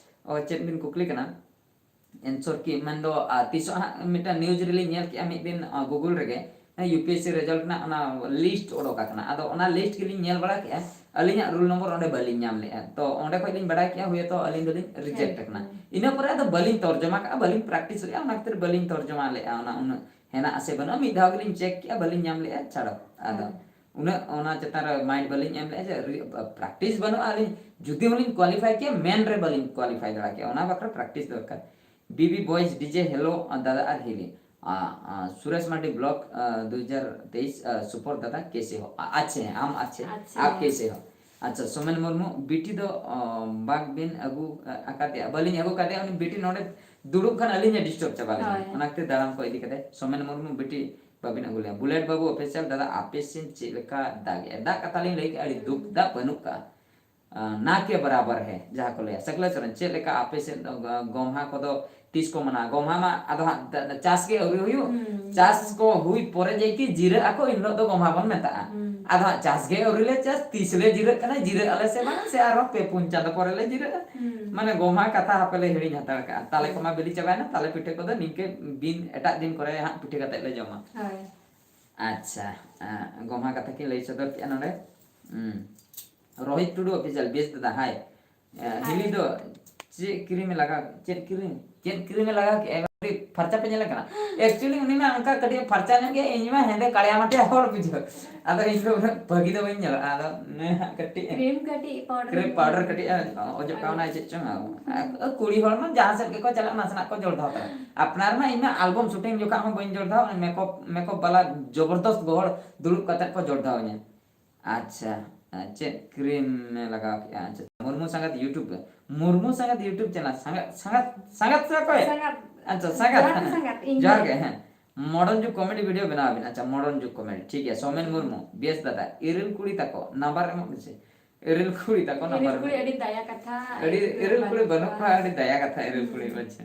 ᱚ, ᱪᱮᱫ ᱵᱤᱱ ᱠᱩᱠᱞᱤ ᱠᱟᱱᱟ? ᱮᱱᱥᱚᱨ ᱠᱤ ᱢᱮᱱᱫᱚ, ᱟ, ᱛᱤᱥᱚᱜ ᱦᱟᱸᱜ ᱢᱤᱫᱴᱟᱝ ᱱᱤᱭᱩᱡᱽ ᱨᱮᱞᱤᱧ ᱧᱮᱞ ᱠᱮᱜᱼᱟ ᱢᱤᱫ ᱫᱤᱱ, ᱟ, ᱜᱩᱜᱩᱞ ᱨᱮᱜᱮ, ᱦᱮᱸ, U P S C result ᱨᱮᱱᱟᱜ ᱚᱱᱟ ᱞᱤᱥᱴ ᱚᱰᱚᱠ ᱟᱠᱟᱱᱟ᱾ ᱟᱫᱚ ᱚᱱᱟ ᱞᱤᱥᱴ ᱜᱮᱞᱤᱧ ᱧᱮᱞ ᱵᱟᱲᱟ ᱠᱮᱜᱼᱟ, ᱟᱹᱞᱤᱧᱟᱜ ᱨᱳᱞ ᱱᱚᱢᱵᱚᱨ ᱚᱸᱰᱮ ᱵᱟᱹᱞᱤᱧ ᱧᱟᱢ ᱞᱮᱜᱼᱟ᱾ ᱛᱚ ᱚᱸᱰᱮ ᱠᱷᱚᱡ ᱞᱤᱧ ᱵᱟᱲᱟᱭ ᱠᱮᱜᱼᱟ ᱦᱳᱭᱛᱳ ᱟᱹᱞᱤᱧ ᱫᱚᱞᱤᱧ ᱨᱤᱡᱮᱠᱴ ᱟᱠᱟᱱᱟ᱾ ᱦᱮᱸ᱾ ᱤᱱᱟᱹ ᱯᱚᱨᱮ ᱟᱫᱚ ᱵᱟᱹᱞᱤᱧ ᱛᱚᱨᱡᱚᱢᱟ ᱠᱟᱜᱼᱟ, ᱵᱟᱹᱞᱤᱧ ᱯᱨᱮᱠᱴᱤᱥ ᱞᱮᱜᱼᱟ, ᱚᱱᱟ ᱠᱷᱟᱹᱛᱤᱨ ᱵᱟᱹᱞᱤᱧ ᱛᱚᱨᱡᱚᱢᱟ ᱞᱮᱜᱼᱟ᱾ ᱚᱱᱟ ᱩᱱᱟᱹᱜ ᱦᱮᱱᱟᱜ ᱟᱥᱮ ᱵᱟᱹᱱᱩᱜᱼᱟ, ᱢᱤᱫ ᱫᱷᱟᱣ ᱜᱮᱞᱤᱧ ᱪᱮᱠ ᱠᱮᱜᱼᱟ, ᱵᱟᱹᱞᱤᱧ ᱧᱟᱢ ᱞᱮᱜᱼᱟ, ᱪᱷᱟᱲᱚ᱾ ᱟᱫᱚ ᱦᱮᱸ᱾ ᱩᱱᱟᱹᱜ ᱚᱱᱟ ᱪᱮᱛᱟᱱ ᱨᱮ ᱢᱟᱭᱤᱱᱰ ᱵᱟᱹᱞᱤᱧ ᱮᱢ ᱞᱮᱜᱼᱟ ᱡᱮ ᱨᱤ-, ᱯᱨᱮᱠᱴᱤᱥ ᱵᱟᱹᱱᱩᱜᱼᱟ᱾ ᱟᱹᱞᱤᱧ ᱡᱩᱫᱤ ᱦᱚᱸᱞᱤᱧ ᱠᱳᱣᱟᱞᱤᱯᱷᱟᱭ ᱠᱮᱭᱟ, ᱢᱮᱱ ᱨᱮ ᱵᱟᱹᱞᱤᱧ ᱠᱳᱣᱟᱞᱤᱯᱷᱟᱭ ᱫᱟᱲᱮ ᱠᱮᱭᱟ, ᱚᱱᱟ ᱵᱟᱠᱷᱨᱟ ᱯᱨᱮᱠᱴᱤᱥ ᱫᱚᱨᱠᱟᱨ᱾ ᱵᱤᱵᱤ ᱵᱚᱭᱮᱡᱽ ᱰᱤᱡᱮ, ᱦᱮᱞᱳ, ᱟ, ᱫᱟᱫᱟ ᱟᱨ ᱦᱤᱞᱤ᱾ ᱟ, ᱟ, ᱥᱩᱨᱮᱥ ᱢᱟᱨᱰᱤ ᱵᱞᱚᱠ, ᱟ, ᱫᱩ ᱦᱟᱡᱟᱨ ᱛᱮᱭᱤᱥ, ᱟ, ᱥᱩᱯᱚᱨ ᱫᱟᱫᱟ ᱠᱮᱥᱮ ᱦᱳ? ᱟ, ᱟᱪᱪᱷᱮ ᱦᱮᱸ, ᱟᱢ ᱟᱪᱪᱷᱮ, ᱟᱪᱪᱷᱮ ᱟᱯ ᱦᱮᱸ᱾ ᱠᱮᱥᱮ ᱦᱳ? ᱟᱪᱪᱷᱟ, ᱥᱳᱢᱮᱱ ᱢᱩᱨᱢᱩ, ᱵᱤᱴᱤ ᱫᱚ, ᱟ, ᱵᱟᱜᱽ ᱵᱤᱱ ᱟᱹᱜᱩ, ᱟ, ᱟᱠᱟᱫᱮᱭᱟ? ᱵᱟᱹᱞᱤᱧ ᱟᱹᱜᱩ ᱠᱟᱫᱮᱭᱟ, ᱩᱱᱤ ᱵᱤᱴᱤ ᱱᱚᱰᱮ ᱫᱩᱲᱩᱵ ᱠᱷᱟᱱ ᱟᱹᱞᱤᱧᱮ ᱰᱤᱥᱴᱟᱨᱵ ᱪᱟᱵᱟ ᱞᱤᱧᱟ᱾ ᱦᱳᱭ᱾ ᱚᱱᱟ ᱠᱷᱟᱹᱛᱤᱨ ᱫᱟᱬᱟᱱ ᱠᱚ ᱤᱫᱤ ᱠᱟᱛᱮ ᱥᱳᱢᱮᱱ ᱢᱩᱨᱢᱩ, ᱵᱤᱴᱤ ᱵᱟᱵᱤᱱ ᱟᱹᱜᱩ ᱞᱮᱭᱟ᱾ ᱵᱩᱞᱮᱴ ᱵᱟᱹᱵᱩ ᱚᱯᱷᱤᱥᱤᱭᱟᱞ, ᱫᱟᱫᱟ ᱟᱯᱮ ᱥᱮᱱ ᱪᱮᱫ ᱞᱮᱠᱟ ᱫᱟᱜ ᱮᱜᱼᱟ? ᱫᱟᱜ ᱠᱟᱛᱷᱟ ᱞᱤᱧ ᱞᱟᱹᱭ ᱠᱮᱜᱼᱟ, ᱟᱹᱰᱤ ᱫᱩᱠ, ᱫᱟᱜ ᱵᱟᱹᱱᱩᱜ ᱠᱟᱜᱼᱟ᱾ ᱟ, ᱱᱟ ᱠᱮ ᱵᱟᱨᱟᱵᱟᱨ ᱦᱮ, ᱡᱟᱦᱟᱸ ᱠᱚ ᱞᱟᱹᱭᱟ᱾ ᱥᱟᱠᱞᱟ ᱪᱚᱨᱚᱱ, ᱪᱮᱫ ᱞᱮᱠᱟ ᱟᱯᱮ ᱥᱮᱫ ᱫᱚ ᱜᱚ-, ᱜᱚᱢᱦᱟ ᱠᱚᱫᱚ ᱛᱤᱥ ᱠᱚ ᱢᱟᱱᱟᱣᱟ? ᱜᱚᱢᱦᱟ ᱢᱟ ᱟᱫᱚ ᱦᱟᱸᱜ ᱫᱟ-, ᱫᱟ-, ᱪᱟᱥ ᱜᱮ ᱟᱹᱣᱨᱤ ᱦᱩᱭᱩᱜ᱾ ᱦᱩᱸ᱾ ᱪᱟᱥ ᱠᱚ ᱦᱩᱭ ᱯᱚᱨᱮ ᱡᱮᱠᱤ ᱡᱤᱨᱟᱹᱜ ᱟᱠᱚ, ᱤᱱ ᱦᱤᱞᱳᱜ ᱫᱚ ᱜᱚᱢᱦᱟ ᱵᱚᱱ ᱢᱮᱛᱟᱜᱼᱟ᱾ ᱦᱩᱸ᱾ ᱟᱫᱚ ᱦᱟᱸᱜ ᱪᱟᱥ ᱜᱮ ᱟᱹᱣᱨᱤ ᱞᱮ ᱪᱟᱥ, ᱛᱤᱥ ᱞᱮ ᱡᱤᱨᱟᱹᱜ ᱠᱟᱱᱟ, ᱡᱤᱨᱟᱹᱜ ᱟᱞᱮ ᱥᱮ ᱵᱟᱝ, ᱥᱮ ᱟᱨᱦᱚᱸ ᱯᱮ ᱯᱩᱱ ᱪᱟᱸᱫᱚ ᱯᱚᱨᱮ ᱞᱮ ᱡᱤᱨᱟᱹᱜᱼᱟ? ᱦᱩᱸ᱾ ᱢᱟᱱᱮ ᱜᱚᱢᱦᱟ ᱠᱟᱛᱷᱟ ᱦᱟᱯᱮ ᱞᱮ ᱦᱤᱲᱤᱧ ᱦᱟᱛᱟᱲ ᱠᱟᱜᱼᱟ᱾ ᱛᱟᱞᱮ ᱦᱩᱸ᱾ ᱠᱚᱢᱟ ᱵᱤᱞᱤ ᱪᱟᱵᱟᱭᱮᱱᱟ, ᱛᱟᱞᱮ ᱯᱤᱴᱷᱟᱹ ᱠᱚᱫᱚ ᱱᱤᱝᱠᱟᱹ ᱫᱤᱱ, ᱮᱴᱟᱜ ᱫᱤᱱ ᱠᱚᱨᱮ ᱦᱟᱸᱜ ᱯᱤᱴᱷᱟᱹ ᱠᱟᱛᱮ ᱞᱮ ᱡᱚᱢᱟ᱾ ᱦᱳᱭ᱾ ᱟᱪᱪᱷᱟ, ᱮᱸ, ᱜᱚᱢᱦᱟ ᱠᱟᱛᱷᱟ ᱠᱤᱱ ᱞᱟᱹᱭ ᱥᱚᱫᱚᱨ ᱠᱮᱜᱼᱟ ᱱᱚᱰᱮ᱾ ᱦᱩᱸ᱾ ᱨᱳᱦᱤᱛ ᱴᱩᱰᱩ ᱚᱯᱷᱤᱥᱤᱭᱟᱞ, ᱵᱮᱥ ᱫᱟᱫᱟ, ᱦᱟᱭ᱾ ᱮᱸ, ᱦᱟᱭ᱾ ᱦᱤᱞᱤ ᱫᱚ ᱪᱮᱫ ᱠᱨᱤᱢ ᱮ ᱞᱟᱜᱟᱣ, ᱪᱮᱫ ᱠᱨᱤᱢ? ᱪᱮᱫ ᱠᱨᱤᱢ ᱮ ᱞᱟᱜᱟᱣ ᱠᱮᱜᱼᱟ? ᱟᱹᱰᱤ ᱯᱷᱟᱨᱪᱟ ᱯᱮ ᱧᱮᱞᱮ ᱠᱟᱱᱟ᱾ Actually ᱩᱱᱤ ᱢᱟ ᱚᱱᱠᱟ ᱠᱟᱹᱴᱤᱡ ᱯᱷᱟᱨᱪᱟ ᱧᱚᱜ ᱜᱮᱭᱟ, ᱤᱧ ᱢᱟ ᱦᱮᱸᱫᱮ ᱠᱟᱲᱤᱭᱟ ᱢᱟᱴᱤᱭᱟ ᱦᱚᱲ ᱵᱩᱡᱷᱟᱹᱣ᱾ ᱟᱫᱚ ᱤᱧ ᱫᱚ ᱩᱱᱟᱹᱜ ᱵᱷᱟᱹᱜᱤ ᱫᱚ ᱵᱟᱹᱧ ᱧᱮᱞᱚᱜᱼᱟ᱾ ᱟᱫᱚ ᱱᱩᱭ ᱦᱟᱸᱜ ᱠᱟᱹᱴᱤᱡ ᱠᱨᱤᱢ ᱠᱟᱹᱴᱤᱡ ᱯᱟᱣᱰᱟᱨ ᱠᱨᱤᱢ ᱯᱟᱣᱰᱟᱨ ᱠᱟᱹᱴᱤᱡ ᱮ ᱚᱡᱚᱜ ᱠᱟᱣᱱᱟ, ᱪᱮᱫ ᱪᱚᱝ᱾ ᱟᱨ ᱠᱩᱲᱤ ᱦᱚᱲ ᱢᱟ ᱡᱟᱦᱟᱸ ᱥᱮᱫ ᱜᱮᱠᱚ ᱪᱟᱞᱟᱜ, ᱱᱟᱥᱮᱱᱟᱜ ᱠᱚ ᱡᱚᱲ ᱫᱚᱦᱚ ᱠᱟᱜᱼᱟ᱾ ᱟᱯᱱᱟᱨ ᱢᱟ ᱤᱧ ᱢᱟ ᱟᱞᱵᱚᱢ ᱥᱩᱴᱤᱝ ᱡᱚᱠᱷᱟᱜ ᱦᱚᱸ ᱵᱟᱹᱧ ᱡᱚᱲ ᱫᱚᱦᱚ, ᱢᱮᱠᱚᱯ, ᱢᱮᱠᱚᱯ ᱵᱟᱞᱟ ᱡᱚᱵᱚᱨᱫᱚᱥᱛ ᱜᱚᱦᱚᱲ ᱫᱩᱲᱩᱵ ᱠᱟᱛᱮ ᱠᱚ ᱡᱚᱲ ᱫᱚᱦᱚ ᱤᱧᱟ᱾ ᱟᱪᱪᱷᱟ, ᱪᱮᱫ ᱠᱨᱤᱢ ᱮ ᱞᱟᱜᱟᱣ ᱠᱮᱜᱼᱟ? ᱟᱪᱪᱷᱟ, Murmu Sangat YouTube, Murmu Sangat YouTube channel, ᱥᱟᱸᱜᱟᱛ, ᱥᱟᱸᱜᱟᱛ, ᱥᱟᱸᱜᱟᱛ ᱥᱮ ᱚᱠᱚᱭ? ᱥᱟᱸᱜᱟᱛ᱾ ᱟᱪᱪᱷᱟ, ᱥᱟᱸᱜᱟᱛ᱾ ᱡᱚᱦᱟᱨ ᱜᱮ ᱥᱟᱸᱜᱟᱛ, ᱤᱧ ᱡᱚᱦᱟᱨ ᱜᱮ᱾ ᱜᱮ, ᱦᱮᱸ᱾ ᱢᱚᱰᱚᱨᱱ ᱡᱩᱜᱽ ᱠᱚᱢᱮᱰᱤ ᱵᱷᱤᱰᱤᱭᱳ ᱵᱮᱱᱟᱣ ᱵᱤᱱ᱾ ᱟᱪᱪᱷᱟ, ᱢᱚᱰᱚᱨᱱ ᱡᱩᱜᱽ ᱠᱚᱢᱮᱰᱤ, ᱴᱷᱤᱠ ᱜᱮᱭᱟ᱾ ᱥᱳᱢᱮᱱ ᱢᱩᱨᱢᱩ, ᱵᱮᱥ ᱫᱟᱫᱟ, ᱤᱨᱤᱞ ᱠᱩᱲᱤ ᱛᱟᱠᱚ ᱱᱟᱢᱵᱟᱨ ᱮᱢᱚᱜ ᱢᱮᱥᱮ᱾ ᱤᱨᱤᱞ ᱠᱩᱲᱤ ᱛᱟᱠᱚ ᱤᱨᱤᱞ ᱱᱟᱢᱵᱟᱨ ᱠᱩᱲᱤ ᱢᱮᱱᱟᱜᱼᱟ᱾ ᱟᱹᱰᱤ ᱫᱟᱭᱟ ᱠᱟᱛᱷᱟ, ᱟᱹᱰᱤ ᱤᱨᱤᱞ ᱤᱨᱤᱞ ᱠᱩᱲᱤ ᱠᱩᱲᱤ ᱵᱟᱹᱱᱩᱜ ᱵᱟᱹᱱᱩᱜ ᱠᱚᱣᱟ᱾ ᱠᱚᱣᱟ, ᱟᱹᱰᱤ ᱫᱟᱭᱟ ᱠᱟᱛᱷᱟ ᱤᱨᱤᱞ ᱠᱩᱲᱤ, ᱦᱩᱸ᱾ ᱟᱪᱪᱷᱟ᱾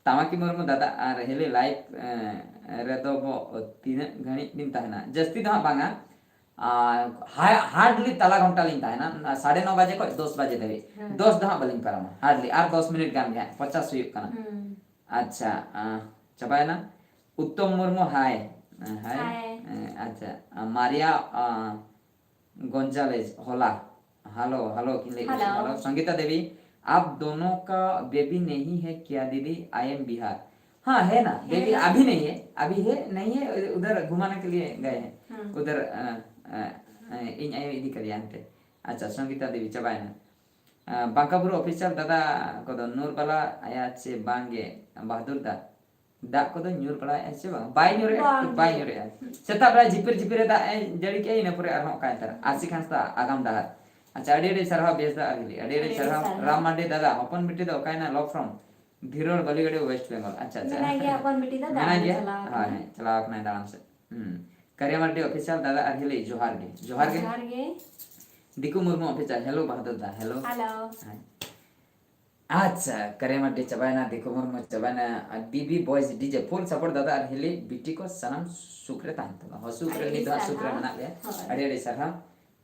ᱛᱟᱢᱟᱠᱤ ᱢᱩᱨᱢᱩ ᱫᱟᱫᱟ ᱟᱨ ᱦᱤᱞᱤ live, ᱮ, ᱨᱮᱫᱚ ᱵᱚ ᱛᱤᱱᱟᱹᱜ ᱜᱷᱟᱹᱲᱤᱡ ᱵᱤᱱ ᱛᱟᱦᱮᱱᱟ? ᱡᱟᱹᱥᱛᱤ ᱫᱚ ᱦᱟᱸᱜ ᱵᱟᱝᱟ, ᱟᱨ ᱦᱟ-, hardly ᱛᱟᱞᱟ ᱜᱷᱚᱱᱴᱟ ᱞᱤᱧ ᱛᱟᱦᱮᱱᱟ, ᱚᱱᱟ ᱥᱟᱲᱮ ᱱᱚ ᱵᱟᱡᱮ ᱠᱷᱚᱱ ᱫᱚᱥ ᱵᱟᱡᱮ ᱫᱷᱟᱹᱵᱤᱡ᱾ ᱦᱮᱸ᱾ ᱫᱚᱥ ᱫᱚ ᱦᱟᱸᱜ ᱵᱟᱹᱞᱤᱧ ᱯᱟᱨᱚᱢᱟ, hardly ᱟᱨ ᱫᱚᱥ ᱢᱤᱱᱤᱴ ᱜᱟᱱ ᱜᱮ ᱦᱟᱸᱜ, ᱯᱚᱪᱟᱥ ᱦᱩᱭᱩᱜ ᱠᱟᱱᱟ᱾ ᱦᱩᱸ᱾ ᱟᱪᱪᱷᱟ, ᱟᱸ, ᱪᱟᱵᱟᱭᱮᱱᱟ᱾ ᱩᱛᱛᱚᱢ ᱢᱩᱨᱢᱩ, hi᱾ ᱟᱸ, hi᱾ Hi᱾ ᱟᱸ, ᱟᱪᱪᱷᱟ, ᱟᱸ, ᱢᱟᱨᱤᱭᱟ, ᱟᱸ, ᱜᱚᱱᱡᱟᱞᱮᱡᱽ, ᱦᱚᱞᱟ᱾ Hello, hello ᱠᱤᱱ ᱞᱟᱹᱭ ᱠᱟᱱᱟ, hello᱾ Hello᱾ संगीता देवी, आप दोनों का बेबी नहीं है क्या दीदी? I am Bihar. हाँ, है ना, है बेबी ना। अभी नहीं है, अभी है, नहीं है, उधर घुमाने के लिए गए हैं। ᱦᱩᱸ᱾ ᱩᱫᱷᱟᱨ, ᱟᱸ, ᱟᱸ, ᱟᱸ, ᱤᱧ ᱟᱭᱳ ᱤᱫᱤ ᱠᱟᱫᱮᱭᱟ ᱦᱟᱱᱛᱮ᱾ ᱟᱪᱪᱷᱟ, ᱥᱚᱝᱜᱤᱛᱟ ᱫᱮᱵᱤ ᱪᱟᱵᱟᱭᱮᱱᱟ᱾ ᱟᱸ, ᱵᱟᱸᱠᱟᱵᱩᱨᱩ official ᱫᱟᱫᱟ ᱠᱚᱫᱚ ᱱᱩᱨᱵᱟᱞᱟ ᱟᱭᱟ ᱪᱮ ᱵᱟᱝᱜᱮ ᱵᱟᱦᱟᱫᱩᱨ ᱫᱟ? ᱫᱟᱜ ᱠᱚᱫᱚ ᱧᱩᱨ ᱵᱟᱲᱟᱭᱮᱫᱼᱟ ᱪᱮ ᱵᱟᱝ? ᱵᱟᱭ ᱧᱩᱨᱮᱫᱼᱟ, ᱵᱟᱝ ᱵᱟᱭ ᱜᱮ᱾ ᱧᱩᱨᱮᱫᱼᱟ᱾ ᱥᱮᱛᱟᱜ ᱵᱮᱲᱟ ᱡᱷᱤᱯᱤᱨ ᱡᱷᱤᱯᱤᱨ ᱮ ᱫᱟᱜ ᱮ ᱡᱟᱹᱲᱤ ᱠᱮᱜᱼᱟ, ᱤᱱᱟᱹ ᱯᱚᱨᱮ ᱟᱨᱦᱚᱸ ᱚᱠᱟᱭᱮᱱ ᱛᱟᱨᱟ? ᱟᱥᱤᱠ ᱦᱟᱸᱥᱫᱟ, ᱟᱜᱟᱢ ᱰᱟᱦᱟᱨ᱾ ᱟᱪᱪᱷᱟ, ᱟᱹᱰᱤ ᱟᱹᱰᱤ ᱥᱟᱨᱦᱟᱣ ᱵᱮᱥ ᱫᱟ ᱟᱨ ᱦᱤᱞᱤ, ᱟᱹᱰᱤ ᱟᱹᱰᱤ ᱟᱹᱰᱤ ᱥᱟᱨᱦᱟᱣ᱾ ᱥᱟᱨᱦᱟᱣ᱾ ᱨᱟᱢ ᱢᱟᱨᱰᱤ ᱫᱟᱫᱟ, ᱦᱚᱯᱚᱱ ᱵᱤᱴᱤ ᱫᱚ ᱚᱠᱟᱭᱮᱱᱟ? Love from ᱫᱷᱤᱨᱳᱲ, ᱵᱟᱹᱞᱤᱜᱟᱹᱰᱤ, West Bengal᱾ ᱟᱪᱪᱷᱟ, ᱟᱪᱪᱷᱟ᱾ ᱢᱮᱱᱟᱭ ᱜᱮᱭᱟ, ᱦᱚᱯᱚᱱ ᱵᱤᱴᱤ ᱫᱚ ᱢᱮᱱᱟᱭ ᱫᱟᱬᱟᱱ ᱜᱮᱭᱟ? ᱪᱟᱞᱟᱣ ᱦᱳᱭ, ᱟᱠᱟᱱᱟ᱾ ᱦᱳᱭ, ᱪᱟᱞᱟᱣ ᱟᱠᱟᱱᱟᱭ ᱫᱟᱬᱟᱱ ᱥᱮᱫ᱾ ᱦᱩᱸ᱾ ᱠᱟᱨᱤᱭᱟ ᱢᱟᱨᱰᱤ official ᱫᱟᱫᱟ ᱟᱨ ᱦᱤᱞᱤ, ᱡᱚᱦᱟᱨ ᱜᱮ, ᱡᱚᱦᱟᱨ ᱜᱮ᱾ ᱡᱚᱦᱟᱨ ᱜᱮ᱾ ᱫᱤᱠᱩ ᱢᱩᱨᱢᱩ official, hello ᱵᱟᱦᱟᱫᱩᱨ ᱫᱟ, hello᱾ Hello᱾ ᱦᱳᱭ᱾ ᱟᱪᱪᱷᱟ, ᱠᱟᱨᱤᱭᱟ ᱢᱟᱨᱰᱤ ᱪᱟᱵᱟᱭᱮᱱᱟ, ᱫᱤᱠᱩ ᱢᱩᱨᱢᱩ ᱪᱟᱵᱟᱭᱮᱱᱟ, ᱟᱨ ᱵᱤᱵᱤ Boys DJ full support ᱫᱟᱫᱟ ᱟᱨ ᱦᱤᱞᱤ, ᱵᱤᱴᱤ ᱠᱚ ᱥᱟᱱᱟᱢ ᱥᱩᱠ ᱨᱮ ᱛᱟᱦᱮᱱ ᱛᱟᱵᱚᱱᱟ᱾ ᱦᱚᱸ, ᱥᱩᱠ ᱨᱮ, ᱟᱹᱰᱤ ᱱᱤᱛ ᱫᱚ ᱦᱟᱸᱜ ᱥᱩᱠ ᱨᱮ ᱥᱟᱨᱦᱟᱣ᱾ ᱢᱮᱱᱟᱜ ᱞᱮᱭᱟ᱾ ᱦᱳᱭ᱾ ᱟᱹᱰᱤ ᱟᱹᱰᱤ ᱥᱟᱨᱦᱟᱣ᱾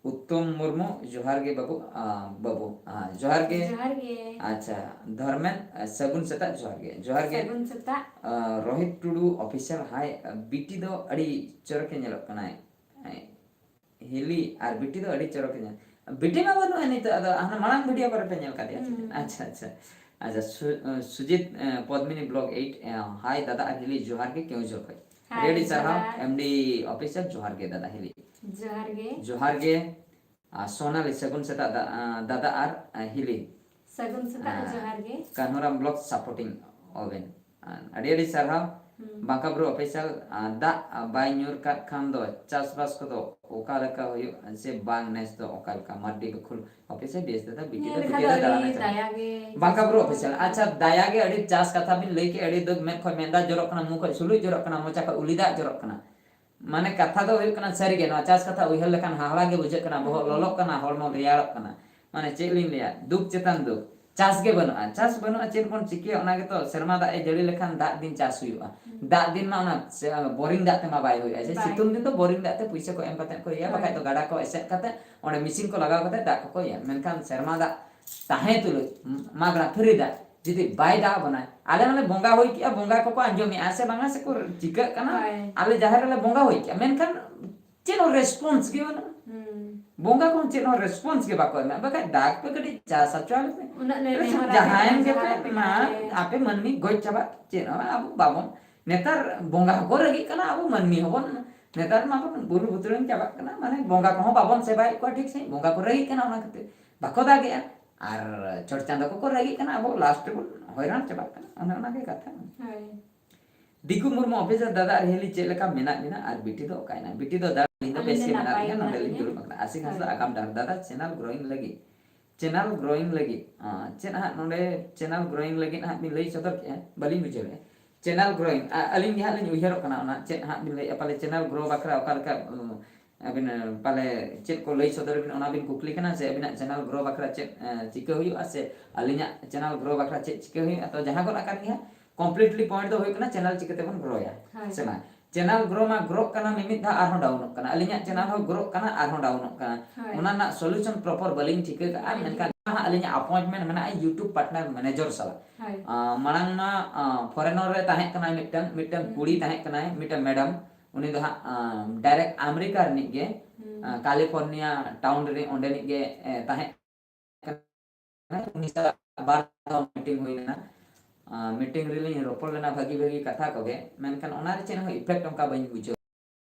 ᱩᱛᱛᱚᱢ ᱢᱩᱨᱢᱩ, ᱡᱚᱦᱟᱨ ᱜᱮ ᱵᱟᱹᱵᱩ, ᱟ, ᱵᱟᱹᱵᱩ, ᱟ, ᱡᱚᱦᱟᱨ ᱜᱮ᱾ ᱡᱚᱦᱟᱨ ᱜᱮ᱾ ᱟᱪᱪᱷᱟ, ᱫᱷᱚᱨᱢᱮᱱ, ᱟ, ᱥᱟᱹᱜᱩᱱ ᱥᱮᱛᱟᱜ, ᱡᱚᱦᱟᱨ ᱜᱮ, ᱡᱚᱦᱟᱨ ᱜᱮ᱾ ᱥᱟᱹᱜᱩᱱ ᱥᱮᱛᱟᱜ᱾ ᱟ, ᱨᱳᱦᱤᱛ ᱴᱩᱰᱩ official, hi, ᱟ, ᱵᱤᱴᱤ ᱫᱚ ᱟᱹᱰᱤ ᱪᱚᱨᱚᱠᱮ ᱧᱮᱞᱚᱜ ᱠᱟᱱᱟᱭ᱾ ᱦᱤᱞᱤ ᱟᱨ ᱵᱤᱴᱤ ᱫᱚ ᱟᱹᱰᱤ ᱪᱚᱨᱚᱠᱮ ᱧᱮᱞ᱾ ᱵᱤᱴᱤ ᱢᱟ ᱵᱟᱹᱱᱩᱜᱼᱟ ᱱᱤᱛᱚᱜ, ᱟᱫᱚ ᱦᱟᱱᱟ ᱢᱟᱲᱟᱝ video ᱠᱚᱨᱮ ᱯᱮ ᱧᱮᱞ ᱠᱟᱫᱮᱭᱟ ᱪᱮ? ᱦᱩᱸ᱾ ᱟᱪᱪᱷᱟ, ᱟᱪᱪᱷᱟ᱾ ᱟᱪᱪᱷᱟ, ᱥᱩ-, ᱥᱩᱡᱤᱛ, ᱮ, ᱯᱚᱫᱢᱤᱱᱤ vlog eight, ᱮ, hi ᱫᱟᱫᱟ ᱟᱨ ᱦᱤᱞᱤ, ᱡᱚᱦᱟᱨ ᱜᱮ, ᱠᱮᱣᱡᱷᱚᱨ ᱠᱷᱚᱡ᱾ Hi, ᱟᱹᱰᱤ ᱟᱹᱰᱤ ᱥᱟᱨᱦᱟᱣ, ᱡᱚᱦᱟᱨ᱾ MD official, ᱡᱚᱦᱟᱨ ᱜᱮ ᱫᱟᱫᱟ ᱦᱤᱞᱤ᱾ ᱡᱚᱦᱟᱨ ᱜᱮ᱾ ᱡᱚᱦᱟᱨ ᱜᱮ᱾ ᱟᱨ ᱥᱳᱱᱟᱞᱤ, ᱥᱟᱹᱜᱩᱱ ᱥᱮᱛᱟᱜ ᱫᱟ-, ᱟ, ᱫᱟᱫᱟ ᱟᱨ, ᱟ, ᱦᱤᱞᱤ᱾ ᱥᱟᱹᱜᱩᱱ ᱥᱮᱛᱟᱜ, ᱟ, ᱡᱚᱦᱟᱨ ᱜᱮ᱾ ᱠᱟᱱᱦᱩᱨᱟᱢ vlog supporting ᱟᱵᱮᱱ᱾ ᱟ, ᱟᱹᱰᱤ ᱟᱹᱰᱤ ᱥᱟᱨᱦᱟᱣ᱾ ᱦᱩᱸ᱾ ᱵᱟᱸᱠᱟᱵᱩᱨᱩ official, ᱟ, ᱫᱟᱜ, ᱟ, ᱵᱟᱭ ᱧᱩᱨ ᱠᱟᱜ ᱠᱷᱟᱱ ᱫᱚ ᱪᱟᱥᱵᱟᱥ ᱠᱚᱫᱚ ᱚᱠᱟ ᱞᱮᱠᱟ ᱦᱩᱭᱩᱜ ᱥᱮ ᱵᱟᱝ ᱱᱮᱥ ᱫᱚ ᱚᱠᱟ ᱞᱮᱠᱟ? ᱢᱟᱨᱰᱤ ᱵᱟᱠᱷᱩᱞ official, ᱵᱮᱥ ᱫᱟᱫᱟ, ᱵᱤᱴᱤ ᱧᱮᱞ ᱫᱚ ᱞᱮᱠᱷᱟᱱ ᱵᱤᱴᱤ ᱫᱚ ᱫᱚ ᱫᱟᱬᱟᱱ ᱟᱹᱰᱤ ᱪᱟᱞᱟᱜ᱾ ᱫᱟᱭᱟ ᱜᱮ ᱵᱟᱸᱠᱟᱵᱩᱨᱩ ᱪᱟᱥ official, ᱠᱚ᱾ ᱟᱪᱪᱷᱟ, ᱫᱟᱭᱟ ᱜᱮ ᱟᱹᱰᱤ ᱪᱟᱥ ᱠᱟᱛᱷᱟ ᱵᱤᱱ ᱞᱟᱹᱭ ᱠᱮᱫ, ᱟᱹᱰᱤ ᱫᱩᱠ, ᱢᱮᱫ ᱠᱷᱚᱱ ᱢᱮᱫ ᱫᱟᱜ ᱡᱚᱨᱚᱜ ᱠᱟᱱᱟ, ᱢᱩ ᱠᱷᱚᱱ ᱥᱩᱞᱩᱡ ᱡᱚᱨᱚᱜ ᱠᱟᱱᱟ, ᱢᱚᱪᱟ ᱠᱷᱚᱱ ᱩᱞᱤ ᱫᱟᱜ ᱡᱚᱨᱚᱜ ᱠᱟᱱᱟ᱾ ᱢᱟᱱᱮ ᱠᱟᱛᱷᱟ ᱫᱚ ᱦᱩᱭᱩᱜ ᱠᱟᱱᱟ, ᱥᱟᱹᱨᱤᱜᱮ ᱱᱚᱣᱟ ᱪᱟᱥ ᱠᱟᱛᱷᱟ ᱩᱭᱦᱟᱹᱨ ᱞᱮᱠᱷᱟᱱ ᱦᱟᱦᱟᱲᱟ ᱜᱮ ᱵᱩᱡᱷᱟᱹᱜ ᱠᱟᱱᱟ, ᱵᱚᱦᱚᱜ ᱞᱚᱞᱚᱜ ᱠᱟᱱᱟ, ᱦᱚᱲᱢᱚ ᱨᱮᱭᱟᱲᱚᱜ ᱠᱟᱱᱟ᱾ ᱢᱟᱱᱮ ᱪᱮᱫ ᱞᱤᱧ ᱞᱟᱹᱭᱟ, ᱫᱩᱠ ᱪᱮᱛᱟᱱ ᱫᱩᱠ᱾ ᱪᱟᱥ ᱜᱮ ᱵᱟᱹᱱᱩᱜᱼᱟ, ᱪᱟᱥ ᱵᱟᱹᱱᱩᱜᱼᱟ, ᱪᱮᱫ ᱵᱚᱱ ᱪᱤᱠᱟᱹᱭᱟ? ᱚᱱᱟ ᱜᱮᱛᱚ, ᱥᱮᱨᱢᱟ ᱫᱟᱜ ᱮ ᱡᱟᱹᱲᱤ ᱞᱮᱠᱷᱟᱱ ᱫᱟᱜ ᱫᱤᱱ ᱪᱟᱥ ᱦᱩᱭᱩᱜᱼᱟ᱾ ᱫᱟᱜ ᱫᱤᱱ ᱢᱟ ᱚᱱᱟ ᱥᱮ-, ᱵᱳᱨᱤᱝ ᱫᱟᱜ ᱛᱮᱢᱟ ᱵᱟᱭ ᱦᱩᱭᱩᱜᱼᱟ, ᱡᱮ ᱵᱟᱭ ᱥᱤᱛᱩᱝ ᱫᱤᱱ ᱫᱚ ᱵᱳᱨᱤᱝ ᱫᱟᱜ ᱛᱮ ᱯᱩᱭᱥᱟᱹ ᱠᱚ ᱮᱢ ᱠᱟᱛᱮ ᱠᱚ ᱤᱭᱟᱹᱭᱟ, ᱦᱳᱭ᱾ ᱵᱟᱠᱷᱟᱡ ᱫᱚ ᱜᱟᱰᱟ ᱠᱚ ᱮᱥᱮᱫ ᱠᱟᱛᱮ ᱚᱸᱰᱮ ᱢᱮᱥᱤᱱ ᱠᱚ ᱞᱟᱜᱟᱣ ᱠᱟᱛᱮ ᱫᱟᱜ ᱠᱚᱠᱚ ᱤᱭᱟᱹ, ᱢᱮᱱᱠᱷᱟᱱ ᱥᱮᱨᱢᱟ ᱫᱟᱜ ᱛᱟᱦᱮᱸ ᱛᱩᱞᱩᱡ ᱢᱟᱜᱽ ᱨᱟᱹᱯᱷᱟᱹᱨᱤ ᱫᱟᱜ ᱡᱩᱫᱤ ᱵᱟᱭ ᱫᱟᱜ ᱟᱵᱚᱱᱟ, ᱟᱞᱮ ᱢᱟᱞᱮ ᱵᱚᱸᱜᱟ ᱦᱩᱭ ᱠᱮᱜᱼᱟ, ᱵᱚᱸᱜᱟ ᱠᱚᱠᱚ ᱟᱸᱡᱚᱢᱮᱜᱼᱟ ᱥᱮ ᱵᱟᱝᱟ, ᱥᱮᱠᱚ ᱪᱤᱠᱟᱹᱜ ᱠᱟᱱᱟ? ᱦᱳᱭ᱾ ᱟᱞᱮ ᱡᱟᱦᱮᱨ ᱨᱮᱞᱮ ᱵᱚᱸᱜᱟ ᱦᱩᱭ ᱠᱮᱜᱼᱟ, ᱢᱮᱱᱠᱷᱟᱱ ᱪᱮᱫ ᱦᱚᱸ ᱨᱮᱥᱯᱚᱱᱥ ᱜᱮ ᱵᱟᱹᱱᱩᱜᱼᱟ᱾ ᱦᱩᱸ᱾ ᱵᱚᱸᱜᱟ ᱠᱚᱦᱚᱸ ᱪᱮᱫ ᱦᱚᱸ ᱨᱮᱥᱯᱚᱱᱥ ᱜᱮ ᱵᱟᱠᱚ ᱮᱢᱟ, ᱵᱟᱠᱷᱟᱡ ᱫᱟᱜ ᱯᱮ, ᱠᱟᱹᱴᱤᱡ ᱪᱟᱥ ᱦᱚᱪᱚ ᱟᱞᱮ ᱯᱮ᱾ ᱩᱱᱟᱹᱜ ᱞᱮ ᱟᱨᱮ ᱱᱮᱦᱚᱨ ᱡᱟᱦᱟᱸᱭᱮᱱ ᱟᱯᱮ ᱜᱮᱯᱮ ᱠᱟᱱᱟ, ᱢᱟ, ᱦᱳᱭ᱾ ᱟᱯᱮ ᱢᱟᱹᱱᱢᱤ ᱜᱚᱡ ᱪᱟᱵᱟᱜ, ᱪᱮᱫ ᱦᱚᱸ ᱟᱵᱚ ᱵᱟᱵᱚᱱ, ᱱᱮᱛᱟᱨ ᱵᱚᱸᱜᱟ ᱦᱚᱸᱠᱚ ᱨᱟᱹᱜᱤᱜ ᱠᱟᱱᱟ, ᱟᱵᱚ ᱢᱟᱹᱱᱢᱤ ᱦᱚᱸᱵᱚᱱ, ᱱᱮᱛᱟᱨ ᱢᱟ ᱵᱚᱱ ᱵᱩᱞ ᱵᱩᱛᱨᱟᱹᱱ ᱪᱟᱵᱟᱜ ᱠᱟᱱᱟ, ᱢᱟᱱᱮ ᱵᱚᱸᱜᱟ ᱠᱚᱦᱚᱸ ᱵᱟᱵᱚᱱ ᱥᱮᱵᱟᱭᱮᱫ ᱠᱚᱣᱟ ᱴᱷᱤᱠ ᱥᱟᱺᱦᱤᱡ, ᱵᱚᱸᱜᱟ ᱠᱚ ᱨᱟᱹᱜᱤᱜ ᱠᱟᱱᱟ ᱚᱱᱟ ᱠᱷᱟᱹᱛᱤᱨ᱾ ᱵᱟᱠᱚ ᱫᱟᱜᱮᱜᱼᱟ᱾ ᱟᱨ ᱪᱚᱴ ᱪᱟᱸᱫᱚ ᱠᱚᱠᱚ ᱨᱟᱹᱜᱤᱜ ᱠᱟᱱᱟ, ᱟᱵᱚ ᱞᱟᱥᱴ ᱨᱮᱵᱚᱱ ᱦᱚᱭᱨᱟᱱ ᱪᱟᱵᱟᱜ ᱠᱟᱱᱟ᱾ ᱚᱱᱮ ᱚᱱᱟᱜᱮ ᱠᱟᱛᱷᱟ᱾ ᱦᱳᱭ᱾ ᱫᱤᱠᱩ ᱢᱩᱨᱢᱩ ᱚᱯᱷᱤᱥᱟᱨ ᱫᱟᱫᱟ ᱟᱨ ᱦᱤᱞᱤ ᱪᱮᱫ ᱞᱮᱠᱟ ᱢᱮᱱᱟᱜ ᱵᱤᱱᱟ ᱟᱨ ᱵᱤᱴᱤ ᱫᱚ ᱚᱠᱟᱭᱮᱱᱟ? ᱵᱤᱴᱤ ᱫᱚ ᱫᱟᱫᱟ, ᱤᱧ ᱫᱚ ᱟᱹᱞᱤᱧ ᱵᱮᱥ ᱫᱚ ᱜᱮ ᱢᱮᱱᱟᱜ ᱱᱟᱯᱟᱭ ᱞᱤᱧᱟ, ᱜᱮ ᱱᱚᱰᱮ ᱢᱮᱱᱟᱜ ᱞᱤᱧ ᱞᱤᱧᱟ᱾ ᱫᱩᱲᱩᱵ ᱟᱠᱟᱱᱟ᱾ ᱟᱥᱤᱥ ᱦᱟᱸᱥᱫᱟ ᱦᱳᱭ᱾ ᱟᱜᱟᱢ ᱰᱟᱦᱟᱨ ᱫᱟᱫᱟ, ᱪᱮᱱᱮᱞ ᱜᱨᱳᱭᱤᱝ ᱞᱟᱹᱜᱤᱫ, ᱪᱮᱱᱮᱞ ᱜᱨᱳᱭᱤᱝ ᱞᱟᱹᱜᱤᱫ, ᱟᱸ, ᱪᱮᱫ ᱦᱟᱸᱜ ᱱᱚᱰᱮ ᱪᱮᱱᱮᱞ ᱜᱨᱳᱭᱤᱝ ᱞᱟᱹᱜᱤᱫ ᱦᱟᱸᱜ ᱵᱤᱱ ᱞᱟᱹᱭ ᱥᱚᱫᱚᱨ ᱠᱮᱜᱼᱟ, ᱵᱟᱹᱞᱤᱧ ᱵᱩᱡᱷᱟᱹᱣ ᱞᱮᱜᱼᱟ᱾ ᱪᱮᱱᱮᱞ ᱜᱨᱳᱭᱤᱝ, ᱟ-, ᱟᱹᱞᱤᱧ ᱜᱮ ᱦᱟᱸᱜ ᱞᱤᱧ ᱩᱭᱦᱟᱹᱨᱚᱜ ᱠᱟᱱᱟ ᱚᱱᱟ ᱪᱮᱫ ᱦᱟᱸᱜ ᱵᱤᱱ ᱞᱟᱹᱭᱮᱜᱼᱟ, ᱯᱟᱞᱮ ᱪᱮᱱᱮᱞ ᱜᱨᱳ ᱵᱟᱠᱷᱨᱟ ᱚᱠᱟ ᱞᱮᱠᱟ, ᱩᱸ, ᱟᱹᱵᱤᱱ, ᱯᱟᱞᱮ ᱪᱮᱫ ᱠᱚ ᱞᱟᱹᱭ ᱥᱚᱫᱚᱨ ᱟᱹᱵᱤᱱ, ᱚᱱᱟ ᱵᱤᱱ ᱠᱩᱠᱞᱤ ᱠᱟᱱᱟ, ᱥᱮ ᱟᱹᱵᱤᱱᱟᱜ ᱪᱮᱱᱮᱞ ᱜᱨᱳ ᱵᱟᱠᱷᱨᱟ ᱪᱮᱫ, ᱮ, ᱪᱤᱠᱟᱹ ᱦᱩᱭᱩᱜᱼᱟ, ᱥᱮ ᱟᱹᱞᱤᱧᱟᱜ ᱪᱮᱱᱮᱞ ᱜᱨᱳ ᱵᱟᱠᱷᱨᱟ ᱪᱮᱫ ᱪᱤᱠᱟᱹ ᱦᱩᱭᱩᱜᱼᱟ? ᱛᱚ, ᱡᱟᱦᱟᱸ ᱜᱚᱫ ᱟᱠᱟᱱ ᱜᱮ ᱦᱟᱸᱜ, ᱠᱚᱢᱯᱞᱤᱴᱞᱤ ᱯᱚᱭᱮᱱᱴ ᱫᱚ ᱦᱩᱭᱩᱜ ᱠᱟᱱᱟ ᱪᱮᱱᱮᱞ ᱪᱤᱠᱟᱹ ᱛᱮᱵᱚᱱ ᱜᱨᱳᱭᱟ, ᱦᱳᱭ᱾ ᱥᱮ ᱵᱟᱝ? ᱪᱮᱱᱮᱞ ᱜᱨᱳ ᱢᱟ ᱜᱨᱳᱜ ᱠᱟᱱᱟ, ᱢᱤᱢᱤᱫ ᱫᱷᱟᱣ ᱟᱨᱦᱚᱸ ᱰᱟᱣᱩᱱᱚᱜ ᱠᱟᱱᱟ, ᱟᱹᱞᱤᱧᱟᱜ ᱪᱮᱱᱮᱞ ᱦᱚᱸ ᱜᱨᱳᱜ ᱠᱟᱱᱟ, ᱟᱨᱦᱚᱸ ᱰᱟᱣᱩᱱᱚᱜ ᱠᱟᱱᱟ᱾ ᱦᱳᱭ᱾ ᱚᱱᱟ ᱨᱮᱱᱟᱜ ᱥᱚᱞᱩᱥᱚᱱ ᱯᱨᱚᱯᱚᱨ ᱵᱟᱹᱞᱤᱧ ᱴᱷᱤᱠᱟᱹ ᱠᱟᱜᱼᱟ, ᱵᱟᱹᱞᱤᱧ ᱢᱮᱱᱠᱷᱟᱱ ᱴᱷᱤᱠᱟᱹ ᱦᱟᱸᱜ ᱟᱹᱞᱤᱧᱟᱜ ᱟᱯᱚᱭᱮᱱᱴᱢᱮᱱᱴ ᱢᱮᱱᱟᱜᱼᱟ YouTube ᱯᱟᱨᱴᱱᱟᱨ ᱢᱮᱱᱮᱡᱚᱨ ᱥᱟᱞᱟᱜ᱾ ᱦᱳᱭ᱾ ᱟ, ᱢᱟᱲᱟᱝ ᱢᱟ, ᱟ, ᱯᱷᱚᱨᱮᱱᱚᱨ ᱨᱮ ᱛᱟᱦᱮᱸ ᱠᱟᱱᱟᱭ ᱢᱤᱫᱴᱟᱝ, ᱢᱤᱫᱴᱟᱝ ᱦᱩᱸ᱾ ᱠᱩᱲᱤ ᱛᱟᱦᱮᱸ ᱠᱟᱱᱟᱭ, ᱢᱤᱫᱴᱟᱝ ᱢᱮᱰᱟᱢ, ᱩᱱᱤ ᱫᱚ ᱦᱟᱸᱜ, ᱟᱸ, ᱰᱟᱭᱨᱮᱠᱴ ᱟᱢᱮᱨᱤᱠᱟ ᱨᱤᱱᱤᱡ ᱜᱮ, ᱦᱩᱸ᱾ ᱟᱸ, ᱠᱟᱞᱤᱯᱷᱚᱨᱱᱤᱭᱟ ᱴᱟᱣᱩᱱ ᱨᱮ ᱚᱸᱰᱮᱱᱤᱡ ᱜᱮ, ᱮ, ᱛᱟᱦᱮᱸ ᱠᱟᱱᱟ᱾ ᱩᱱᱤ ᱥᱟᱞᱟᱜ ᱵᱟᱨ ᱫᱷᱟᱣ ᱢᱤᱴᱤᱝ ᱦᱩᱭ ᱞᱮᱱᱟ᱾ ᱟᱸ, ᱢᱤᱴᱤᱝ ᱨᱮᱞᱤᱧ ᱨᱚᱯᱚᱲ ᱞᱮᱱᱟ ᱵᱷᱟᱹᱜᱤ ᱵᱷᱟᱹᱜᱤ ᱠᱟᱛᱷᱟ ᱠᱚᱜᱮ, ᱢᱮᱱᱠᱷᱟᱱ ᱚᱱᱟ ᱨᱮ ᱪᱮᱫ ᱦᱚᱸ ᱤᱯᱷᱮᱠᱴ ᱚᱱᱠᱟ ᱵᱟᱹᱧ ᱵᱩᱡᱷᱟᱹᱣ᱾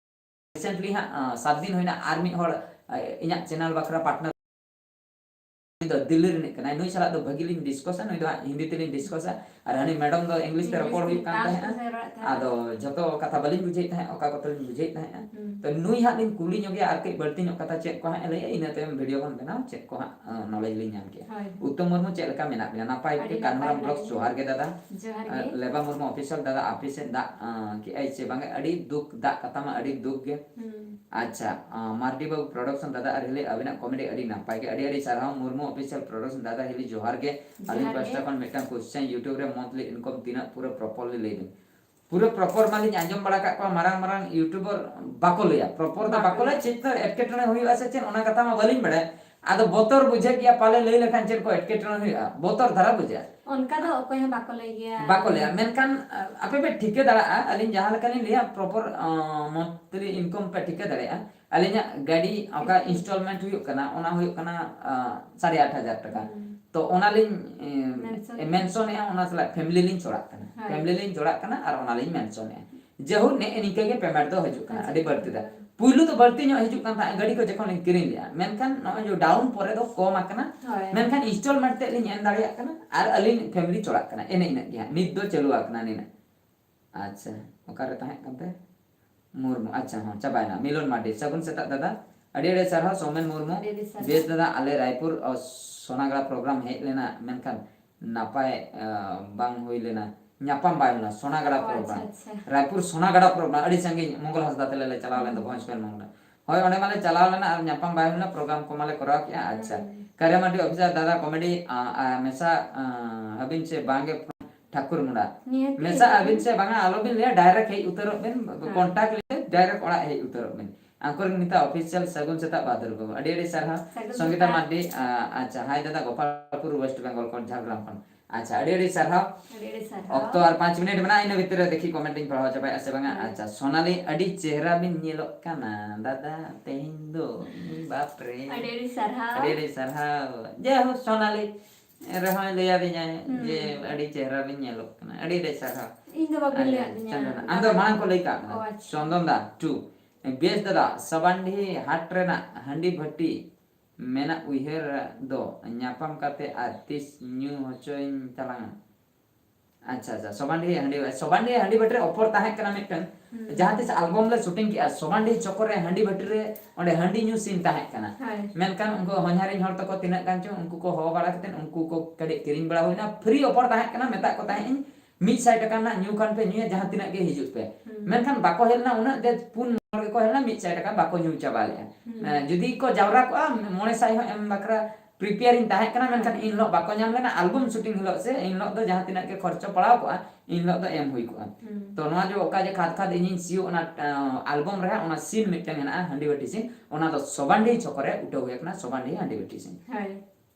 ᱨᱤᱥᱮᱱᱴᱞᱤ ᱦᱟᱸᱜ, ᱟᱸ, ᱥᱟᱛ ᱫᱤᱱ ᱦᱩᱭᱱᱟ, ᱟᱨ ᱢᱤᱫ ᱦᱚᱲ, ᱟᱸ, ᱤᱧᱟᱹᱜ ᱪᱮᱱᱮᱞ ᱵᱟᱠᱷᱨᱟ ᱯᱟᱨᱴᱱᱟᱨ ᱩᱱᱤ ᱫᱚ ᱫᱤᱞᱞᱤ ᱨᱤᱱᱤᱡ ᱠᱟᱱᱟᱭ᱾ ᱱᱩᱭ ᱥᱟᱞᱟᱜ ᱫᱚ ᱵᱷᱟᱹᱜᱤ ᱞᱤᱧ ᱰᱤᱥᱠᱚᱥᱟ, ᱱᱩᱭ ᱫᱚ ᱦᱟᱸᱜ ᱦᱤᱱᱫᱤ ᱛᱮᱞᱤᱧ ᱰᱤᱥᱠᱚᱥᱟ᱾ ᱟᱨ ᱦᱟᱹᱱᱤ ᱢᱮᱰᱟᱢ ᱫᱚ ᱤᱝᱞᱤᱥ ᱛᱮ ᱨᱚᱯᱚᱲ ᱦᱩᱭᱩᱜ ᱠᱟᱱ ᱛᱟᱦᱮᱸᱜᱼᱟ᱾ ᱟᱫᱚ ᱡᱷᱚᱛᱚ ᱠᱟᱛᱷᱟ ᱵᱟᱹᱞᱤᱧ ᱵᱩᱡᱷᱟᱹᱣᱮᱫ ᱛᱟᱦᱮᱸᱫ, ᱚᱠᱟ ᱠᱚᱛᱮ ᱞᱤᱧ ᱵᱩᱡᱷᱟᱹᱣᱮᱫ ᱛᱟᱦᱮᱸᱫᱼᱟ᱾ ᱛᱚ ᱱᱩᱭ ᱦᱟᱸᱜ ᱞᱤᱧ ᱠᱩᱞᱤ ᱧᱚᱜᱮᱭᱟ ᱟᱨ ᱠᱟᱹᱡ ᱵᱟᱹᱲᱛᱤ ᱧᱚᱜ ᱠᱟᱛᱷᱟ ᱪᱮᱫ ᱠᱚ ᱦᱟᱸᱜ ᱮ ᱞᱟᱹᱭᱟ, ᱤᱱᱟᱹ ᱛᱟᱭᱚᱢ video ᱵᱚᱱ ᱵᱮᱱᱟᱣᱟ, ᱪᱮᱫ ᱠᱚ ᱦᱟᱸᱜ knowledge ᱞᱤᱧ ᱧᱟᱢ ᱠᱮᱜᱼᱟ᱾ ᱩᱛᱛᱚᱢ ᱢᱩᱨᱢᱩ, ᱪᱮᱫ ᱞᱮᱠᱟ ᱢᱮᱱᱟᱜ ᱵᱤᱱᱟ? ᱱᱟᱯᱟᱭ ᱜᱮ? ᱠᱟᱱᱦᱩᱨᱟᱢ vlogs, ᱡᱚᱦᱟᱨ ᱜᱮ ᱫᱟᱫᱟ᱾ ᱡᱚᱦᱟᱨ ᱜᱮ᱾ ᱞᱮᱵᱟ ᱢᱩᱨᱢᱩ official, ᱫᱟᱫᱟ ᱟᱯᱮ ᱥᱮᱫ ᱫᱟᱜ ᱠᱮᱜᱼᱟᱭ ᱪᱮ ᱵᱟᱝ? ᱟᱹᱰᱤ ᱫᱩᱠ, ᱫᱟᱜ ᱠᱟᱛᱷᱟ ᱢᱟ ᱟᱹᱰᱤ ᱫᱩᱠ ᱜᱮ᱾ ᱟᱪᱪᱷᱟ, ᱢᱟᱨᱰᱤ ᱵᱟᱵᱩ production, ᱫᱟᱫᱟ ᱟᱨ ᱦᱤᱞᱤ ᱟᱹᱵᱤᱱᱟᱜ comedy ᱟᱹᱰᱤ ᱱᱟᱯᱟᱭ ᱜᱮ, ᱟᱹᱰᱤ ᱟᱹᱰᱤ ᱥᱟᱨᱦᱟᱣ᱾ ᱢᱩᱨᱢᱩ official production, ᱫᱟᱫᱟ ᱦᱤᱞᱤ ᱡᱚᱦᱟᱨ ᱜᱮ᱾ ᱟᱹᱞᱤᱧ ᱯᱟᱥᱴᱟ ᱠᱷᱚᱱ ᱢᱤᱫᱴᱟᱝ question, YouTube ᱨᱮ monthly income ᱛᱤᱱᱟᱹᱜ ᱯᱩᱨᱟᱹ properly ᱞᱟᱹᱭ ᱵᱤᱱ᱾ ᱯᱩᱨᱟᱹ proper ᱢᱟᱞᱤᱧ ᱟᱸᱡᱚᱢ ᱵᱟᱲᱟ ᱠᱟᱜ ᱠᱚᱣᱟ, ᱢᱟᱨᱟᱝ ᱢᱟᱨᱟᱝ YouTuber ᱵᱟᱠᱚ ᱞᱟᱹᱭᱟ, proper ᱫᱚ ᱵᱟᱠᱚ ᱞᱟᱹᱭᱟ᱾ ᱪᱮᱫ ᱫᱚ ᱮᱴᱠᱮᱴᱚᱬᱮ ᱦᱩᱭᱩᱜᱼᱟ ᱥᱮ ᱪᱮᱫ, ᱚᱱᱟ ᱠᱟᱛᱷᱟ ᱢᱟ ᱵᱟᱹᱞᱤᱧ ᱵᱟᱲᱟᱭᱟ᱾ ᱟᱫᱚ ᱵᱚᱛᱚᱨ ᱵᱩᱡᱷᱟᱹᱜ ᱜᱮᱭᱟ, ᱯᱟᱞᱮ ᱞᱟᱹᱭ ᱞᱮᱠᱷᱟᱱ ᱪᱮᱫ ᱠᱚ ᱮᱴᱠᱮᱴᱚᱬᱮ ᱦᱩᱭᱩᱜᱼᱟ, ᱵᱚᱛᱚᱨ ᱫᱷᱟᱨᱟ ᱵᱩᱡᱷᱟᱹᱜᱼᱟ᱾ ᱚᱱᱠᱟ ᱫᱚ ᱚᱠᱚᱭ ᱦᱚᱸ ᱵᱟᱠᱚ ᱞᱟᱹᱭ ᱜᱮᱭᱟ᱾ ᱵᱟᱠᱚ ᱞᱟᱹᱭᱟ, ᱢᱮᱱᱠᱷᱟᱱ ᱟᱯᱮ ᱯᱮ ᱴᱷᱤᱠᱟᱹ ᱫᱟᱲᱮᱭᱟᱜᱼᱟ, ᱟᱹᱞᱤᱧ ᱡᱟᱦᱟᱸ ᱞᱮᱠᱟᱞᱤᱧ ᱞᱟᱹᱭᱟ, proper monthly income ᱯᱮ ᱴᱷᱤᱠᱟᱹ ᱫᱟᱲᱮᱭᱟᱜᱼᱟ᱾ ᱟᱹᱞᱤᱧᱟᱜ ᱜᱟᱹᱰᱤ ᱚᱠᱟ installment ᱦᱩᱭᱩᱜ ᱠᱟᱱᱟ, ᱚᱱᱟ ᱦᱩᱭᱩᱜ ᱠᱟᱱᱟ ᱥᱟᱲᱮ ᱟᱴ ᱦᱟᱡᱟᱨ ᱴᱟᱠᱟ᱾ ᱛᱚ ᱚᱱᱟᱞᱤᱧ mentionᱮᱜᱼᱟ, ᱚᱱᱟ ᱥᱟᱞᱟᱜ family ᱞᱤᱧ ᱪᱚᱲᱟᱜ ᱠᱟᱱᱟ᱾ family ᱞᱤᱧ ᱪᱚᱲᱟᱜ ᱠᱟᱱᱟ ᱟᱨ ᱚᱱᱟᱞᱤᱧ mentionᱮᱜᱼᱟ᱾ ᱡᱟᱭᱦᱳᱠ, ᱱᱮᱜᱼᱮ ᱱᱤᱝᱠᱟᱹ ᱜᱮ payment ᱫᱚ ᱦᱤᱡᱩᱜ ᱠᱟᱱᱟ, ᱟᱹᱰᱤ ᱵᱟᱹᱲᱛᱤ ᱫᱚ᱾ ᱯᱩᱭᱞᱩ ᱫᱚ ᱵᱟᱹᱲᱛᱤ ᱧᱚᱜ ᱦᱤᱡᱩᱜ ᱠᱟᱱ ᱛᱟᱦᱮᱸᱫ, ᱜᱟᱹᱰᱤ ᱠᱚ ᱡᱚᱠᱷᱚᱱ ᱞᱤᱧ ᱠᱤᱨᱤᱧ ᱞᱮᱜᱼᱟ, ᱢᱮᱱᱠᱷᱟᱱ ᱱᱚᱜᱼᱚᱭ ᱡᱮ down ᱯᱚᱨᱮ ᱫᱚ ᱠᱚᱢ ᱟᱠᱟᱱᱟ, ᱢᱮᱱᱠᱷᱟᱱ installment ᱛᱮ ᱞᱤᱧ ᱮᱢ ᱫᱟᱲᱮᱭᱟᱜ ᱠᱟᱱᱟ ᱟᱨ ᱟᱹᱞᱤᱧ family ᱪᱚᱲᱟᱜ ᱠᱟᱱᱟ, ᱮᱱᱮ ᱤᱱᱟᱹᱜ ᱜᱮ ᱦᱟᱸᱜ ᱱᱤᱛ ᱫᱚ ᱪᱟᱹᱞᱩ ᱟᱠᱟᱱᱟ ᱱᱤᱱᱟᱹᱜ᱾ ᱟᱪᱪᱷᱟ, ᱚᱠᱟᱨᱮ ᱛᱟᱦᱮᱸ ᱠᱟᱱ ᱛᱟᱭ? ᱢᱩᱨᱢᱩ, ᱟᱪᱪᱷᱟ, ᱦᱚᱸ, ᱪᱟᱵᱟᱭᱮᱱᱟ᱾ ᱢᱤᱞᱚᱱ ᱢᱟᱨᱰᱤ, ᱥᱟᱹᱜᱩᱱ ᱥᱮᱛᱟᱜ ᱫᱟᱫᱟ᱾ ᱟᱹᱰᱤ ᱟᱹᱰᱤ ᱥᱟᱨᱦᱟᱣ ᱥᱳᱢᱮᱱ ᱢᱩᱨᱢᱩ᱾ ᱵᱮᱥ ᱫᱟᱫᱟ, ᱟᱞᱮ ᱨᱟᱭᱯᱩᱨ ᱥᱳᱱᱟᱜᱟᱲᱟ program ᱦᱮᱡ ᱞᱮᱱᱟ, ᱢᱮᱱᱠᱷᱟᱱ ᱱᱟᱯᱟᱭ ᱵᱟᱝ ᱦᱩᱭ ᱞᱮᱱᱟ, ᱧᱟᱯᱟᱢ ᱵᱟᱭ ᱦᱩᱭ ᱞᱮᱱᱟ᱾ ᱥᱳᱱᱟᱜᱟᱲᱟ program, ᱨᱟᱭᱯᱩᱨ ᱥᱳᱱᱟᱜᱟᱲᱟ program, ᱟᱹᱰᱤ ᱥᱟᱺᱜᱤᱧ᱾ ᱢᱚᱝᱜᱚᱞ ᱦᱟᱸᱥᱫᱟ ᱛᱟᱞᱮ ᱞᱮ ᱪᱟᱞᱟᱣ ᱞᱮᱱ ᱫᱚ ᱵᱷᱚᱸᱡᱽ ᱯᱮᱱ ᱢᱚᱝᱜᱚᱞ᱾ ᱦᱳᱭ, ᱚᱸᱰᱮ ᱢᱟᱞᱮ ᱪᱟᱞᱟᱣ ᱞᱮᱱᱟ ᱟᱨ ᱧᱟᱯᱟᱢ ᱵᱟᱭ ᱦᱩᱭ ᱞᱮᱱᱟ, program ᱠᱚ ᱢᱟᱞᱮ ᱠᱚᱨᱟᱣ ᱠᱮᱜᱼᱟ᱾ ᱟᱪᱪᱷᱟ, ᱠᱟᱨᱮ ᱢᱟᱨᱰᱤ official ᱫᱟᱫᱟ comedy ᱢᱮᱥᱟ ᱦᱟᱹᱵᱤᱱ ᱥᱮ ᱵᱟᱝᱜᱮ ᱴᱷᱟᱠᱩᱨ ᱢᱩᱸᱰᱟ? ᱢᱮᱥᱟ ᱟᱹᱵᱤᱱ ᱥᱮ ᱵᱟᱝᱟ, ᱟᱞᱚᱵᱤᱱ ᱞᱟᱹᱭᱟ, direct ᱦᱮᱡ ᱩᱛᱟᱹᱨᱚᱜ ᱵᱤᱱ, contact ᱞᱟᱹᱜᱤᱫ direct ᱚᱲᱟᱜ ᱦᱮᱡ ᱩᱛᱟᱹᱨᱚᱜ ᱵᱤᱱ᱾ ᱟᱝᱠᱚᱨ ᱱᱤᱛᱟ official, ᱥᱟᱹᱜᱩᱱ ᱥᱮᱛᱟᱜ ᱵᱟᱫᱩᱨ ᱵᱟᱹᱵᱩ᱾ ᱟᱹᱰᱤ ᱟᱹᱰᱤ ᱥᱟᱨᱦᱟᱣ᱾ ᱥᱚᱝᱜᱤᱛᱟ ᱢᱟᱨᱰᱤ, ᱟᱪᱪᱷᱟ, hi ᱫᱟᱫᱟ, ᱜᱳᱯᱟᱞᱯᱩᱨ, West Bengal ᱠᱷᱚᱱ, ᱡᱷᱟᱲᱜᱨᱟᱢ ᱠᱷᱚᱱ᱾ ᱟᱪᱪᱷᱟ, ᱟᱹᱰᱤ ᱟᱹᱰᱤ ᱥᱟᱨᱦᱟᱣ᱾ ᱚᱠᱛᱚ ᱟᱨ ᱯᱟᱸᱪ ᱢᱤᱱᱤᱴ ᱢᱮᱱᱟᱜᱼᱟ, ᱤᱱᱟᱹ ᱵᱷᱤᱛᱤᱨ ᱨᱮ ᱫᱮᱠᱷᱤ comment ᱤᱧ ᱯᱟᱲᱦᱟᱣ ᱪᱟᱵᱟᱭᱟ ᱥᱮ ᱵᱟᱝᱟ᱾ ᱟᱪᱪᱷᱟ, ᱥᱳᱱᱟᱞᱤ, ᱟᱹᱰᱤ ᱪᱮᱦᱨᱟ ᱵᱤᱱ ᱧᱮᱞᱚᱜ ᱠᱟᱱᱟ ᱫᱟᱫᱟ ᱛᱮᱦᱮᱧ ᱫᱚ᱾ ᱵᱟᱯ ᱨᱮ᱾ ᱟᱹᱰᱤ ᱟᱹᱰᱤ ᱥᱟᱨᱦᱟᱣ᱾ ᱟᱹᱰᱤ ᱟᱹᱰᱤ ᱥᱟᱨᱦᱟᱣ᱾ ᱡᱟᱭᱦᱳᱠ, ᱥᱳᱱᱟᱞᱤ ᱨᱮᱦᱚᱸᱭ ᱞᱟᱹᱭ ᱟᱹᱫᱤᱧᱟᱭ ᱡᱮ ᱟᱹᱰᱤ ᱪᱮᱦᱨᱟ ᱵᱤᱱ ᱧᱮᱞᱚᱜ ᱠᱟᱱᱟ᱾ ᱟᱹᱰᱤ ᱟᱹᱰᱤ ᱥᱟᱨᱦᱟᱣ᱾ ᱤᱧ ᱫᱚ ᱵᱟᱵᱤᱱ ᱞᱟᱹᱭ ᱟᱹᱫᱤᱧᱟ᱾ ᱟᱢ ᱫᱚ ᱢᱟᱲᱟᱝ ᱠᱚ ᱞᱟᱹᱭ ᱠᱟᱜ ᱢᱮ᱾ ᱪᱚᱱᱫᱚᱱ ᱫᱟ ᱴᱩ᱾ ᱵᱮᱥ ᱫᱟᱫᱟ, ᱥᱟᱵᱟᱱᱰᱤ ᱦᱟᱴ ᱨᱮᱱᱟᱜ ᱦᱟᱺᱰᱤ ᱵᱷᱟᱹᱴᱤ ᱢᱮᱱᱟᱜ ᱩᱭᱦᱟᱹᱨ ᱫᱚ, ᱧᱟᱯᱟᱢ ᱠᱟᱛᱮ ᱟᱨ ᱛᱤᱥ ᱧᱩ ᱦᱚᱪᱚᱧ ᱛᱟᱞᱟᱝᱟ? ᱟᱪᱪᱷᱟ, ᱟᱪᱪᱷᱟ, ᱥᱚᱵᱟᱱᱰᱤ ᱦᱟᱺᱰᱤ, ᱥᱚᱵᱟᱱᱰᱤ ᱦᱟᱺᱰᱤ ᱵᱷᱟᱹᱴᱤ ᱨᱮ ᱚᱯᱷᱚᱨ ᱛᱟᱦᱮᱸ ᱠᱟᱱᱟ ᱢᱤᱫᱴᱟᱝ᱾ ᱦᱩᱸ᱾ ᱡᱟᱦᱟᱸ ᱛᱤᱥ ᱟᱞᱵᱚᱢ ᱞᱮ ᱥᱩᱴᱤᱝ ᱠᱮᱜᱼᱟ, ᱥᱚᱵᱟᱱᱰᱤ ᱪᱚᱠᱚᱨ ᱨᱮ ᱦᱟᱺᱰᱤ ᱵᱷᱟᱹᱴᱤ ᱨᱮ ᱚᱸᱰᱮ ᱦᱟᱺᱰᱤ ᱧᱩ ᱥᱤᱱ ᱛᱟᱦᱮᱸ ᱠᱟᱱᱟ᱾ ᱦᱳᱭ᱾ ᱢᱮᱱᱠᱷᱟᱱ ᱩᱱᱠᱩ ᱦᱚᱧᱦᱟᱨᱤᱧ ᱦᱚᱲ ᱛᱟᱠᱚ ᱛᱤᱱᱟᱹᱜ ᱜᱟᱱ ᱪᱚᱝ, ᱩᱱᱠᱩ ᱠᱚ ᱦᱚᱦᱚ ᱵᱟᱲᱟ ᱠᱟᱛᱮᱫ ᱩᱱᱠᱩ ᱠᱚ ᱠᱟᱹᱴᱤᱡ ᱠᱤᱨᱤᱧ ᱵᱟᱲᱟ ᱦᱩᱭᱱᱟ, ᱯᱷᱨᱤ ᱚᱯᱷᱚᱨ ᱛᱟᱦᱮᱸ ᱠᱟᱱᱟ, ᱢᱮᱛᱟᱜ ᱠᱚ ᱛᱟᱦᱮᱸᱫ ᱤᱧ, "ᱢᱤᱫ ᱥᱟᱭ ᱴᱟᱠᱟ ᱨᱮᱱᱟᱜ ᱧᱩ ᱠᱷᱟᱱ ᱯᱮ ᱧᱩᱭᱟ, ᱡᱟᱦᱟᱸ ᱛᱤᱱᱟᱹᱜ ᱜᱮ ᱦᱤᱡᱩᱜ ᱯᱮ᱾" ᱦᱩᱸ᱾ ᱢᱮᱱᱠᱷᱟᱱ ᱵᱟᱠᱚ ᱦᱮᱡ ᱞᱮᱱᱟ, ᱩᱱᱟᱹᱜ ᱜᱮ ᱯᱩᱱ ᱦᱚᱲ ᱜᱮᱠᱚ ᱦᱮᱡ ᱞᱮᱱᱟ, ᱢᱤᱫ ᱥᱟᱭ ᱴᱟᱠᱟ ᱵᱟᱠᱚ ᱧᱩ ᱪᱟᱵᱟ ᱞᱮᱜᱼᱟ᱾ ᱦᱩᱸ᱾ ᱮᱸ, ᱡᱩᱫᱤ ᱠᱚ ᱡᱟᱣᱨᱟ ᱠᱚᱜᱼᱟ, ᱢᱚᱬᱮ ᱥᱟᱭ ᱦᱚᱸ ᱮᱢ ᱵᱟᱠᱷᱨᱟ ᱯᱨᱤᱯᱮᱭᱟᱨᱤᱧ ᱛᱟᱦᱮᱸ ᱠᱟᱱᱟ, ᱢᱮᱱᱠᱷᱟᱱ ᱦᱮᱸ᱾ ᱤᱱ ᱦᱤᱞᱳᱜ ᱵᱟᱠᱚ ᱧᱟᱢ ᱞᱮᱱᱟ᱾ ᱟᱞᱵᱚᱢ ᱥᱩᱴᱤᱝ ᱦᱤᱞᱳᱜ ᱥᱮ ᱤᱱ ᱦᱤᱞᱳᱜ ᱫᱚ ᱡᱟᱦᱟᱸ ᱛᱤᱱᱟᱹᱜ ᱜᱮ ᱠᱷᱚᱨᱪᱚ ᱯᱟᱲᱟᱣ ᱠᱚᱜᱼᱟ, ᱤᱱ ᱦᱤᱞᱳᱜ ᱫᱚ ᱮᱢ ᱦᱩᱭ ᱠᱚᱜᱼᱟ᱾ ᱦᱩᱸ᱾ ᱛᱚ ᱱᱚᱣᱟ ᱡᱮ ᱚᱠᱟ ᱡᱮ ᱠᱷᱟᱫ ᱠᱷᱟᱫ ᱤᱧᱤᱧ ᱥᱤᱭᱳᱜ ᱚᱱᱟ, ᱟᱸ, ᱟᱞᱵᱚᱢ ᱨᱮ ᱚᱱᱟ ᱥᱤᱱ ᱢᱤᱫᱴᱟᱝ ᱦᱮᱱᱟᱜᱼᱟ, ᱦᱟᱺᱰᱤ ᱵᱟᱹᱴᱤ ᱥᱤᱱ, ᱚᱱᱟ ᱫᱚ ᱥᱚᱵᱟᱱᱰᱤ ᱪᱷᱚᱠᱚ ᱨᱮ ᱩᱴᱷᱟᱹᱣ ᱦᱩᱭ ᱟᱠᱟᱱᱟ, ᱥᱚᱵᱟᱱᱰᱤ ᱦᱟᱺᱰᱤ ᱵᱟᱹᱴᱤ ᱥᱤᱱ᱾ ᱦᱳᱭ᱾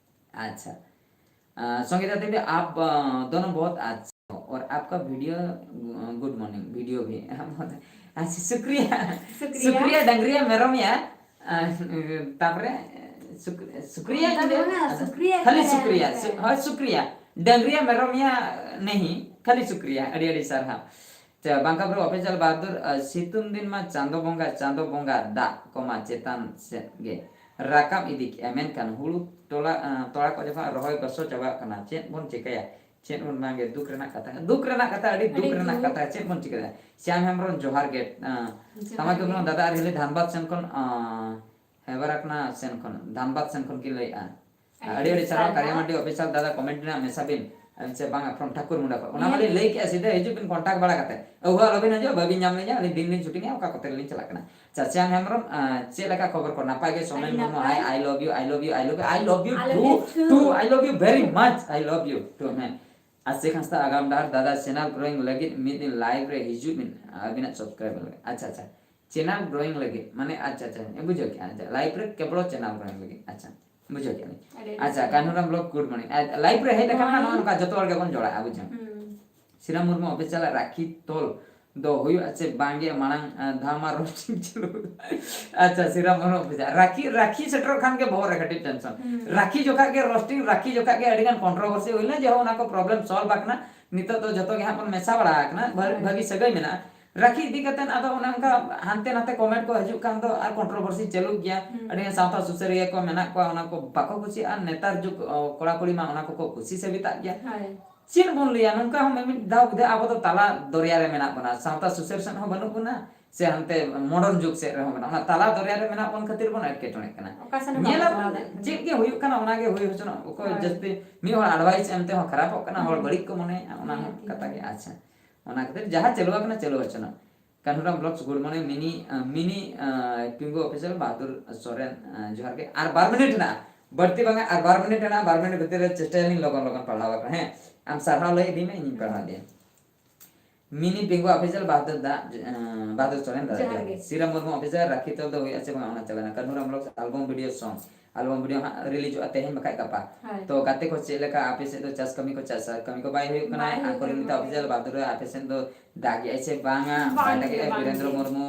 ᱟᱪᱪᱷᱟ᱾ ᱟᱸ, ᱥᱚᱝᱜᱤᱛᱟ ᱫᱤᱫᱤ, ᱟᱯ, ᱟᱸ, ᱫᱚᱱᱳ ᱵᱚᱦᱩᱛ ᱟᱪᱪᱷᱟ ᱦᱳ, ᱚᱨ ᱟᱯᱠᱟ ᱵᱷᱤᱰᱤᱭᱳ, ᱟᱸ, ᱜᱩᱰ ᱢᱚᱨᱱᱤᱝ, ᱵᱷᱤᱰᱤᱭᱳ ᱵᱷᱤ ᱵᱚᱦᱩᱛ ᱟᱪᱪᱷᱟ, ᱥᱩᱠᱨᱤᱭᱟ᱾ ᱥᱩᱠᱨᱤᱭᱟ᱾ ᱥᱩᱠᱨᱤᱭᱟ, ᱰᱟᱝᱨᱤᱭᱟ, ᱢᱮᱨᱚᱢᱤᱭᱟ, ᱟᱸ, ᱛᱟᱯᱚᱨᱮ ᱥᱩᱠ-, ᱥᱩᱠᱨᱤᱭᱟ ᱚᱱᱠᱟ ᱤᱧ ᱫᱚ ᱞᱟᱹᱭᱟ, ᱵᱟᱝᱟ, ᱟᱪᱪᱷᱟ, ᱥᱩᱠᱨᱤᱭᱟ ᱠᱷᱟᱹᱞᱤ ᱠᱷᱟᱹᱞᱤ ᱥᱩᱠᱨᱤᱭᱟ, ᱦᱮᱸ᱾ ᱥᱩ-, ᱦᱳᱭ, ᱥᱩᱠᱨᱤᱭᱟ᱾ ᱰᱟᱝᱨᱤᱭᱟ, ᱢᱮᱨᱚᱢᱤᱭᱟ ᱱᱮᱦᱤ, ᱠᱷᱟᱹᱞᱤ ᱥᱩᱠᱨᱤᱭᱟ᱾ ᱟᱹᱰᱤ ᱟᱹᱰᱤ ᱥᱟᱨᱦᱟᱣ᱾ ᱟᱪᱪᱷᱟ, ᱵᱟᱝᱠᱟ ᱵᱨᱳ ᱚᱯᱷᱤᱥᱤᱭᱟᱞ ᱵᱟᱦᱟᱫᱩᱨ, ᱟᱸ, ᱥᱤᱛᱩᱝ ᱫᱤᱱ ᱢᱟ ᱪᱟᱸᱫᱚ ᱵᱚᱸᱜᱟ, ᱪᱟᱸᱫᱚ ᱵᱚᱸᱜᱟ ᱫᱟᱜ ᱠᱚᱢᱟ ᱪᱮᱛᱟᱱ ᱥᱮᱫ ᱜᱮ ᱨᱟᱠᱟᱵ ᱤᱫᱤ ᱠᱮᱜᱼᱟ, ᱢᱮᱱᱠᱷᱟᱱ ᱦᱩᱲᱩ ᱴᱚᱞᱟ, ᱟᱸ, ᱛᱚᱲᱟ ᱠᱚ ᱡᱚᱠᱷᱚᱱ ᱨᱚᱦᱚᱭ ᱜᱚᱥᱚ ᱪᱟᱵᱟᱜ ᱠᱟᱱᱟ, ᱪᱮᱫ ᱵᱚᱱ ᱪᱤᱠᱟᱹᱭᱟ? ᱪᱮᱫ ᱵᱚᱱ ᱵᱟᱝᱜᱮ, ᱫᱩᱠ ᱨᱮᱱᱟᱜ ᱠᱟᱛᱷᱟ, ᱫᱩᱠ ᱨᱮᱱᱟᱜ ᱠᱟᱛᱷᱟ, ᱟᱹᱰᱤ ᱫᱩᱠ ᱟᱹᱰᱤ ᱨᱮᱱᱟᱜ ᱫᱩᱠ᱾ ᱠᱟᱛᱷᱟ, ᱪᱮᱫ ᱵᱚᱱ ᱪᱤᱠᱟᱹᱭᱟ? ᱥᱭᱟᱢ ᱦᱮᱢᱵᱨᱚᱢ, ᱡᱚᱦᱟᱨ ᱜᱮ᱾ ᱟᱸ, ᱡᱚᱦᱟᱨ ᱛᱟᱢᱟ ᱜᱮ᱾ ᱫᱩᱱᱩ ᱫᱟᱫᱟ ᱟᱨ ᱦᱤᱞᱤ ᱫᱷᱟᱱᱵᱟᱫᱽ ᱥᱮᱱ ᱠᱷᱚᱱ, ᱟᱸ, ᱦᱮᱵᱟᱨᱟᱠᱱᱟ ᱥᱮᱱ ᱠᱷᱚᱱ, ᱫᱷᱟᱱᱵᱟᱫᱽ ᱥᱮᱱ ᱠᱷᱚᱱ ᱠᱤᱱ ᱞᱟᱹᱭᱮᱜᱼᱟ᱾ ᱟᱹᱰᱤ ᱟᱹᱰᱤ ᱟᱹᱰᱤ ᱥᱟᱨᱦᱟᱣ, ᱥᱟᱨᱦᱟᱣ᱾ ᱠᱟᱨᱭᱟ ᱢᱟᱱᱰᱤ ᱚᱯᱷᱤᱥᱤᱭᱟᱞ ᱫᱟᱫᱟ, comment ᱨᱮᱱᱟᱜ ᱢᱮᱥᱟ ᱵᱤᱱ᱾ ᱟᱨ ᱥᱮ ᱵᱟᱝᱟ, from ᱴᱷᱟᱠᱩᱨ ᱢᱩᱸᱰᱟ ᱠᱷᱚᱱ᱾ ᱚᱱᱟ ᱦᱮᱸ᱾ ᱢᱟᱞᱤᱧ ᱞᱟᱹᱭ ᱠᱮᱜᱼᱟ, ᱥᱤᱫᱷᱟᱹ ᱦᱤᱡᱩᱜ ᱵᱤᱱ, contact ᱵᱟᱲᱟ ᱠᱟᱛᱮ᱾ ᱟᱹᱣᱦᱟᱹ ᱟᱞᱚᱵᱤᱱ ᱦᱤᱡᱩᱜᱼᱟ, ᱵᱟᱹᱵᱤᱱ ᱧᱟᱢ ᱞᱤᱧᱟ, ᱟᱹᱞᱤᱧ ᱫᱤᱱ ᱞᱤᱧ shooting ᱮᱜᱼᱟ, ᱚᱠᱟ ᱠᱚᱛᱮ ᱞᱤᱧ ᱪᱟᱞᱟᱜ ᱠᱟᱱᱟ᱾ ᱪᱟᱪᱤᱭᱟᱱ ᱦᱮᱢᱵᱨᱚᱢ, ᱟᱸ, ᱪᱮᱫ ᱞᱮᱠᱟ ᱠᱷᱚᱵᱚᱨ ᱠᱚ? ᱱᱟᱯᱟᱭ ᱜᱮ? ᱥᱳᱢᱮᱱ ᱟᱹᱰᱤ ᱢᱩᱨᱢᱩ, ᱱᱟᱯᱟᱭ᱾ Hi, I love you, I love you, I love you, I love you I love too, you too. Too, I love you very much, I love you too, ᱦᱮᱸ᱾ ᱟᱨ ᱥᱮᱠ ᱦᱟᱸᱥᱫᱟ ᱟᱜᱟᱢ ᱰᱟᱦᱟᱨ ᱫᱟᱫᱟ, channel growing ᱞᱟᱹᱜᱤᱫ ᱢᱤᱫ ᱫᱤᱱ live ᱨᱮ ᱦᱤᱡᱩᱜ ᱵᱤᱱ, ᱟᱹᱵᱤᱱᱟᱜ subscriber ᱞᱟᱹᱜᱤᱫ᱾ ᱟᱪᱪᱷᱟ, ᱟᱪᱪᱷᱟ, channel growing ᱞᱟᱹᱜᱤᱫ, ᱢᱟᱱᱮ, ᱟᱪᱪᱷᱟ, ᱟᱪᱪᱷᱟ, ᱵᱩᱡᱷᱟᱹᱣ ᱠᱮᱜᱼᱟ, ᱟᱪᱪᱷᱟ, live ᱨᱮ ᱠᱮᱵᱚᱞ channel growing ᱞᱟᱹᱜᱤᱫ, ᱟᱪᱪᱷᱟ, ᱵᱩᱡᱷᱟᱹᱣ ᱠᱮᱜᱼᱟ ᱞᱤᱧ᱾ ᱟᱹᱰᱤ ᱟᱹᱰᱤ ᱟᱪᱪᱷᱟ, ᱥᱟᱨᱦᱟᱣ᱾ ᱠᱟᱹᱱᱦᱩᱨᱟᱢ vlog, good morning᱾ ᱟᱨ live ᱨᱮ ᱦᱮᱡ ᱞᱮᱠᱷᱟᱱ ᱢᱟ ᱱᱚᱜᱼᱚ ᱱᱚᱝᱠᱟ ᱡᱚᱛᱚ ᱦᱚᱲ ᱜᱮᱵᱚᱱ ᱡᱚᱲᱟᱜᱼᱟ, ᱵᱩᱡᱷᱟᱹᱣ᱾ ᱦᱩᱸ᱾ ᱥᱤᱨᱟᱢ ᱢᱩᱨᱢᱩ ᱚᱯᱷᱤᱥᱤᱭᱟᱞ ᱨᱟᱠᱷᱤ ᱛᱚᱞ ᱫᱚ ᱦᱩᱭᱩᱜᱼᱟ ᱪᱮ ᱵᱟᱝ ᱜᱮ, ᱢᱟᱲᱟᱝ, ᱟᱸ, ᱫᱷᱟᱣ ᱢᱟ roasting ᱪᱟᱹᱞᱩ᱾ ᱟᱪᱪᱷᱟ, ᱥᱤᱨᱟᱢ ᱢᱩᱨᱢᱩ ᱚᱯᱷᱤᱥᱤᱭᱟᱞ ᱨᱟᱠᱷᱤ, ᱨᱟᱠᱷᱤ ᱥᱮᱴᱮᱨᱚᱜ ᱠᱷᱟᱱ ᱜᱮ ᱵᱚᱦᱚᱜ ᱨᱮ ᱠᱟᱹᱴᱤᱡ tension᱾ ᱦᱩᱸ᱾ ᱨᱟᱠᱷᱤ ᱡᱚᱠᱷᱟᱜ ᱜᱮ roasting, ᱨᱟᱠᱷᱤ ᱡᱚᱠᱷᱟᱜ ᱜᱮ ᱟᱹᱰᱤ ᱜᱟᱱ controversy ᱦᱩᱭ ᱞᱮᱱᱟ, ᱡᱮ ᱦᱚᱸ ᱚᱱᱟ ᱠᱚ problem solve ᱟᱠᱟᱱᱟ, ᱱᱤᱛᱚᱜ ᱫᱚ ᱡᱚᱛᱚ ᱜᱮ ᱦᱟᱸᱜ ᱵᱚᱱ ᱢᱮᱥᱟ ᱵᱟᱲᱟ ᱟᱠᱟᱱᱟ, ᱵᱷᱟ-, ᱦᱳᱭ᱾ ᱵᱷᱟᱹᱜᱤ ᱥᱟᱹᱜᱟᱹᱭ ᱢᱮᱱᱟᱜᱼᱟ᱾ ᱨᱟᱠᱷᱤ ᱤᱫᱤ ᱠᱟᱛᱮᱫ ᱟᱫᱚ ᱚᱱᱮ ᱚᱱᱠᱟ ᱦᱟᱱᱛᱮ ᱱᱟᱛᱮ comment ᱠᱚ ᱦᱤᱡᱩᱜ ᱠᱷᱟᱱ ᱫᱚ ᱟᱨ controversy ᱪᱟᱹᱞᱩᱜ ᱜᱮᱭᱟ᱾ ᱦᱩᱸ᱾ ᱟᱹᱰᱤ ᱜᱟᱱ ᱥᱟᱶᱛᱟ ᱥᱩᱥᱟᱹᱨᱤᱭᱟᱹ ᱠᱚ ᱢᱮᱱᱟᱜ ᱠᱚᱣᱟ, ᱚᱱᱟ ᱠᱚ ᱵᱟᱠᱚ ᱠᱩᱥᱤᱭᱟᱜᱼᱟ᱾ ᱱᱮᱛᱟᱨ ᱡᱩᱜᱽ, ᱚ, ᱠᱚᱲᱟ ᱠᱩᱲᱤ ᱢᱟ ᱚᱱᱟ ᱠᱚᱠᱚ ᱠᱩᱥᱤ ᱥᱟᱹᱵᱤᱛᱟᱜ ᱜᱮᱭᱟ᱾ ᱦᱳᱭ᱾ ᱪᱮᱫ ᱵᱚᱱ ᱞᱟᱹᱭᱟ, ᱱᱚᱝᱠᱟ ᱦᱚᱸ ᱢᱤᱢᱤᱫ ᱫᱷᱟᱣ ᱵᱩᱡᱷᱟᱹᱜᱼᱟ, ᱟᱵᱚ ᱫᱚ ᱛᱟᱞᱟ ᱫᱚᱨᱭᱟ ᱨᱮ ᱢᱮᱱᱟᱜ ᱵᱚᱱᱟ, ᱥᱟᱶᱛᱟ ᱥᱩᱥᱟᱹᱨ ᱥᱮᱫ ᱦᱚᱸ ᱵᱟᱹᱱᱩᱜ ᱵᱚᱱᱟ, ᱥᱮ ᱦᱟᱱᱛᱮ ᱢᱚᱰᱟᱨᱱ ᱡᱩᱜᱽ ᱥᱮᱫ ᱨᱮᱦᱚᱸ ᱢᱮᱱᱟᱜ, ᱚᱱᱟ ᱛᱟᱞᱟ ᱫᱚᱨᱭᱟ ᱨᱮ ᱢᱮᱱᱟᱜ ᱵᱚᱱ ᱠᱷᱟᱹᱛᱤᱨ ᱵᱚᱱ ᱮᱴᱠᱮᱴᱚᱬᱮᱜ ᱠᱟᱱᱟ᱾ ᱚᱠᱟ ᱥᱮᱱ ᱦᱚᱸ ᱵᱟᱵᱚᱱ ᱧᱮᱞᱟᱵᱚᱱ ᱪᱟᱞᱟᱣ ᱫᱟᱲᱮᱭᱟᱜ ᱠᱟᱱᱟ᱾ ᱪᱮᱫ ᱜᱮ ᱦᱩᱭᱩᱜ ᱠᱟᱱᱟ, ᱚᱱᱟ ᱜᱮ ᱦᱩᱭ ᱦᱚᱪᱚᱱᱚᱜ, ᱚᱠᱚᱭ ᱦᱳᱭ᱾ ᱡᱟᱹᱥᱛᱤ ᱢᱤᱫ ᱦᱚᱲ ᱮᱰᱵᱷᱟᱭᱤᱥ ᱮᱢ ᱛᱮᱦᱚᱸ ᱠᱷᱟᱨᱟᱯᱚᱜ ᱠᱟᱱᱟ, ᱦᱚᱲ ᱦᱩᱸ᱾ ᱵᱟᱹᱲᱤᱡ ᱠᱚ ᱢᱚᱱᱮᱭᱟ, ᱚᱱᱟ ᱦᱚᱸ ᱦᱩᱸ᱾ ᱠᱟᱛᱷᱟ ᱜᱮ᱾ ᱟᱪᱪᱷᱟ, ᱚᱱᱟ ᱠᱷᱟᱹᱛᱤᱨ ᱡᱟᱦᱟᱸ ᱪᱟᱹᱞᱩ ᱟᱠᱟᱱᱟ, ᱪᱟᱹᱞᱩ ᱦᱚᱪᱚᱱᱚᱜ᱾ ᱠᱟᱹᱱᱦᱩᱨᱟᱢ ᱵᱞᱚᱜᱥ, ᱜᱩᱰ ᱢᱚᱨᱱᱤᱝ, ᱢᱤᱱᱤ, ᱟᱸ, ᱢᱤᱱᱤ, ᱟᱸ, ᱯᱤᱝᱜᱩ ᱚᱯᱷᱤᱥᱤᱭᱟᱞ, ᱵᱟᱦᱟᱫᱩᱨ ᱥᱚᱨᱮᱱ, ᱟᱸ, ᱡᱚᱦᱟᱨ ᱜᱮ᱾ ᱟᱨ ᱵᱟᱨ ᱢᱤᱱᱤᱴ ᱦᱮᱱᱟᱜᱼᱟ, ᱵᱟᱹᱲᱛᱤ ᱵᱟᱝᱟ, ᱟᱨ ᱵᱟᱨ ᱢᱤᱱᱤᱴ ᱦᱮᱱᱟᱜᱼᱟ, ᱵᱟᱨ ᱢᱤᱱᱤᱴ ᱵᱷᱤᱛᱤᱨ ᱨᱮ ᱪᱮᱥᱴᱟᱭᱟᱞᱤᱧ ᱞᱚᱜᱚᱱ ᱞᱚᱜᱚᱱ ᱯᱟᱲᱦᱟᱣ ᱟᱠᱟᱱᱟ, ᱦᱮᱸ᱾ ᱟᱢ ᱥᱟᱨᱦᱟᱣ ᱞᱟᱹᱭ ᱤᱫᱤ ᱢᱮ, ᱤᱧᱤᱧ ᱯᱟᱲᱦᱟᱣ ᱤᱫᱤᱭᱟ᱾ ᱢᱤᱱᱤ ᱯᱤᱝᱜᱩ ᱚᱯᱷᱤᱥᱤᱭᱟᱞ, ᱵᱟᱦᱟᱫᱩᱨ ᱫᱟ, ᱟᱸ, ᱵᱟᱦᱟᱫᱩᱨ ᱥᱚᱨᱮᱱ ᱫᱟ, ᱡᱚᱦᱟᱨ ᱡᱚᱦᱟᱨ ᱜᱮ᱾ ᱜᱮ᱾ ᱥᱤᱨᱟᱢ ᱢᱩᱨᱢᱩ ᱚᱯᱷᱤᱥᱤᱭᱟᱞ, ᱨᱟᱠᱷᱤ ᱛᱚᱞ ᱫᱚ ᱦᱩᱭᱩᱜᱼᱟ ᱥᱮ ᱵᱟᱝ, ᱚᱱᱟ ᱪᱟᱞᱟᱣᱱᱟ᱾ ᱠᱟᱹᱱᱦᱩᱨᱟᱢ ᱵᱞᱚᱜᱥ, ᱟᱞᱵᱚᱢ ᱵᱷᱤᱰᱤᱭᱳ ᱥᱚᱝ, ᱟᱞᱵᱚᱢ ᱵᱷᱤᱰᱤᱭᱳ ᱦᱟᱸᱜ ᱨᱤᱞᱤᱡᱚᱜᱼᱟ ᱛᱮᱦᱮᱧ ᱵᱟᱠᱷᱟᱡ ᱜᱟᱯᱟ᱾ ᱦᱳᱭ᱾ ᱛᱚ ᱜᱟᱛᱮ ᱠᱚ ᱪᱮᱫ ᱞᱮᱠᱟ ᱟᱯᱮ ᱥᱮᱫ ᱫᱚ ᱪᱟᱥ ᱠᱟᱹᱢᱤ ᱠᱚ, ᱪᱟᱥ ᱠᱟᱹᱢᱤ ᱠᱚ ᱵᱟᱭ ᱦᱩᱭᱩᱜ ᱠᱟᱱᱟ? ᱵᱟᱭ ᱦᱩᱭᱩᱜ ᱟᱨ ᱠᱚᱨᱮ ᱠᱟᱱᱟ, ᱱᱤᱛᱚᱜ ᱵᱟᱭ ᱚᱯᱷᱤᱥᱤᱭᱟᱞ ᱦᱩᱭᱩᱜ ᱵᱟᱦᱟᱫᱩᱨ ᱨᱮ ᱟᱯᱮ ᱥᱮᱫ ᱫᱚ ᱫᱟᱜᱮᱜᱼᱟᱭ ᱥᱮ ᱵᱟᱝᱟ? ᱵᱟᱝ ᱵᱟᱭ ᱜᱮ, ᱫᱟᱜᱮᱜᱼᱟ? ᱵᱟᱝ ᱵᱤᱨᱮᱱᱫᱨᱚ ᱜᱮ᱾ ᱢᱩᱨᱢᱩ,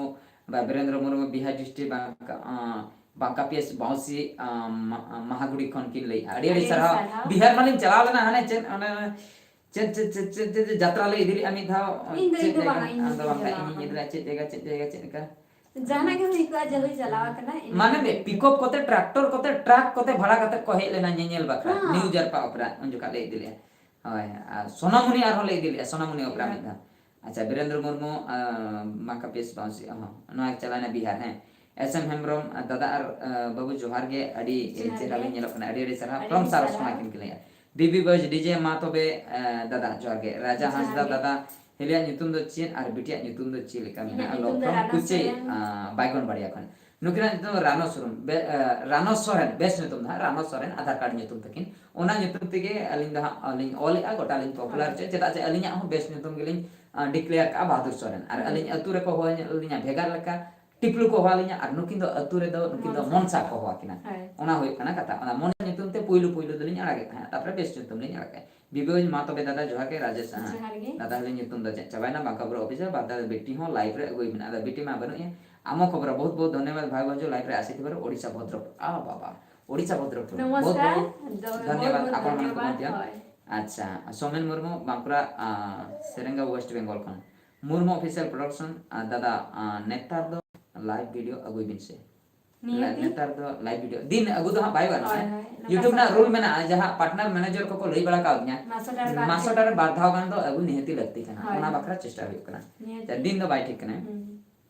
ᱵᱟ-, ᱵᱤᱨᱮᱱᱫᱨᱚ ᱢᱩᱨᱢᱩ ᱵᱤᱦᱟᱨ ᱰᱤᱥᱴᱨᱤᱠᱴ ᱵᱟᱝᱠᱟ-, ᱟᱸ, ᱵᱟᱝᱠᱟ ᱯᱤ ᱮᱥ ᱵᱟᱣᱥᱤ, ᱟᱸ, ᱢᱟ-, ᱟᱸ, ᱢᱟᱦᱟᱜᱩᱲᱤ ᱠᱷᱚᱱ ᱠᱤᱱ ᱞᱟᱹᱭᱮᱜᱼᱟ᱾ ᱟᱹᱰᱤ ᱟᱹᱰᱤ ᱟᱹᱰᱤ ᱥᱟᱨᱦᱟᱣ᱾ ᱥᱟᱨᱦᱟᱣ᱾ ᱵᱤᱦᱟᱨ ᱢᱟᱞᱤᱧ ᱪᱟᱞᱟᱣ ᱞᱮᱱᱟ, ᱦᱟᱱᱮ ᱪᱮᱫ, ᱚᱱᱮ, ᱪᱮᱫ, ᱪᱮᱫ, ᱪᱮᱫ, ᱪᱮᱫ, ᱪᱮᱫ, ᱪᱮᱫ ᱡᱟᱛᱨᱟ ᱞᱮ ᱤᱫᱤ ᱞᱮᱫᱼᱟ ᱢᱤᱫ ᱫᱷᱟᱣ? ᱤᱧ ᱫᱚ, ᱪᱮᱫ ᱤᱧ ᱫᱚ ᱡᱟᱭᱜᱟ? ᱵᱟᱝᱟ, ᱤᱧ ᱫᱚ ᱟᱢ ᱫᱚ ᱵᱟᱹᱧ ᱵᱟᱝ ᱠᱷᱟᱡ ᱪᱟᱞᱟᱣ ᱤᱧᱤᱧ ᱤᱫᱤ ᱟᱠᱟᱱᱟ᱾ ᱞᱮᱫᱼᱟ, ᱪᱮᱫ ᱡᱟᱭᱜᱟ, ᱪᱮᱫ ᱡᱟᱭᱜᱟ, ᱪᱮᱫ ᱞᱮᱠᱟ? ᱡᱟᱦᱟᱱᱟᱜ ᱜᱮ ᱦᱩᱭ ᱠᱚᱜᱼᱟ, ᱡᱟᱹᱦᱩᱭ ᱪᱟᱞᱟᱣ ᱟᱠᱟᱱᱟ, ᱤᱱᱟᱹ ᱢᱟᱱᱮ ᱜᱮ᱾ ᱯᱤᱠᱚᱯ ᱠᱚᱛᱮ, ᱴᱨᱟᱠᱴᱚᱨ ᱠᱚᱛᱮ, ᱴᱨᱟᱠ ᱠᱚᱛᱮ ᱵᱷᱟᱲᱟ ᱠᱟᱛᱮ ᱠᱚ ᱦᱮᱡ ᱞᱮᱱᱟ ᱧᱮᱧᱮᱞ ᱵᱟᱠᱷᱨᱟ, ᱦᱮᱸ᱾ ᱱᱤᱭᱩ ᱡᱟᱨᱯᱟ ᱚᱯᱮᱨᱟ, ᱩᱱ ᱡᱚᱠᱷᱟᱡ ᱞᱮ ᱤᱫᱤ ᱞᱮᱫᱼᱟ᱾ ᱦᱳᱭ, ᱟᱨ ᱥᱳᱱᱟᱢᱩᱱᱤ ᱟᱨᱦᱚᱸ ᱞᱮ ᱤᱫᱤ ᱞᱮᱫᱼᱟ, ᱥᱳᱱᱟᱢᱩᱱᱤ ᱚᱯᱮᱨᱟ ᱦᱮᱸ᱾ ᱢᱤᱫ ᱫᱷᱟᱣ᱾ ᱟᱪᱪᱷᱟ, ᱵᱤᱨᱮᱱᱫᱨᱚ ᱢᱩᱨᱢᱩ, ᱟᱸ, ᱢᱟᱠᱟ ᱯᱤᱥ ᱵᱟᱝᱥᱤ, ᱦᱚᱸ, ᱱᱚᱣᱟ ᱪᱟᱞᱟᱣᱮᱱᱟ ᱵᱤᱦᱟᱨ, ᱦᱮᱸ᱾ ᱮᱥ ᱮᱢ ᱦᱮᱢᱵᱨᱚᱢ, ᱟᱸ, ᱫᱟᱫᱟ ᱟᱨ, ᱟᱸ, ᱵᱟᱹᱵᱩ ᱡᱚᱦᱟᱨ ᱜᱮ, ᱟᱹᱰᱤ, ᱮ, ᱡᱚᱦᱟᱨ ᱪᱮᱦᱨᱟ ᱜᱮ᱾ ᱵᱤᱱ ᱧᱮᱞᱚᱜ ᱠᱟᱱᱟ, ᱟᱹᱰᱤ ᱟᱹᱰᱤ ᱥᱟᱨᱦᱟᱣ᱾ ᱟᱹᱰᱤ from ᱟᱹᱰᱤ ᱥᱟᱨᱚᱥ ᱥᱟᱨᱦᱟᱣ᱾ ᱠᱷᱚᱱᱟᱜ ᱠᱤᱱ ᱞᱟᱹᱭᱟ᱾ ᱵᱤᱵᱤ ᱵᱚᱭᱮᱥ ᱰᱤᱡᱮ ᱢᱟ ᱛᱚᱵᱮ, ᱮ, ᱫᱟᱫᱟ, ᱡᱚᱦᱟᱨ ᱜᱮ᱾ ᱨᱟᱡᱟ ᱡᱚᱦᱟᱨ ᱦᱟᱸᱥᱫᱟ, ᱜᱮ᱾ ᱫᱟᱫᱟ, ᱦᱤᱞᱤᱭᱟᱜ ᱧᱩᱛᱩᱢ ᱫᱚ ᱪᱮᱫ ᱟᱨ ᱵᱤᱴᱤᱭᱟᱜ ᱧᱩᱛᱩᱢ ᱫᱚ ᱪᱮᱫ ᱞᱮᱠᱟ ᱤᱧᱟᱹᱜ ᱢᱮᱱᱟᱜᱼᱟ? ᱧᱩᱛᱩᱢ ᱫᱚ ᱞᱚᱠᱷᱚᱱ ᱨᱟᱱᱟ ᱠᱩᱪᱮ, ᱥᱚᱨᱮᱱ᱾ ᱟ, ᱵᱟᱭᱜᱚᱱ ᱵᱟᱲᱤᱭᱟ ᱠᱷᱚᱱ᱾ ᱱᱩᱠᱤᱱᱟᱜ ᱧᱩᱛᱩᱢ ᱫᱚ ᱨᱟᱱᱚ ᱥᱚᱨᱮᱱ, ᱵᱮ-, ᱮ, ᱨᱟᱱᱚ ᱥᱚᱨᱮᱱ, ᱵᱮᱥ ᱧᱩᱛᱩᱢ ᱫᱚ ᱦᱟᱸᱜ ᱨᱟᱱᱚ ᱥᱚᱨᱮᱱ, ᱟᱫᱷᱟᱨ ᱠᱟᱨᱰ ᱧᱩᱛᱩᱢ ᱛᱟᱹᱠᱤᱱ᱾ ᱚᱱᱟ ᱧᱩᱛᱩᱢ ᱛᱮᱜᱮ ᱟᱹᱞᱤᱧ ᱫᱚ ᱦᱟᱸᱜ ᱞᱤᱧ ᱚᱞᱮᱜᱼᱟ, ᱜᱚᱴᱟ ᱞᱤᱧ ᱯᱚᱯᱩᱞᱟᱨ ᱦᱳᱭ᱾ ᱦᱚᱪᱚᱭᱟ, ᱪᱮᱫᱟᱜ ᱥᱮ ᱟᱹᱞᱤᱧᱟᱜ ᱦᱚᱸ ᱵᱮᱥ ᱧᱩᱛᱩᱢ ᱜᱮᱞᱤᱧ, ᱟ, ᱰᱤᱠᱞᱮᱭᱟᱨ ᱠᱟᱜᱼᱟ, ᱵᱟᱦᱟᱫᱩᱨ ᱥᱚᱨᱮᱱ᱾ ᱟᱨ ᱦᱩᱸ᱾ ᱟᱹᱞᱤᱧ ᱟᱹᱛᱩ ᱨᱮᱠᱚ ᱦᱚᱦᱚ ᱞᱤᱧᱟ ᱵᱷᱮᱜᱟᱨ ᱞᱮᱠᱟ, ᱴᱤᱯᱞᱩ ᱠᱚ ᱦᱚᱦᱚᱣᱟ ᱞᱤᱧᱟ, ᱟᱨ ᱱᱩᱠᱤᱱ ᱫᱚ ᱟᱹᱛᱩ ᱨᱮᱫᱚ, ᱱᱩᱠᱤᱱ ᱫᱚ ᱢᱚᱱᱥᱟ᱾ ᱢᱚᱱᱥᱟ ᱠᱚ ᱦᱚᱦᱚᱣᱟ ᱠᱤᱱᱟ᱾ ᱦᱳᱭ᱾ ᱚᱱᱟ ᱦᱩᱭᱩᱜ ᱠᱟᱱᱟ ᱠᱟᱛᱷᱟ᱾ ᱚᱱᱟ ᱢᱚᱱᱥᱟ ᱧᱩᱛᱩᱢ ᱛᱮ ᱯᱩᱭᱞᱩ ᱯᱩᱭᱞᱩ ᱫᱚᱞᱤᱧ ᱟᱲᱟᱜᱮᱫ ᱛᱟᱦᱮᱸᱫ, ᱛᱟᱨᱯᱚᱨᱮ ᱵᱮᱥ ᱧᱩᱛᱩᱢ ᱞᱤᱧ ᱟᱲᱟᱜ ᱠᱮᱫ᱾ ᱵᱤᱵᱤ ᱢᱟ ᱛᱚᱵᱮ ᱫᱟᱫᱟ ᱡᱚᱦᱟᱨ ᱜᱮ, ᱨᱟᱡᱮᱥ, ᱦᱮᱸ᱾ ᱡᱚᱦᱟᱨ ᱜᱮ᱾ ᱫᱟᱫᱟ ᱦᱤᱞᱤ ᱧᱩᱛᱩᱢ ᱫᱚ ᱪᱮᱫ ᱪᱟᱵᱟᱭᱮᱱᱟ? ᱵᱟᱸᱠᱟ ᱵᱩᱨᱩ ᱚᱯᱷᱤᱥ ᱨᱮ ᱵᱟᱫᱟ ᱵᱤᱴᱤ ᱦᱚᱸ ᱞᱟᱭᱤᱵᱷ ᱨᱮ ᱟᱹᱜᱩᱭ ᱢᱮ᱾ ᱟᱫᱚ ᱵᱤᱴᱤ ᱢᱟ ᱵᱟᱹᱱᱩᱜ ᱮᱭᱟ᱾ ᱟᱢᱚ ᱠᱷᱚᱵᱚᱨ ᱵᱚᱦᱩᱛ ᱵᱚᱦᱩᱛ ᱫᱷᱚᱱᱭᱚᱵᱟᱫ ᱵᱷᱟᱭ ᱵᱚᱱᱡᱚ ᱞᱟᱭᱤᱵᱷ ᱨᱮ ᱟᱥᱤ ᱠᱷᱚᱵᱚᱨ ᱳᱰᱤᱥᱟ ᱵᱷᱚᱫᱨᱚᱯᱩᱨ᱾ ᱟ ᱵᱟᱵᱟ, ᱳᱰᱤᱥᱟ ᱵᱷᱚᱫᱨᱚᱯᱩᱨ᱾ ᱱᱚᱢᱚᱥᱠᱟᱨ᱾ ᱵᱚᱦᱩᱛ ᱵᱚᱦᱩᱛ ᱫᱚ-, ᱫᱷᱚᱱᱭᱚᱵᱟᱫ ᱵᱚᱦᱩᱛ ᱵᱚᱦᱩᱛ ᱟᱯᱚᱱ ᱢᱟᱱ ᱠᱚ ᱫᱷᱚᱱᱭᱚᱵᱟᱫ, ᱵᱚᱱ ᱛᱮᱭᱟ᱾ ᱦᱳᱭ᱾ ᱟᱪᱪᱷᱟ, ᱥᱳᱢᱮᱱ ᱢᱩᱨᱢᱩ ᱵᱟᱸᱠᱩᱲᱟ, ᱟ, ᱥᱮᱨᱮᱝᱜᱟ ᱳᱭᱮᱥᱴ ᱵᱮᱝᱜᱚᱞ ᱠᱷᱚᱱ᱾ ᱢᱩᱨᱢᱩ ᱚᱯᱷᱤᱥᱤᱭᱟᱞ ᱯᱨᱚᱰᱟᱠᱥᱚᱱ, ᱟ, ᱫᱟᱫᱟ, ᱟ, ᱱᱮᱛᱟᱨ ᱫᱚ ᱞᱟᱭᱤᱵᱷ ᱵᱷᱤᱰᱤᱭᱳ ᱟᱹᱜᱩᱭ ᱵᱤᱱ ᱥᱮ᱾ ᱱᱤᱭᱟᱹ ᱫᱤᱱ ᱱᱮᱛᱟᱨ ᱫᱚ ᱞᱟᱭᱤᱵᱷ ᱵᱷᱤᱰᱤᱭᱳ ᱫᱤᱱ ᱟᱹᱜᱩ ᱫᱚ ᱦᱟᱸᱜ ᱵᱟᱭ ᱜᱟᱱᱚᱜᱼᱟ᱾ ᱦᱳᱭ, ᱦᱳᱭ, ᱱᱚᱝᱠᱟ ᱭᱩᱴᱩᱵᱽ ᱨᱮᱱᱟᱜ ᱥᱟᱵ ᱨᱩᱞ ᱢᱮᱱᱟᱜᱼᱟ, ᱡᱟᱦᱟᱸ ᱯᱟᱨᱴᱱᱟᱨ ᱢᱮᱱᱮᱡᱟᱨ ᱠᱚᱠᱚ ᱞᱟᱹᱭ ᱵᱟᱲᱟ ᱠᱟᱣᱫᱤᱧᱟ, ᱢᱟᱥᱚ ᱴᱟᱨ ᱵᱟᱨ ᱢᱟᱥᱚ ᱫᱤᱱ᱾ ᱴᱟᱨ ᱵᱟᱨ ᱫᱷᱟᱣ ᱜᱟᱱ ᱫᱚ ᱟᱹᱜᱩ ᱱᱤᱦᱟᱹᱛᱤ ᱞᱟᱹᱠᱛᱤ ᱠᱟᱱᱟ᱾ ᱦᱳᱭ᱾ ᱚᱱᱟ ᱵᱟᱠᱷᱨᱟ ᱪᱮᱥᱴᱟ ᱦᱩᱭᱩᱜ ᱠᱟᱱᱟ᱾ ᱱᱤᱦᱟᱹᱛᱤ᱾ ᱫᱤᱱ ᱫᱚ ᱵᱟᱭ ᱴᱷᱤᱠ ᱠᱟᱱᱟ᱾ ᱦᱩᱸ᱾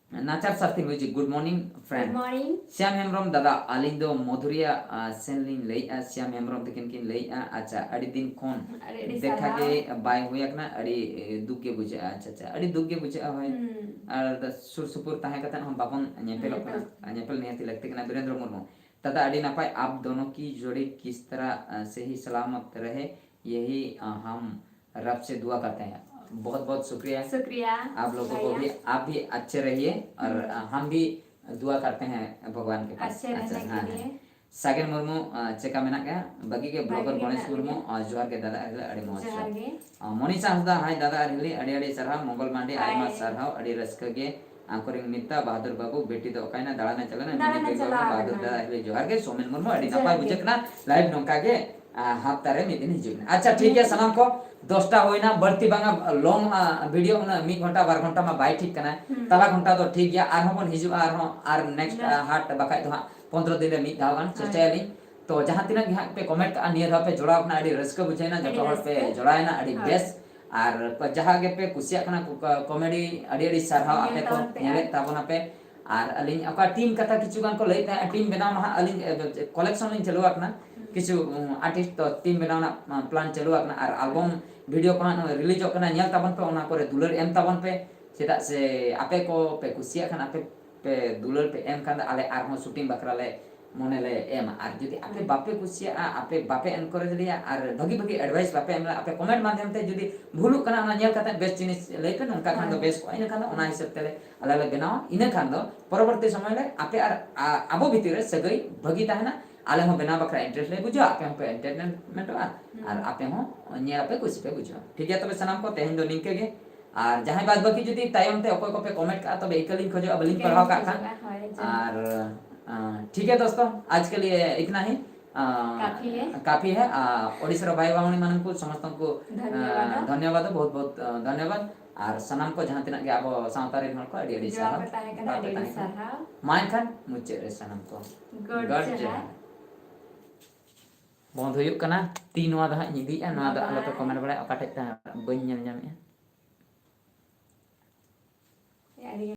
ᱱᱟᱪᱟᱨ ᱥᱟᱨᱛᱷᱤ music, good morning friend. Good morning. Shyam Hembrom ᱫᱟᱫᱟ, ᱟᱹᱞᱤᱧ ᱫᱚ ᱢᱚᱫᱷᱩᱨᱤᱭᱟ, ᱟ, ᱥᱮᱱ ᱞᱤᱧ ᱞᱟᱹᱭᱮᱫᱼᱟ᱾ ᱥᱭᱟᱢ ᱦᱮᱢᱵᱨᱚᱢ ᱛᱟᱹᱠᱤᱱ ᱠᱤᱱ ᱞᱟᱹᱭᱮᱫᱼᱟ᱾ ᱟᱪᱪᱷᱟ, ᱟᱹᱰᱤ ᱫᱤᱱ ᱠᱷᱚᱱ ᱟᱹᱰᱤ, ᱟᱹᱰᱤ ᱫᱮᱠᱷᱟ ᱥᱟᱨᱦᱟᱣ᱾ ᱜᱮ ᱵᱟᱭ ᱦᱩᱭ ᱟᱠᱟᱱᱟ, ᱟᱹᱰᱤ, ᱮ, ᱫᱩᱠ ᱜᱮ ᱵᱩᱡᱷᱟᱹᱜᱼᱟ᱾ ᱟᱪᱪᱷᱟ, ᱟᱪᱪᱷᱟ, ᱟᱹᱰᱤ ᱫᱩᱠ ᱜᱮ ᱵᱩᱡᱷᱟᱹᱜᱼᱟ, ᱦᱳᱭ᱾ ᱦᱩᱸ᱾ ᱟᱨ ᱥᱩᱨ ᱥᱩᱯᱩᱨ ᱛᱟᱦᱮᱸ ᱠᱟᱛᱮ ᱦᱚᱸ ᱵᱟᱵᱚᱱ ᱧᱮᱯᱮᱞᱚᱜ ᱠᱟᱱᱟ᱾ ᱧᱮᱯᱮᱞ᱾ ᱧᱮᱯᱮᱞ ᱱᱤᱦᱟᱹᱛᱤ ᱞᱟᱹᱠᱛᱤ ᱠᱟᱱᱟ᱾ ᱵᱤᱨᱮᱱᱫᱨᱚ ᱢᱩᱨᱢᱩ, दादा, ᱟᱹᱰᱤ ᱱᱟᱯᱟᱭ, आप दोनों की जोड़ी किस तरह, अ, से ही सलामत रहे, यही, अ, हम रब से दुआ करते हैं। बहुत बहुत शुक्रिया। शुक्रिया आप लोगों को भैया। भी, आप भी अच्छे रहिए और, हम्म। अ, हम भी दुआ करते हैं भगवान के पास। अच्छे रहने अच्छा, के हाँ, लिए। हाँ। ᱥᱟᱜᱮᱱ ᱢᱩᱨᱢᱩ, ᱟ, ᱪᱮᱠᱟ ᱢᱮᱱᱟᱜ ᱜᱮᱭᱟ? ᱵᱷᱟᱹᱜᱤ ᱜᱮ, ᱵᱷᱟᱹᱜᱤ ᱵᱞᱚᱜᱟᱨ ᱜᱮ ᱜᱚᱬᱮᱥ ᱢᱮᱱᱟᱜ ᱢᱩᱨᱢᱩ, ᱞᱤᱧᱟ᱾ ᱟ, ᱡᱚᱦᱟᱨ ᱜᱮ ᱫᱟᱫᱟ ᱟᱨ ᱦᱤᱞᱤ, ᱟᱹᱰᱤ ᱢᱚᱡᱽ᱾ ᱡᱚᱦᱟᱨ ᱜᱮ᱾ ᱟ, ᱢᱚᱱᱤᱥᱟ ᱦᱟᱸᱥᱫᱟ, ᱦᱟᱭ ᱫᱟᱫᱟ ᱟᱨ ᱦᱤᱞᱤ, ᱟᱹᱰᱤ ᱟᱹᱰᱤ ᱥᱟᱨᱦᱟᱣ᱾ ᱢᱚᱝᱜᱚᱞ ᱢᱟᱱᱰᱤ, ᱟᱭᱢᱟ ᱦᱟᱭ᱾ ᱥᱟᱨᱦᱟᱣ, ᱟᱹᱰᱤ ᱨᱟᱹᱥᱠᱟᱹ ᱜᱮ᱾ ᱟᱸᱠᱚᱨᱤᱝ ᱢᱤᱛᱟ ᱵᱟᱦᱟᱫᱩᱨ ᱵᱟᱹᱵᱩ, ᱵᱤᱴᱤ ᱫᱚ ᱚᱠᱟᱭᱮᱱᱟ? ᱫᱟᱬᱟᱱᱮ ᱪᱟᱞᱟᱣᱮᱱᱟ? ᱫᱟᱬᱟᱱᱮ ᱢᱤᱱᱤ ᱪᱟᱞᱟᱣ ᱵᱟᱦᱟᱫᱩᱨ ᱞᱮᱱᱟ᱾ ᱫᱟᱫᱟ ᱟᱨ ᱦᱤᱞᱤ, ᱡᱚᱦᱟᱨ ᱜᱮ᱾ ᱥᱳᱢᱮᱱ ᱢᱩᱨᱢᱩ, ᱟᱹᱰᱤ ᱡᱚᱦᱟᱨ ᱱᱟᱯᱟᱭ ᱜᱮ᱾ ᱵᱩᱡᱷᱟᱹᱜ ᱠᱟᱱᱟ᱾ ᱞᱟᱭᱤᱵᱷ ᱱᱚᱝᱠᱟ ᱜᱮ, ᱟ, ᱦᱟᱯᱛᱟ ᱨᱮ ᱢᱤᱫ ᱫᱤᱱ ᱦᱤᱡᱩᱜ ᱢᱮ᱾ ᱟᱪᱪᱷᱟ, ᱴᱷᱤᱠ ᱜᱮᱭᱟ, ᱦᱩᱸ᱾ ᱥᱟᱱᱟᱢ ᱠᱚ, ᱫᱚᱥᱴᱟ ᱦᱩᱭᱱᱟ, ᱵᱟᱹᱲᱛᱤ ᱵᱟᱝᱟ, ᱞᱚᱝ, ᱟ, ᱵᱷᱤᱰᱤᱭᱳ ᱩᱱᱟᱹᱜ ᱢᱤᱫ ᱜᱷᱚᱱᱴᱟ, ᱵᱟᱨ ᱜᱷᱚᱱᱴᱟ ᱢᱟ ᱵᱟᱭ ᱴᱷᱤᱠ ᱠᱟᱱᱟ᱾ ᱦᱩᱸ᱾ ᱛᱟᱞᱟ ᱜᱷᱚᱱᱴᱟ ᱫᱚ ᱴᱷᱤᱠ ᱜᱮᱭᱟ, ᱟᱨᱦᱚᱸ ᱵᱚᱱ ᱦᱤᱡᱩᱜᱼᱟ, ᱟᱨᱦᱚᱸ, ᱟᱨ ᱱᱮᱠᱥᱴ, ᱱᱮᱠᱥᱴ᱾ ᱟ, ᱦᱟᱴ ᱵᱟᱠᱷᱟᱡ ᱫᱚ ᱦᱟᱸᱜ ᱯᱚᱱᱫᱽᱨᱚ ᱫᱤᱱ ᱨᱮ ᱢᱤᱫ ᱫᱷᱟᱣ ᱜᱟᱱ ᱦᱳᱭ᱾ ᱪᱮᱥᱴᱟᱭᱟᱞᱤᱧ᱾ ᱛᱚ ᱡᱟᱦᱟᱸ ᱛᱤᱱᱟᱹᱜ ᱜᱮ ᱦᱟᱸᱜ ᱯᱮ ᱠᱚᱢᱮᱱᱴ ᱠᱟᱜᱼᱟ, ᱱᱤᱭᱟᱹ ᱫᱷᱟᱣ ᱯᱮ ᱡᱚᱲᱟᱣ ᱠᱟᱱᱟ, ᱟᱹᱰᱤ ᱨᱟᱹᱥᱠᱟᱹ ᱵᱩᱡᱷᱟᱹᱣᱮᱱᱟ, ᱟᱹᱰᱤ ᱡᱚᱛᱚ ᱦᱚᱲ ᱯᱮ ᱨᱟᱹᱥᱠᱟᱹ᱾ ᱡᱚᱲᱟᱣᱮᱱᱟ, ᱟᱹᱰᱤ ᱦᱳᱭ᱾ ᱵᱮᱥ᱾ ᱟᱨ ᱠᱚ-, ᱡᱟᱦᱟᱸ ᱜᱮᱯᱮ ᱠᱩᱥᱤᱭᱟᱜ ᱠᱟᱱᱟ, ᱠᱚ-, ᱠᱚ-, ᱠᱚᱢᱮᱰᱤ ᱟᱹᱰᱤ ᱟᱹᱰᱤ ᱥᱟᱨᱦᱟᱣ ᱧᱮᱞ ᱟᱯᱮ ᱠᱚ ᱛᱟᱵᱚᱱ ᱯᱮ᱾ ᱧᱮᱞᱮᱫ ᱛᱟᱵᱚᱱᱟᱯᱮ᱾ ᱟᱨ ᱟᱹᱞᱤᱧ ᱚᱠᱟ ᱴᱤᱢ ᱠᱟᱛᱷᱟ ᱠᱤᱪᱷᱩ ᱜᱟᱱ ᱠᱚ ᱞᱟᱹᱭᱮᱫ ᱛᱟᱦᱮᱸᱫ, ᱴᱤᱢ ᱵᱮᱱᱟᱣ ᱢᱟ ᱦᱟᱸᱜ ᱟᱹᱞᱤᱧ, ᱮ, ᱠᱚᱞᱮᱠᱥᱚᱱ ᱞᱤᱧ ᱪᱟᱹᱞᱩ ᱟᱠᱟᱱᱟ᱾ ᱦᱩᱸ᱾ ᱠᱤᱪᱷᱩ, ᱩᱸ, ᱟᱨᱴᱤᱥᱴ ᱛᱚ ᱴᱤᱢ ᱵᱮᱱᱟᱣ ᱨᱮᱱᱟᱜ, ᱟᱸ, ᱯᱞᱟᱱ ᱪᱟᱹᱞᱩ ᱟᱠᱟᱱᱟ᱾ ᱟᱨ ᱟᱞᱵᱚᱢ ᱵᱷᱤᱰᱤᱭᱳ ᱠᱚ ᱦᱟᱸᱜ ᱱᱚᱜᱼᱚᱭ ᱨᱤᱞᱤᱡᱚᱜ ᱠᱟᱱᱟ, ᱧᱮᱞ ᱛᱟᱵᱚᱱ ᱯᱮ, ᱚᱱᱟ ᱠᱚᱨᱮ ᱫᱩᱞᱟᱹᱲ ᱮᱢ ᱛᱟᱵᱚᱱ ᱯᱮ᱾ ᱪᱮᱫᱟᱜ ᱥᱮ ᱟᱯᱮ ᱠᱚ ᱯᱮ ᱠᱩᱥᱤᱭᱟᱜ ᱠᱷᱟᱱ, ᱟᱯᱮ ᱯᱮ ᱫᱩᱞᱟᱹᱲ ᱯᱮ ᱮᱢ ᱠᱷᱟᱱ ᱫᱚ ᱟᱞᱮ ᱟᱨᱦᱚᱸ ᱥᱩᱴᱤᱝ ᱵᱟᱠᱷᱨᱟ ᱞᱮ ᱢᱚᱱᱮ ᱞᱮ ᱮᱢᱟ᱾ ᱟᱨ ᱡᱩᱫᱤ ᱟᱯᱮ ᱦᱩᱸ᱾ ᱵᱟᱯᱮ ᱠᱩᱥᱤᱭᱟᱜᱼᱟ, ᱟᱯᱮ ᱵᱟᱯᱮ ᱮᱱᱠᱟᱨᱮᱡᱽ ᱞᱮᱭᱟ ᱟᱨ ᱵᱷᱟᱹᱜᱤ ᱵᱷᱟᱹᱜᱤ ᱮᱰᱵᱷᱟᱭᱤᱥ ᱵᱟᱯᱮ ᱮᱢ ᱞᱮᱭᱟ, ᱟᱯᱮ ᱠᱚᱢᱮᱱᱴ ᱢᱟᱫᱽᱫᱷᱚᱢ ᱛᱮ ᱡᱩᱫᱤ ᱵᱷᱩᱞᱩᱜ ᱠᱟᱱᱟ, ᱚᱱᱟ ᱧᱮᱞ ᱠᱟᱛᱮ ᱵᱮᱥ ᱡᱤᱱᱤᱥ ᱞᱟᱹᱭ ᱯᱮ, ᱱᱚᱝᱠᱟ ᱠᱷᱟᱱ ᱫᱚ ᱦᱳᱭ᱾ ᱵᱮᱥ ᱠᱚᱜᱼᱟ, ᱤᱱᱟᱹ ᱠᱷᱟᱱ ᱫᱚ ᱚᱱᱟ ᱦᱤᱥᱟᱹᱵ ᱛᱮᱞᱮ ᱟᱞᱮ ᱞᱮ ᱵᱮᱱᱟᱣᱟ᱾ ᱤᱱᱟᱹ ᱠᱷᱟᱱ ᱫᱚ ᱯᱚᱨᱚᱵᱚᱨᱛᱤ ᱥᱚᱢᱚᱭ ᱞᱮ ᱟᱯᱮ ᱟᱨ, ᱟ-, ᱟᱵᱚ ᱵᱷᱤᱛᱤᱨ ᱨᱮ ᱥᱟᱹᱜᱟᱹᱭ ᱵᱷᱟᱹᱜᱤ ᱛᱟᱦᱮᱱᱟ᱾ ᱟᱞᱮ ᱦᱚᱸ ᱵᱮᱱᱟᱣ ᱵᱟᱠᱷᱨᱟ ᱤᱱᱴᱟᱨᱮᱥᱴ ᱞᱮ ᱵᱩᱡᱷᱟᱹᱣᱟ, ᱟᱯᱮ ᱦᱚᱸᱯᱮ ᱮᱱᱴᱟᱨᱴᱮᱱᱢᱮᱱᱴᱚᱜᱼᱟ, ᱦᱩᱸ᱾ ᱟᱨ ᱟᱯᱮ ᱦᱚᱸ ᱧᱮᱞ ᱟᱯᱮ, ᱠᱩᱥᱤ ᱯᱮ ᱵᱩᱡᱷᱟᱹᱣᱟ᱾ ᱴᱷᱤᱠ ᱜᱮᱭᱟ, ᱛᱚᱵᱮ ᱥᱟᱱᱟᱢ ᱠᱚ ᱛᱮᱦᱮᱧ ᱫᱚ ᱱᱤᱝᱠᱟᱹ ᱜᱮ᱾ ᱟᱨ ᱡᱟᱦᱟᱸᱭ ᱵᱟᱫ ᱵᱟᱹᱠᱤ ᱡᱩᱫᱤ ᱛᱟᱭᱚᱢ ᱛᱮ ᱚᱠᱚᱭ ᱠᱚᱯᱮ ᱠᱚᱢᱮᱱᱴ ᱠᱟᱜᱼᱟ, ᱛᱚᱵᱮ ᱤᱠᱟᱹ ᱞᱤᱧ ᱠᱷᱚᱡᱚᱜᱼᱟ, ᱵᱟᱹᱞᱤᱧ ᱤᱠᱟᱹ ᱯᱟᱲᱦᱟᱣ ᱞᱤᱧ ᱠᱟᱜ ᱠᱷᱟᱱ᱾ ᱠᱷᱚᱡᱚᱜᱼᱟ, ᱦᱳᱭ, ᱡᱚᱦᱟᱨ᱾ ᱟᱨ, ᱟᱸ, ᱴᱷᱤᱠ ᱜᱮᱭᱟ ᱫᱚᱥᱛᱚ, ᱟᱡ ᱠᱮ ᱞᱤᱭᱮ ᱤᱛᱱᱟ ᱦᱤ᱾ ᱠᱟᱯᱷᱤ ᱦᱮ। ᱠᱟᱯᱷᱤ ᱦᱮ, ᱟ, ᱳᱰᱤᱥᱟ ᱨᱮ ᱵᱷᱟᱭ ᱵᱷᱟᱣᱱᱤ ᱢᱟᱱᱟᱝ ᱠᱚ ᱥᱚᱢᱚᱥᱛᱚ ᱠᱚ, ᱟ, ᱫᱷᱚᱱᱭᱚᱵᱟᱫ। ᱫᱷᱚᱱᱭᱚᱵᱟᱫ, ᱵᱚᱦᱩᱛ ᱵᱚᱦᱩᱛ, ᱟ, ᱫᱷᱚᱱᱭᱚᱵᱟᱫ। ᱟᱨ ᱥᱟᱱᱟᱢ ᱠᱚ ᱡᱟᱦᱟᱸ ᱛᱤᱱᱟᱹᱜ ᱜᱮ ᱟᱵᱚ ᱥᱟᱶᱛᱟ ᱨᱮᱱ ᱦᱚᱲ ᱠᱚ ᱟᱹᱰᱤ ᱟᱹᱰᱤ ᱡᱚᱲᱟᱣ ᱥᱟᱨᱦᱟᱣ᱾ ᱯᱮ ᱛᱟᱦᱮᱸ ᱠᱟᱱᱟ, ᱡᱚᱲᱟᱣ ᱟᱹᱰᱤ ᱯᱮ ᱟᱹᱰᱤ ᱛᱟᱦᱮᱸ ᱠᱟᱱᱟ᱾ ᱥᱟᱨᱦᱟᱣ᱾ ᱢᱟ ᱮᱱᱠᱷᱟᱱ ᱢᱩᱪᱟᱹᱫ ᱨᱮ ᱥᱟᱱᱟᱢ ᱠᱚ᱾ ᱜᱚᱰ ᱜᱚᱰ ᱡᱚᱦᱟᱨ᱾ ᱡᱚᱦᱟᱨ᱾ ᱵᱚᱱᱫ ᱦᱩᱭᱩᱜ ᱠᱟᱱᱟ, ᱛᱤ ᱱᱚᱣᱟ ᱫᱚ ᱦᱟᱸᱜ ᱤᱧ ᱤᱫᱤᱭᱮᱫᱼᱟ, ᱱᱚᱣᱟ ᱫᱚ ᱟᱞᱚ ᱯᱮ ᱵᱟᱵᱟ᱾ ᱠᱚᱢᱮᱱᱴ ᱵᱟᱲᱟᱭᱟ, ᱚᱠᱟ ᱴᱷᱮᱡ ᱛᱮ ᱦᱟᱸᱜ ᱵᱟᱹᱧ ᱧᱮᱞ ᱧᱟᱢᱮᱫᱼᱟ᱾ ᱟᱹᱰᱤ